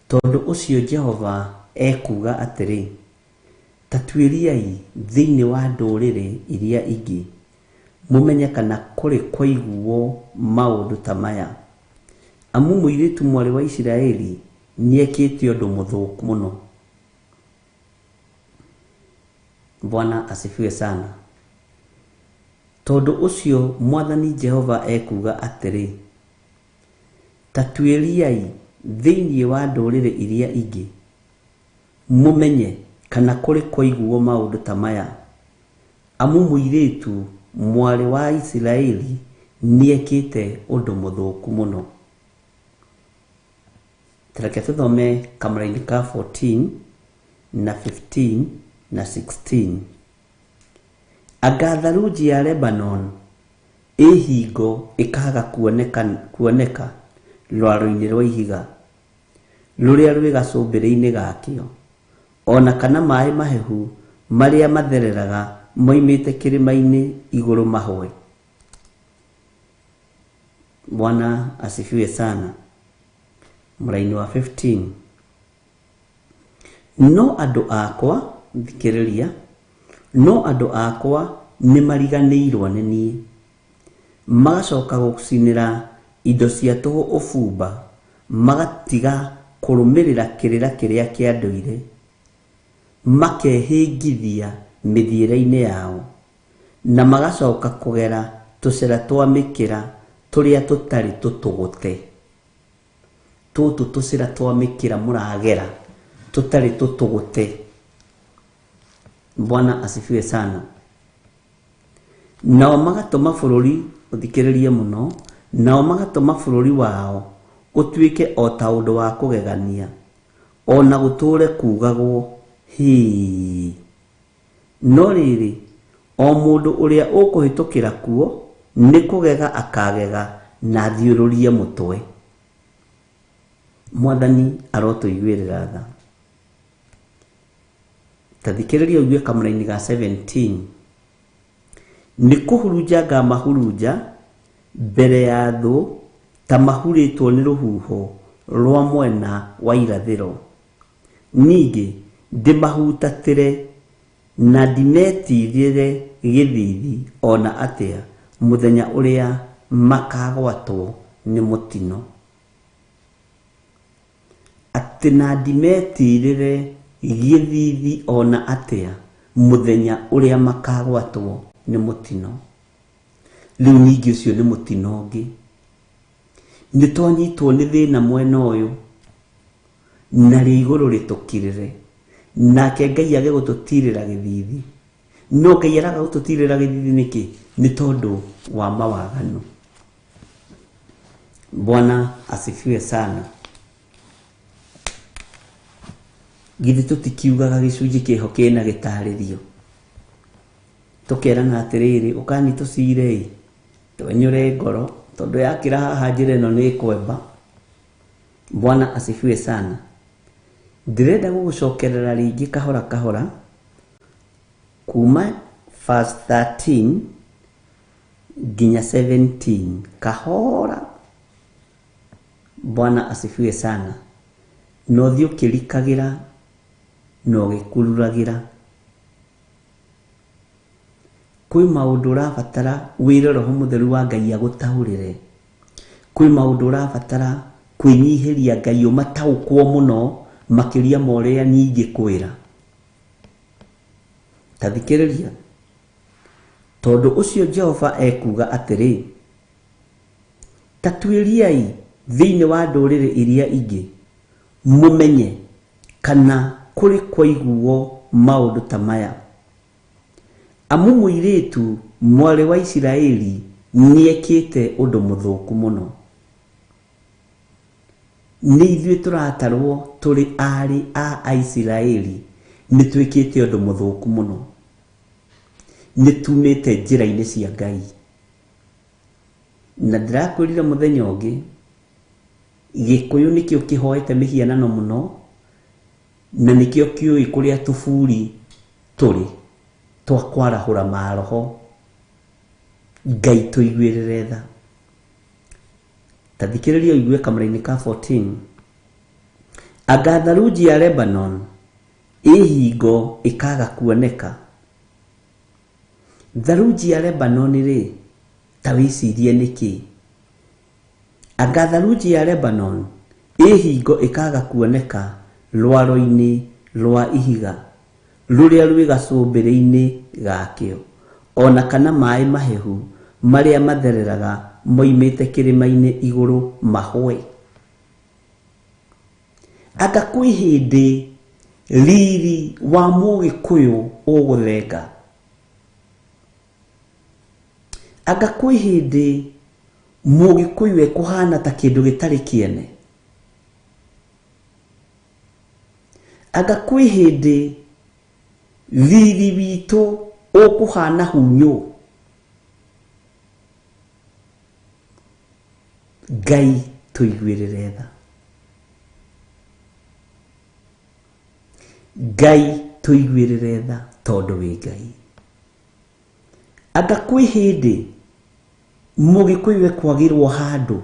tondũ ũcio Jehova ekuuga atĩrĩ, ta tuĩriai thĩinĩ wa ndũrĩrĩ iria ingĩ, mũmenye kana kũrĩ kwaiguo maũndũ ta maya. Amu mũirĩtu mwarĩ wa Isiraeli nĩekĩte ũndũ mũthũku mũno. Bwana asifiwe sana. Tondũ ũcio Mwathani Jehova ekuuga atĩrĩ, ta tuĩriai thĩinĩ wa ndũrĩrĩ iria ingĩ, mũmenye kana kũrĩ kwaiguo maũndũ ta maya. Amu mũirĩtu mwarĩ wa Isiraeli nĩekĩte ũndũ mũthũku mũno. Reke tũthome kamũraini ka 14 na 15 na 16. Anga tharunji ya Lebanon ĩ hingo ĩkaaga kuoneka rwaro-inĩ rwa ihiga rũrĩa rwĩ gacũmbĩrĩ-inĩ gakĩo, ona kana maĩ mahehu marĩa mathereraga moimĩte kĩrĩma-inĩ igũrũ mahũe. Bwana asifiwe sana. Mũraini wa 15. No andũ akwa, thikĩrĩria, no andũ akwa nĩ mariganĩirwo nĩ niĩ, magacoka gũcinĩra indo cia tũhũ ũbumba, magatiga kũrũmĩrĩra kĩrĩra kĩrĩa kĩa ndũire, makehĩngithia mĩthiĩre-inĩ yao, na magacoka kũgera tũcĩra twa mĩkĩra tũrĩa tũtarĩ tũtũgũte. Tũtũ tũcĩra twa mĩkĩra mũragera tũtarĩ tũtũgũte. Bwana asifiwe sana. Nao magatũma bũrũri, ũthikĩrĩrie mũno, nao magatũma bũrũri wao ũtuĩke o ta ũndũ wa kũgegania, ona gũtũũre kuugagwo hĩĩ. No rĩrĩ, o mũndũ ũrĩa ũkũhĩtũkĩra kuo nĩ kũgega akagega na athiũrũrie mũtwe. Mwathani arotũiguĩrĩra tha. Ta thikĩrĩria ũigue kamũraini ga 17. Nĩ kũhurunja ngamahurunja mbere ya thũ ta mahurĩtwo nĩ rũhuho rwa mwena wa irathĩro. Ningĩ ndĩmahutatĩre na ndimetirĩre gĩthiithi o na atĩa mũthenya ũrĩa makagwatwo nĩ mũtino. Atĩ na ndimetirĩre gĩthiithi o na atĩa mũthenya ũrĩa makagwatwo nĩ mũtino. Rĩu ningĩ ũcio nĩ mũtino ũngĩ. Nĩ twanyitwo nĩ thĩna mwena ũyũ narĩo igũrũ rĩtũkirĩre, nake Ngai age gũtũtirĩra gĩthiithi. No Ngai araga gũtũtirĩra gĩthiithi nĩkĩ? Nĩ tondũ wa mawaganu. Bwana asifiwe sana. Githĩ tũtikiugaga gĩcunjĩ kĩho kĩna gĩtarĩrio? Tũkerana atĩrĩrĩ, ũkani tũcire-ĩ, twenyũre ngoro, tondũ yakĩra haha njĩra ĩno nĩ ĩkwemba. Bwana asifiwe sana. Ndĩrenda gũgũcokerera rĩngĩ kahora kahora kuma verse 13 nginya 17 kahora. Bwana asifiwe sana. Na ũthiĩ ũkĩrikagĩra na ũgĩkururagĩra. Kwĩ maũndũ ũrabatara wĩre Roho Mũtheru wa Ngai agũtaũrĩre. Kwĩ maũndũ ũrabatara kwĩnyihĩria Ngai ũmataũkwo mũno makĩria ma ũrĩa niĩ ingĩkwĩra. Ta thikĩrĩria. Tondũ ũcio Jehova ekuuga atĩrĩ, ta tuĩriai thĩinĩ wa ndũrĩrĩ iria ingĩ, mũmenye kana kũrĩ kwaiguo maũndũ ta maya. Amu mũirĩtu mwarĩ wa Isiraeli nĩekĩte ũndũ mũthũku mũno. Nĩ ithuĩ tũratarwo tũrĩ aarĩ a Aisiraeli nĩ twĩkĩte ũndũ mũthũku mũno. Nĩ tumĩte njĩra-inĩ cia Ngai. Na ndĩrakwĩrire mũthenya ũngĩ, Gĩkũyũ nĩkĩo kĩhoete mĩhianano mũno, na nĩkĩo kĩũĩ kũrĩa tũburi tũrĩ twa kwarahũra maroho. Ngai tũiguĩrĩre tha. Ta thikĩrĩria ũigue kamũra-inĩ ka 14. Anga tharunji ya Lebanon ĩ hingo ĩkaga kuoneka. Tharunji ya Lebanon rĩ, ta wĩcirie nĩkĩ? Anga tharunji ya Lebanon ĩ hingo ĩkaga kuoneka rwaro-inĩ rwa ihiga rũrĩa rwĩ gacũmbĩrĩ-inĩ gakĩo, o na kana maĩ mahehu marĩa mathereraga moimĩte kĩrĩma-inĩ igũrũ mahũe. Anga kwĩ hĩndĩ riri wa Mũgĩkũyũ ũgũthenga? Anga kwĩ hĩndĩ Mũgĩkũyũ ekũhana ta kĩndũ gĩtarĩ kĩene? Anga kwĩ hĩndĩ riri witũ ũkũhana hunyũ? Ngai tũiguĩrĩre tha. Ngai tũiguĩrĩre tha tondũ wĩ Ngai. Anga kwĩ hĩndĩ Mũgĩkũyũ ekwagĩrwo handũ?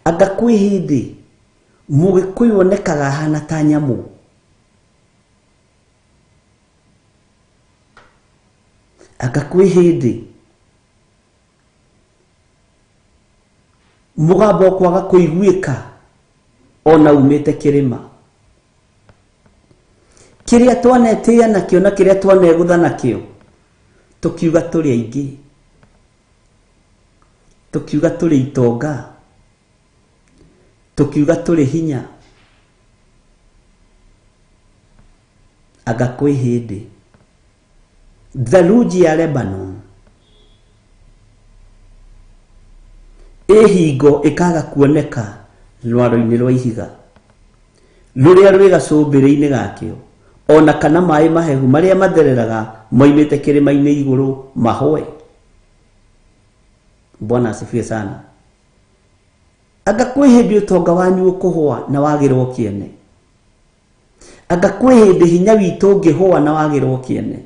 Anga kwĩ hĩndĩ Mũgĩkũyũ onekaga ahana ta nyamũ? Anga kwĩ hĩndĩ mũgambo ũkwaga kũiguĩka ona umĩte kĩrĩma? Kĩrĩa twanetĩĩa nakĩo na kĩrĩa twanegũtha nakĩo, tũkiuga tũrĩ aingĩ, tũkiuga tũrĩ itonga, tũkiuga tũrĩ hinya. Anga kwĩ hĩndĩ tharunji ya Lebanon ĩ hingo ĩkaga kuoneka rwaro-inĩ rwa ihiga rũrĩa rwĩ gacũmbĩrĩ-inĩ gakĩo, o na kana maĩ mahehu marĩa mathereraga moimĩte kĩrĩma-inĩ igũrũ mahũe? Bwana asifiwe sana. Anga kwĩ hĩndĩ ũtonga wanyu ũkũhũa na wagĩrwo kĩene? Anga kwĩ hĩndĩ hinya witũ ũngĩhũa na wagĩrwo kĩene?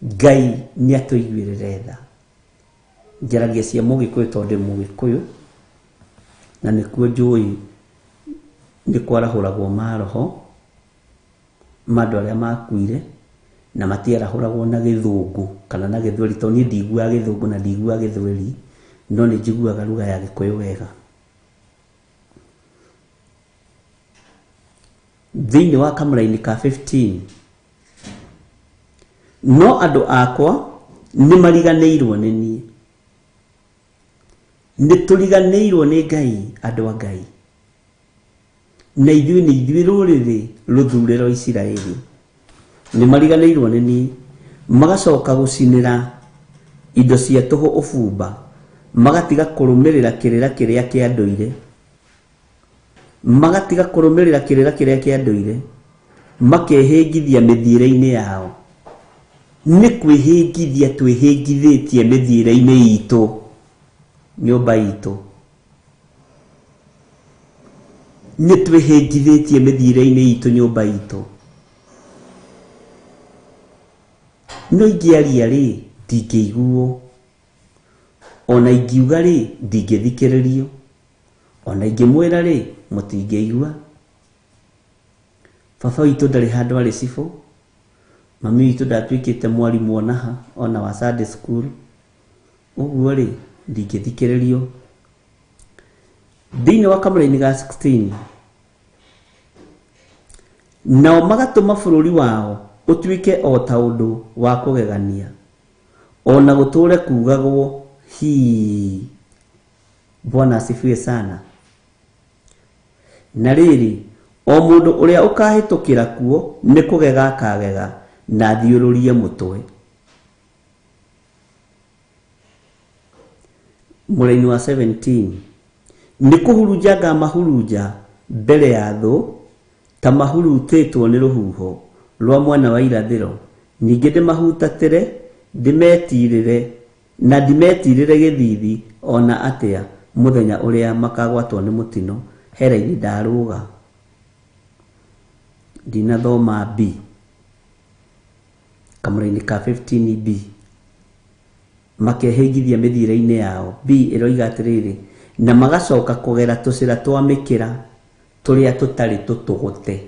Ngai nĩ atũiguĩrĩre tha. Njaragia cia Mũgĩkũyũ tondũ ndĩ Mũgĩkũyũ, na nĩkuo njũĩ nĩ kwarahũragwo maroho ma andũ arĩa makuire, na matiarahũragwo na Gĩthũngũ kana na Gĩthweri, tondũ niĩ ndiguaga Gĩthũngũ na ndiguaga Gĩthweri, no nĩ njiguaga lugha ya Gĩkũyũ wega. Thĩinĩ wa kamũraini ka 15, no andũ akwa nĩ mariganĩirwo nĩ niĩ. Nĩ tũriganĩirwo nĩ Ngai, andũ a Ngai. Na ithuĩ nĩ ithuĩ rũrĩrĩ rũthure rwa Isiraeli. Nĩ mariganĩirwo nĩ niĩ, magacoka gũcinĩra indo cia tũhũ ũbumba, magatiga kũrũmĩrĩra kĩrĩra kĩrĩa kĩa ndũire. Magatiga kũrũmĩrĩra kĩrĩra kĩrĩa kĩa ndũire, makehĩngithia mĩthiĩre-inĩ yao. Nĩ kwĩhĩngithia twĩhĩngithĩtie mĩthiĩre-inĩ itũ, nyũmba itũ. Nĩ twĩhĩngithĩtie mĩthiĩre-inĩ itũ, nyũmba itũ. No ingĩaria rĩ, ndingĩiguo. Ona ingiuga rĩ, ndingĩthikĩrĩrio. Ona ingĩmwĩra rĩ, mũtingĩigua. Baba witũ ndarĩ handũ arĩ cibũ. Mami witũ ndatuĩkĩte mwarimũ onaha, ona wa Sunday school. Ũguo rĩ, ndingĩthikĩrĩrio. Thĩinĩ wa kamũraini ga 16, nao magatũma bũrũri wao ũtuĩke o ta ũndũ wa kũgegania, ona gũtũũre kuugagwo hii. Bwana asifiwe sana. Na rĩrĩ, o mũndũ ũrĩa ũkahĩtũkĩra kuo nĩ kũgega akagega na athiũrũrie mũtwe. Mũraini wa 17, nĩ kũhurunja ngamahurunja mbere ya thũ ta mahurutĩtwo nĩ rũhuho rwa mwena wa irathĩro, ningĩ ndĩmahutatĩre, ndĩmetirĩre na ndimetirĩre gĩthithi ona atĩa mũthenya ũrĩa makagwatwo nĩ mũtino. Heraini ndarũga, ndinathoma B, kamũraini ka 15B, makehĩngithia mĩthiĩre-inĩ yao. B ĩroiga atĩrĩrĩ, na magacoka kũgera tũcĩra twa mĩkĩra tũrĩa tũtarĩ tũtũgũte.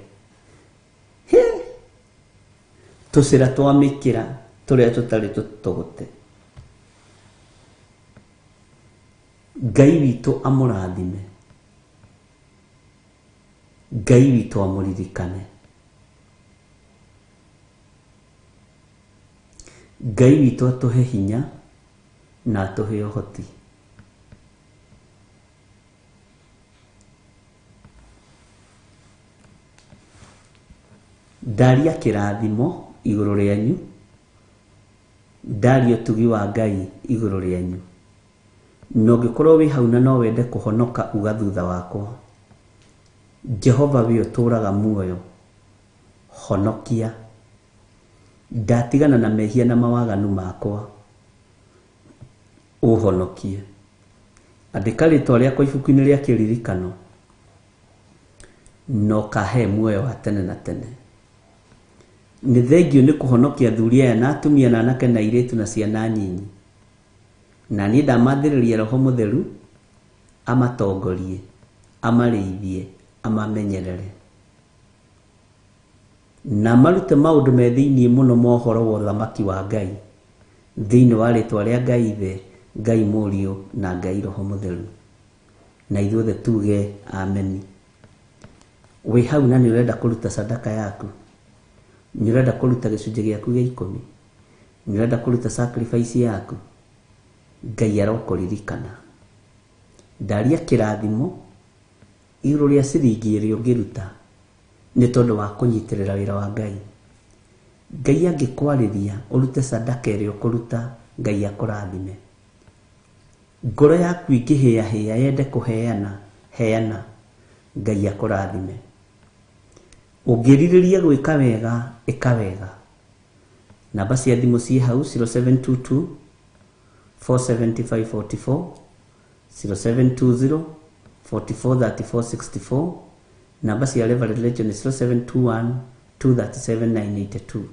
Tũcĩra twa mĩkĩra tũrĩa tũtarĩ tũtũgũte. Ngai witũ amũrathime, Ngai witũ amũririkane, Ngai witũ atũhe hinya na atũhe ũhoti. Ndaria kĩrathimo igũrũ rĩanyu, ndaria ũtugi wa Ngai igũrũ rĩanyu. Na ũngĩkorwo wĩ hau na no wende kũhonoka, uga thutha wakwa, Jehova we ũtũũraga muoyo, honokia. Ndatigana na mehia na mawaganu makwa, ũhonokie. Andĩka rĩtwa rĩakwa ibuku-inĩ rĩa kĩririkano, na ũkahe muoyo wa tene na tene. Nĩ thengio nĩ kũhonokia athuri aya na atumia na anake na airĩtu na ciana nyinyi. Na niĩ ndamathĩrĩria Roho Mũtheru amatongorie, amarĩithie, amamenyerere, na marute maũndũ me thĩinĩ mũno ma ũhoro wa ũthamaki wa Ngai, thĩinĩ wa rĩtwa rĩa Ngai Ithe, Ngai Mũriũ na Ngai Roho Mũtheru. Na ithuothe tuge ameni. Wĩ hau na nĩ ũrenda kũruta sadaka yaku, nĩ ũrenda kũruta gĩcunjĩ gĩaku gĩa ikũmi, nĩ ũrenda kũruta sacrifice yaku, Ngai arokũririkana. Ndaria kĩrathimo igũrũ rĩa ciringi ĩrĩa ũngĩruta nĩ tondũ wa kũnyitĩrĩra wĩra wa Ngai. Ngai angĩkwarĩria ũrute sadaka ĩrĩa ũkũruta, Ngai akũrathime. Ngoro yaku ĩngĩhĩahĩa yende kũheana, heana, Ngai akũrathime. Ũngĩrirĩria gwĩka wega, ĩka wega. Namba cia thimũ ciĩ hau 0722 475 44, 0720 44 34 64. Namba cia Reverend Rachel nĩ 0721 237 982.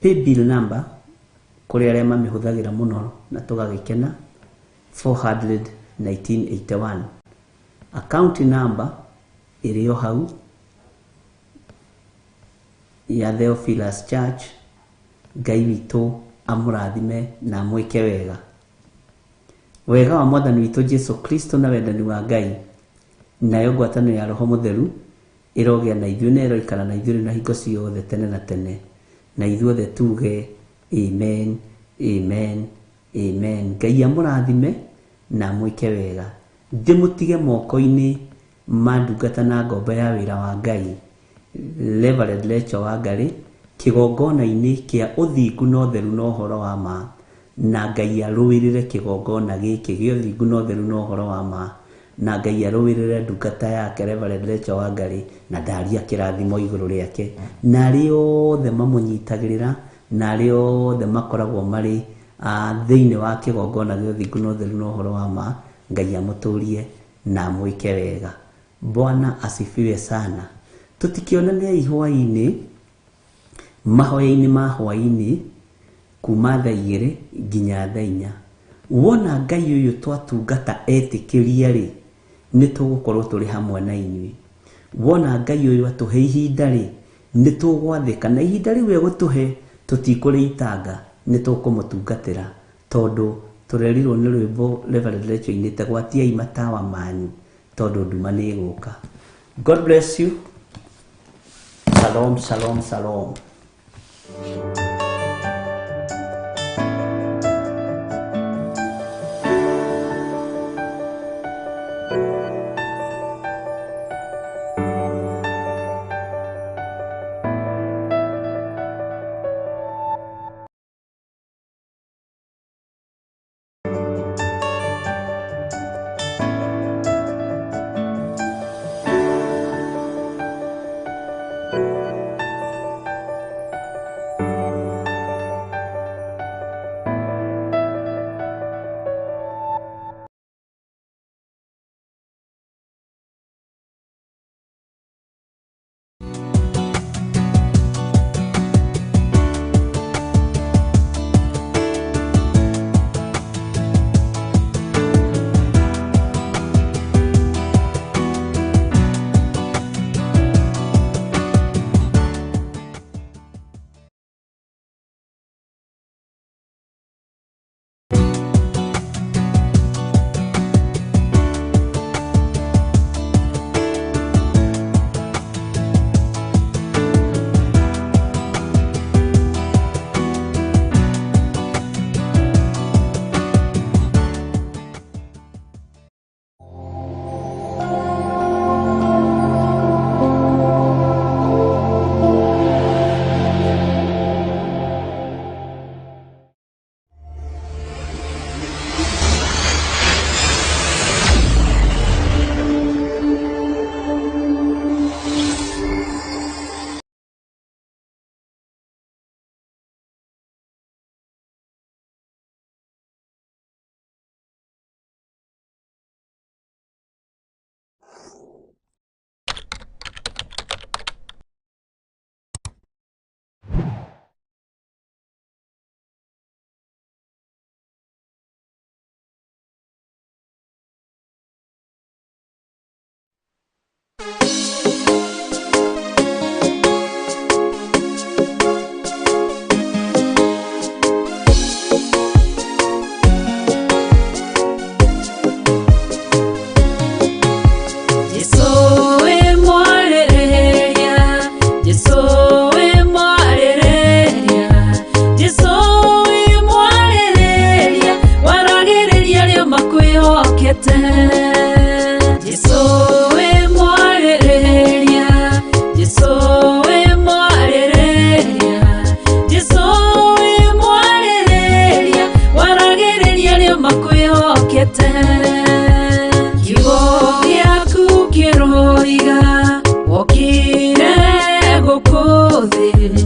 Paybill number kũrĩ arĩa mamĩhũthagĩra mũno na tũgagĩkena 400 1981. Account number ĩrĩ o hau ya Theophilus Church. Ngai witũ amũrathime na amwĩke wega. Wega wa Mwathani witũ Jesu Kristo na wendani wa Ngai nayo ngwatanĩro ya Roho Mũtheru ĩrogĩa na ithuĩ na ĩroikara na ithuĩ na hingo ciothe tene na tene, na ithuothe tuge amen, amen, amen. Ngai amũrathime na amwĩke wega. Ndĩmũtige moko-inĩ ma ndungata na ngombo ya wĩra wa Ngai Reverend Rachel Wangari, kĩgongona-inĩ kĩa ũthingu na ũtheru na ũhoro wa ma, na Ngai arũĩrĩre kĩgongona gĩkĩ gĩa ũthingu na ũtheru na ũhoro wa ma, na Ngai arũĩrĩre ndungata yake Reverend Rachel Wangari, na ndaria kĩrathimo igũrũ rĩake, na arĩa othe mamũnyitagĩrĩra, na arĩa othe makoragwo marĩ thĩinĩ wa kĩgongona gĩa ũthingu na ũtheru na ũhoro wa ma. Ngai amũtũrie na amwĩke wega. Bwana asifiwe sana. Tũtikĩonane hwaĩ-inĩ, mahoya-inĩ ma hwaĩ-inĩ kuma thaa 2 nginya thaa 4. Wona Ngai ũyũ twatungata etĩkĩria rĩ, nĩ tũgũkorwo tũrĩ hamwe na inyuĩ. Wona Ngai ũyũ atũhe ihinda rĩ, nĩ tũgwathĩka, na ihinda rĩu egũtũhe tũtikũrĩitanga, nĩ tũkũmũtungatĩra, tondũ tũrerirwo nĩ rwĩmbo Reverend Rachel ainĩte, gwatiai matawa manyu tondũ nduma nĩ ĩgũka. God bless you. Shalom, shalom, shalom. Kiugo gĩaku kĩroiga wokire gũkũ thĩ.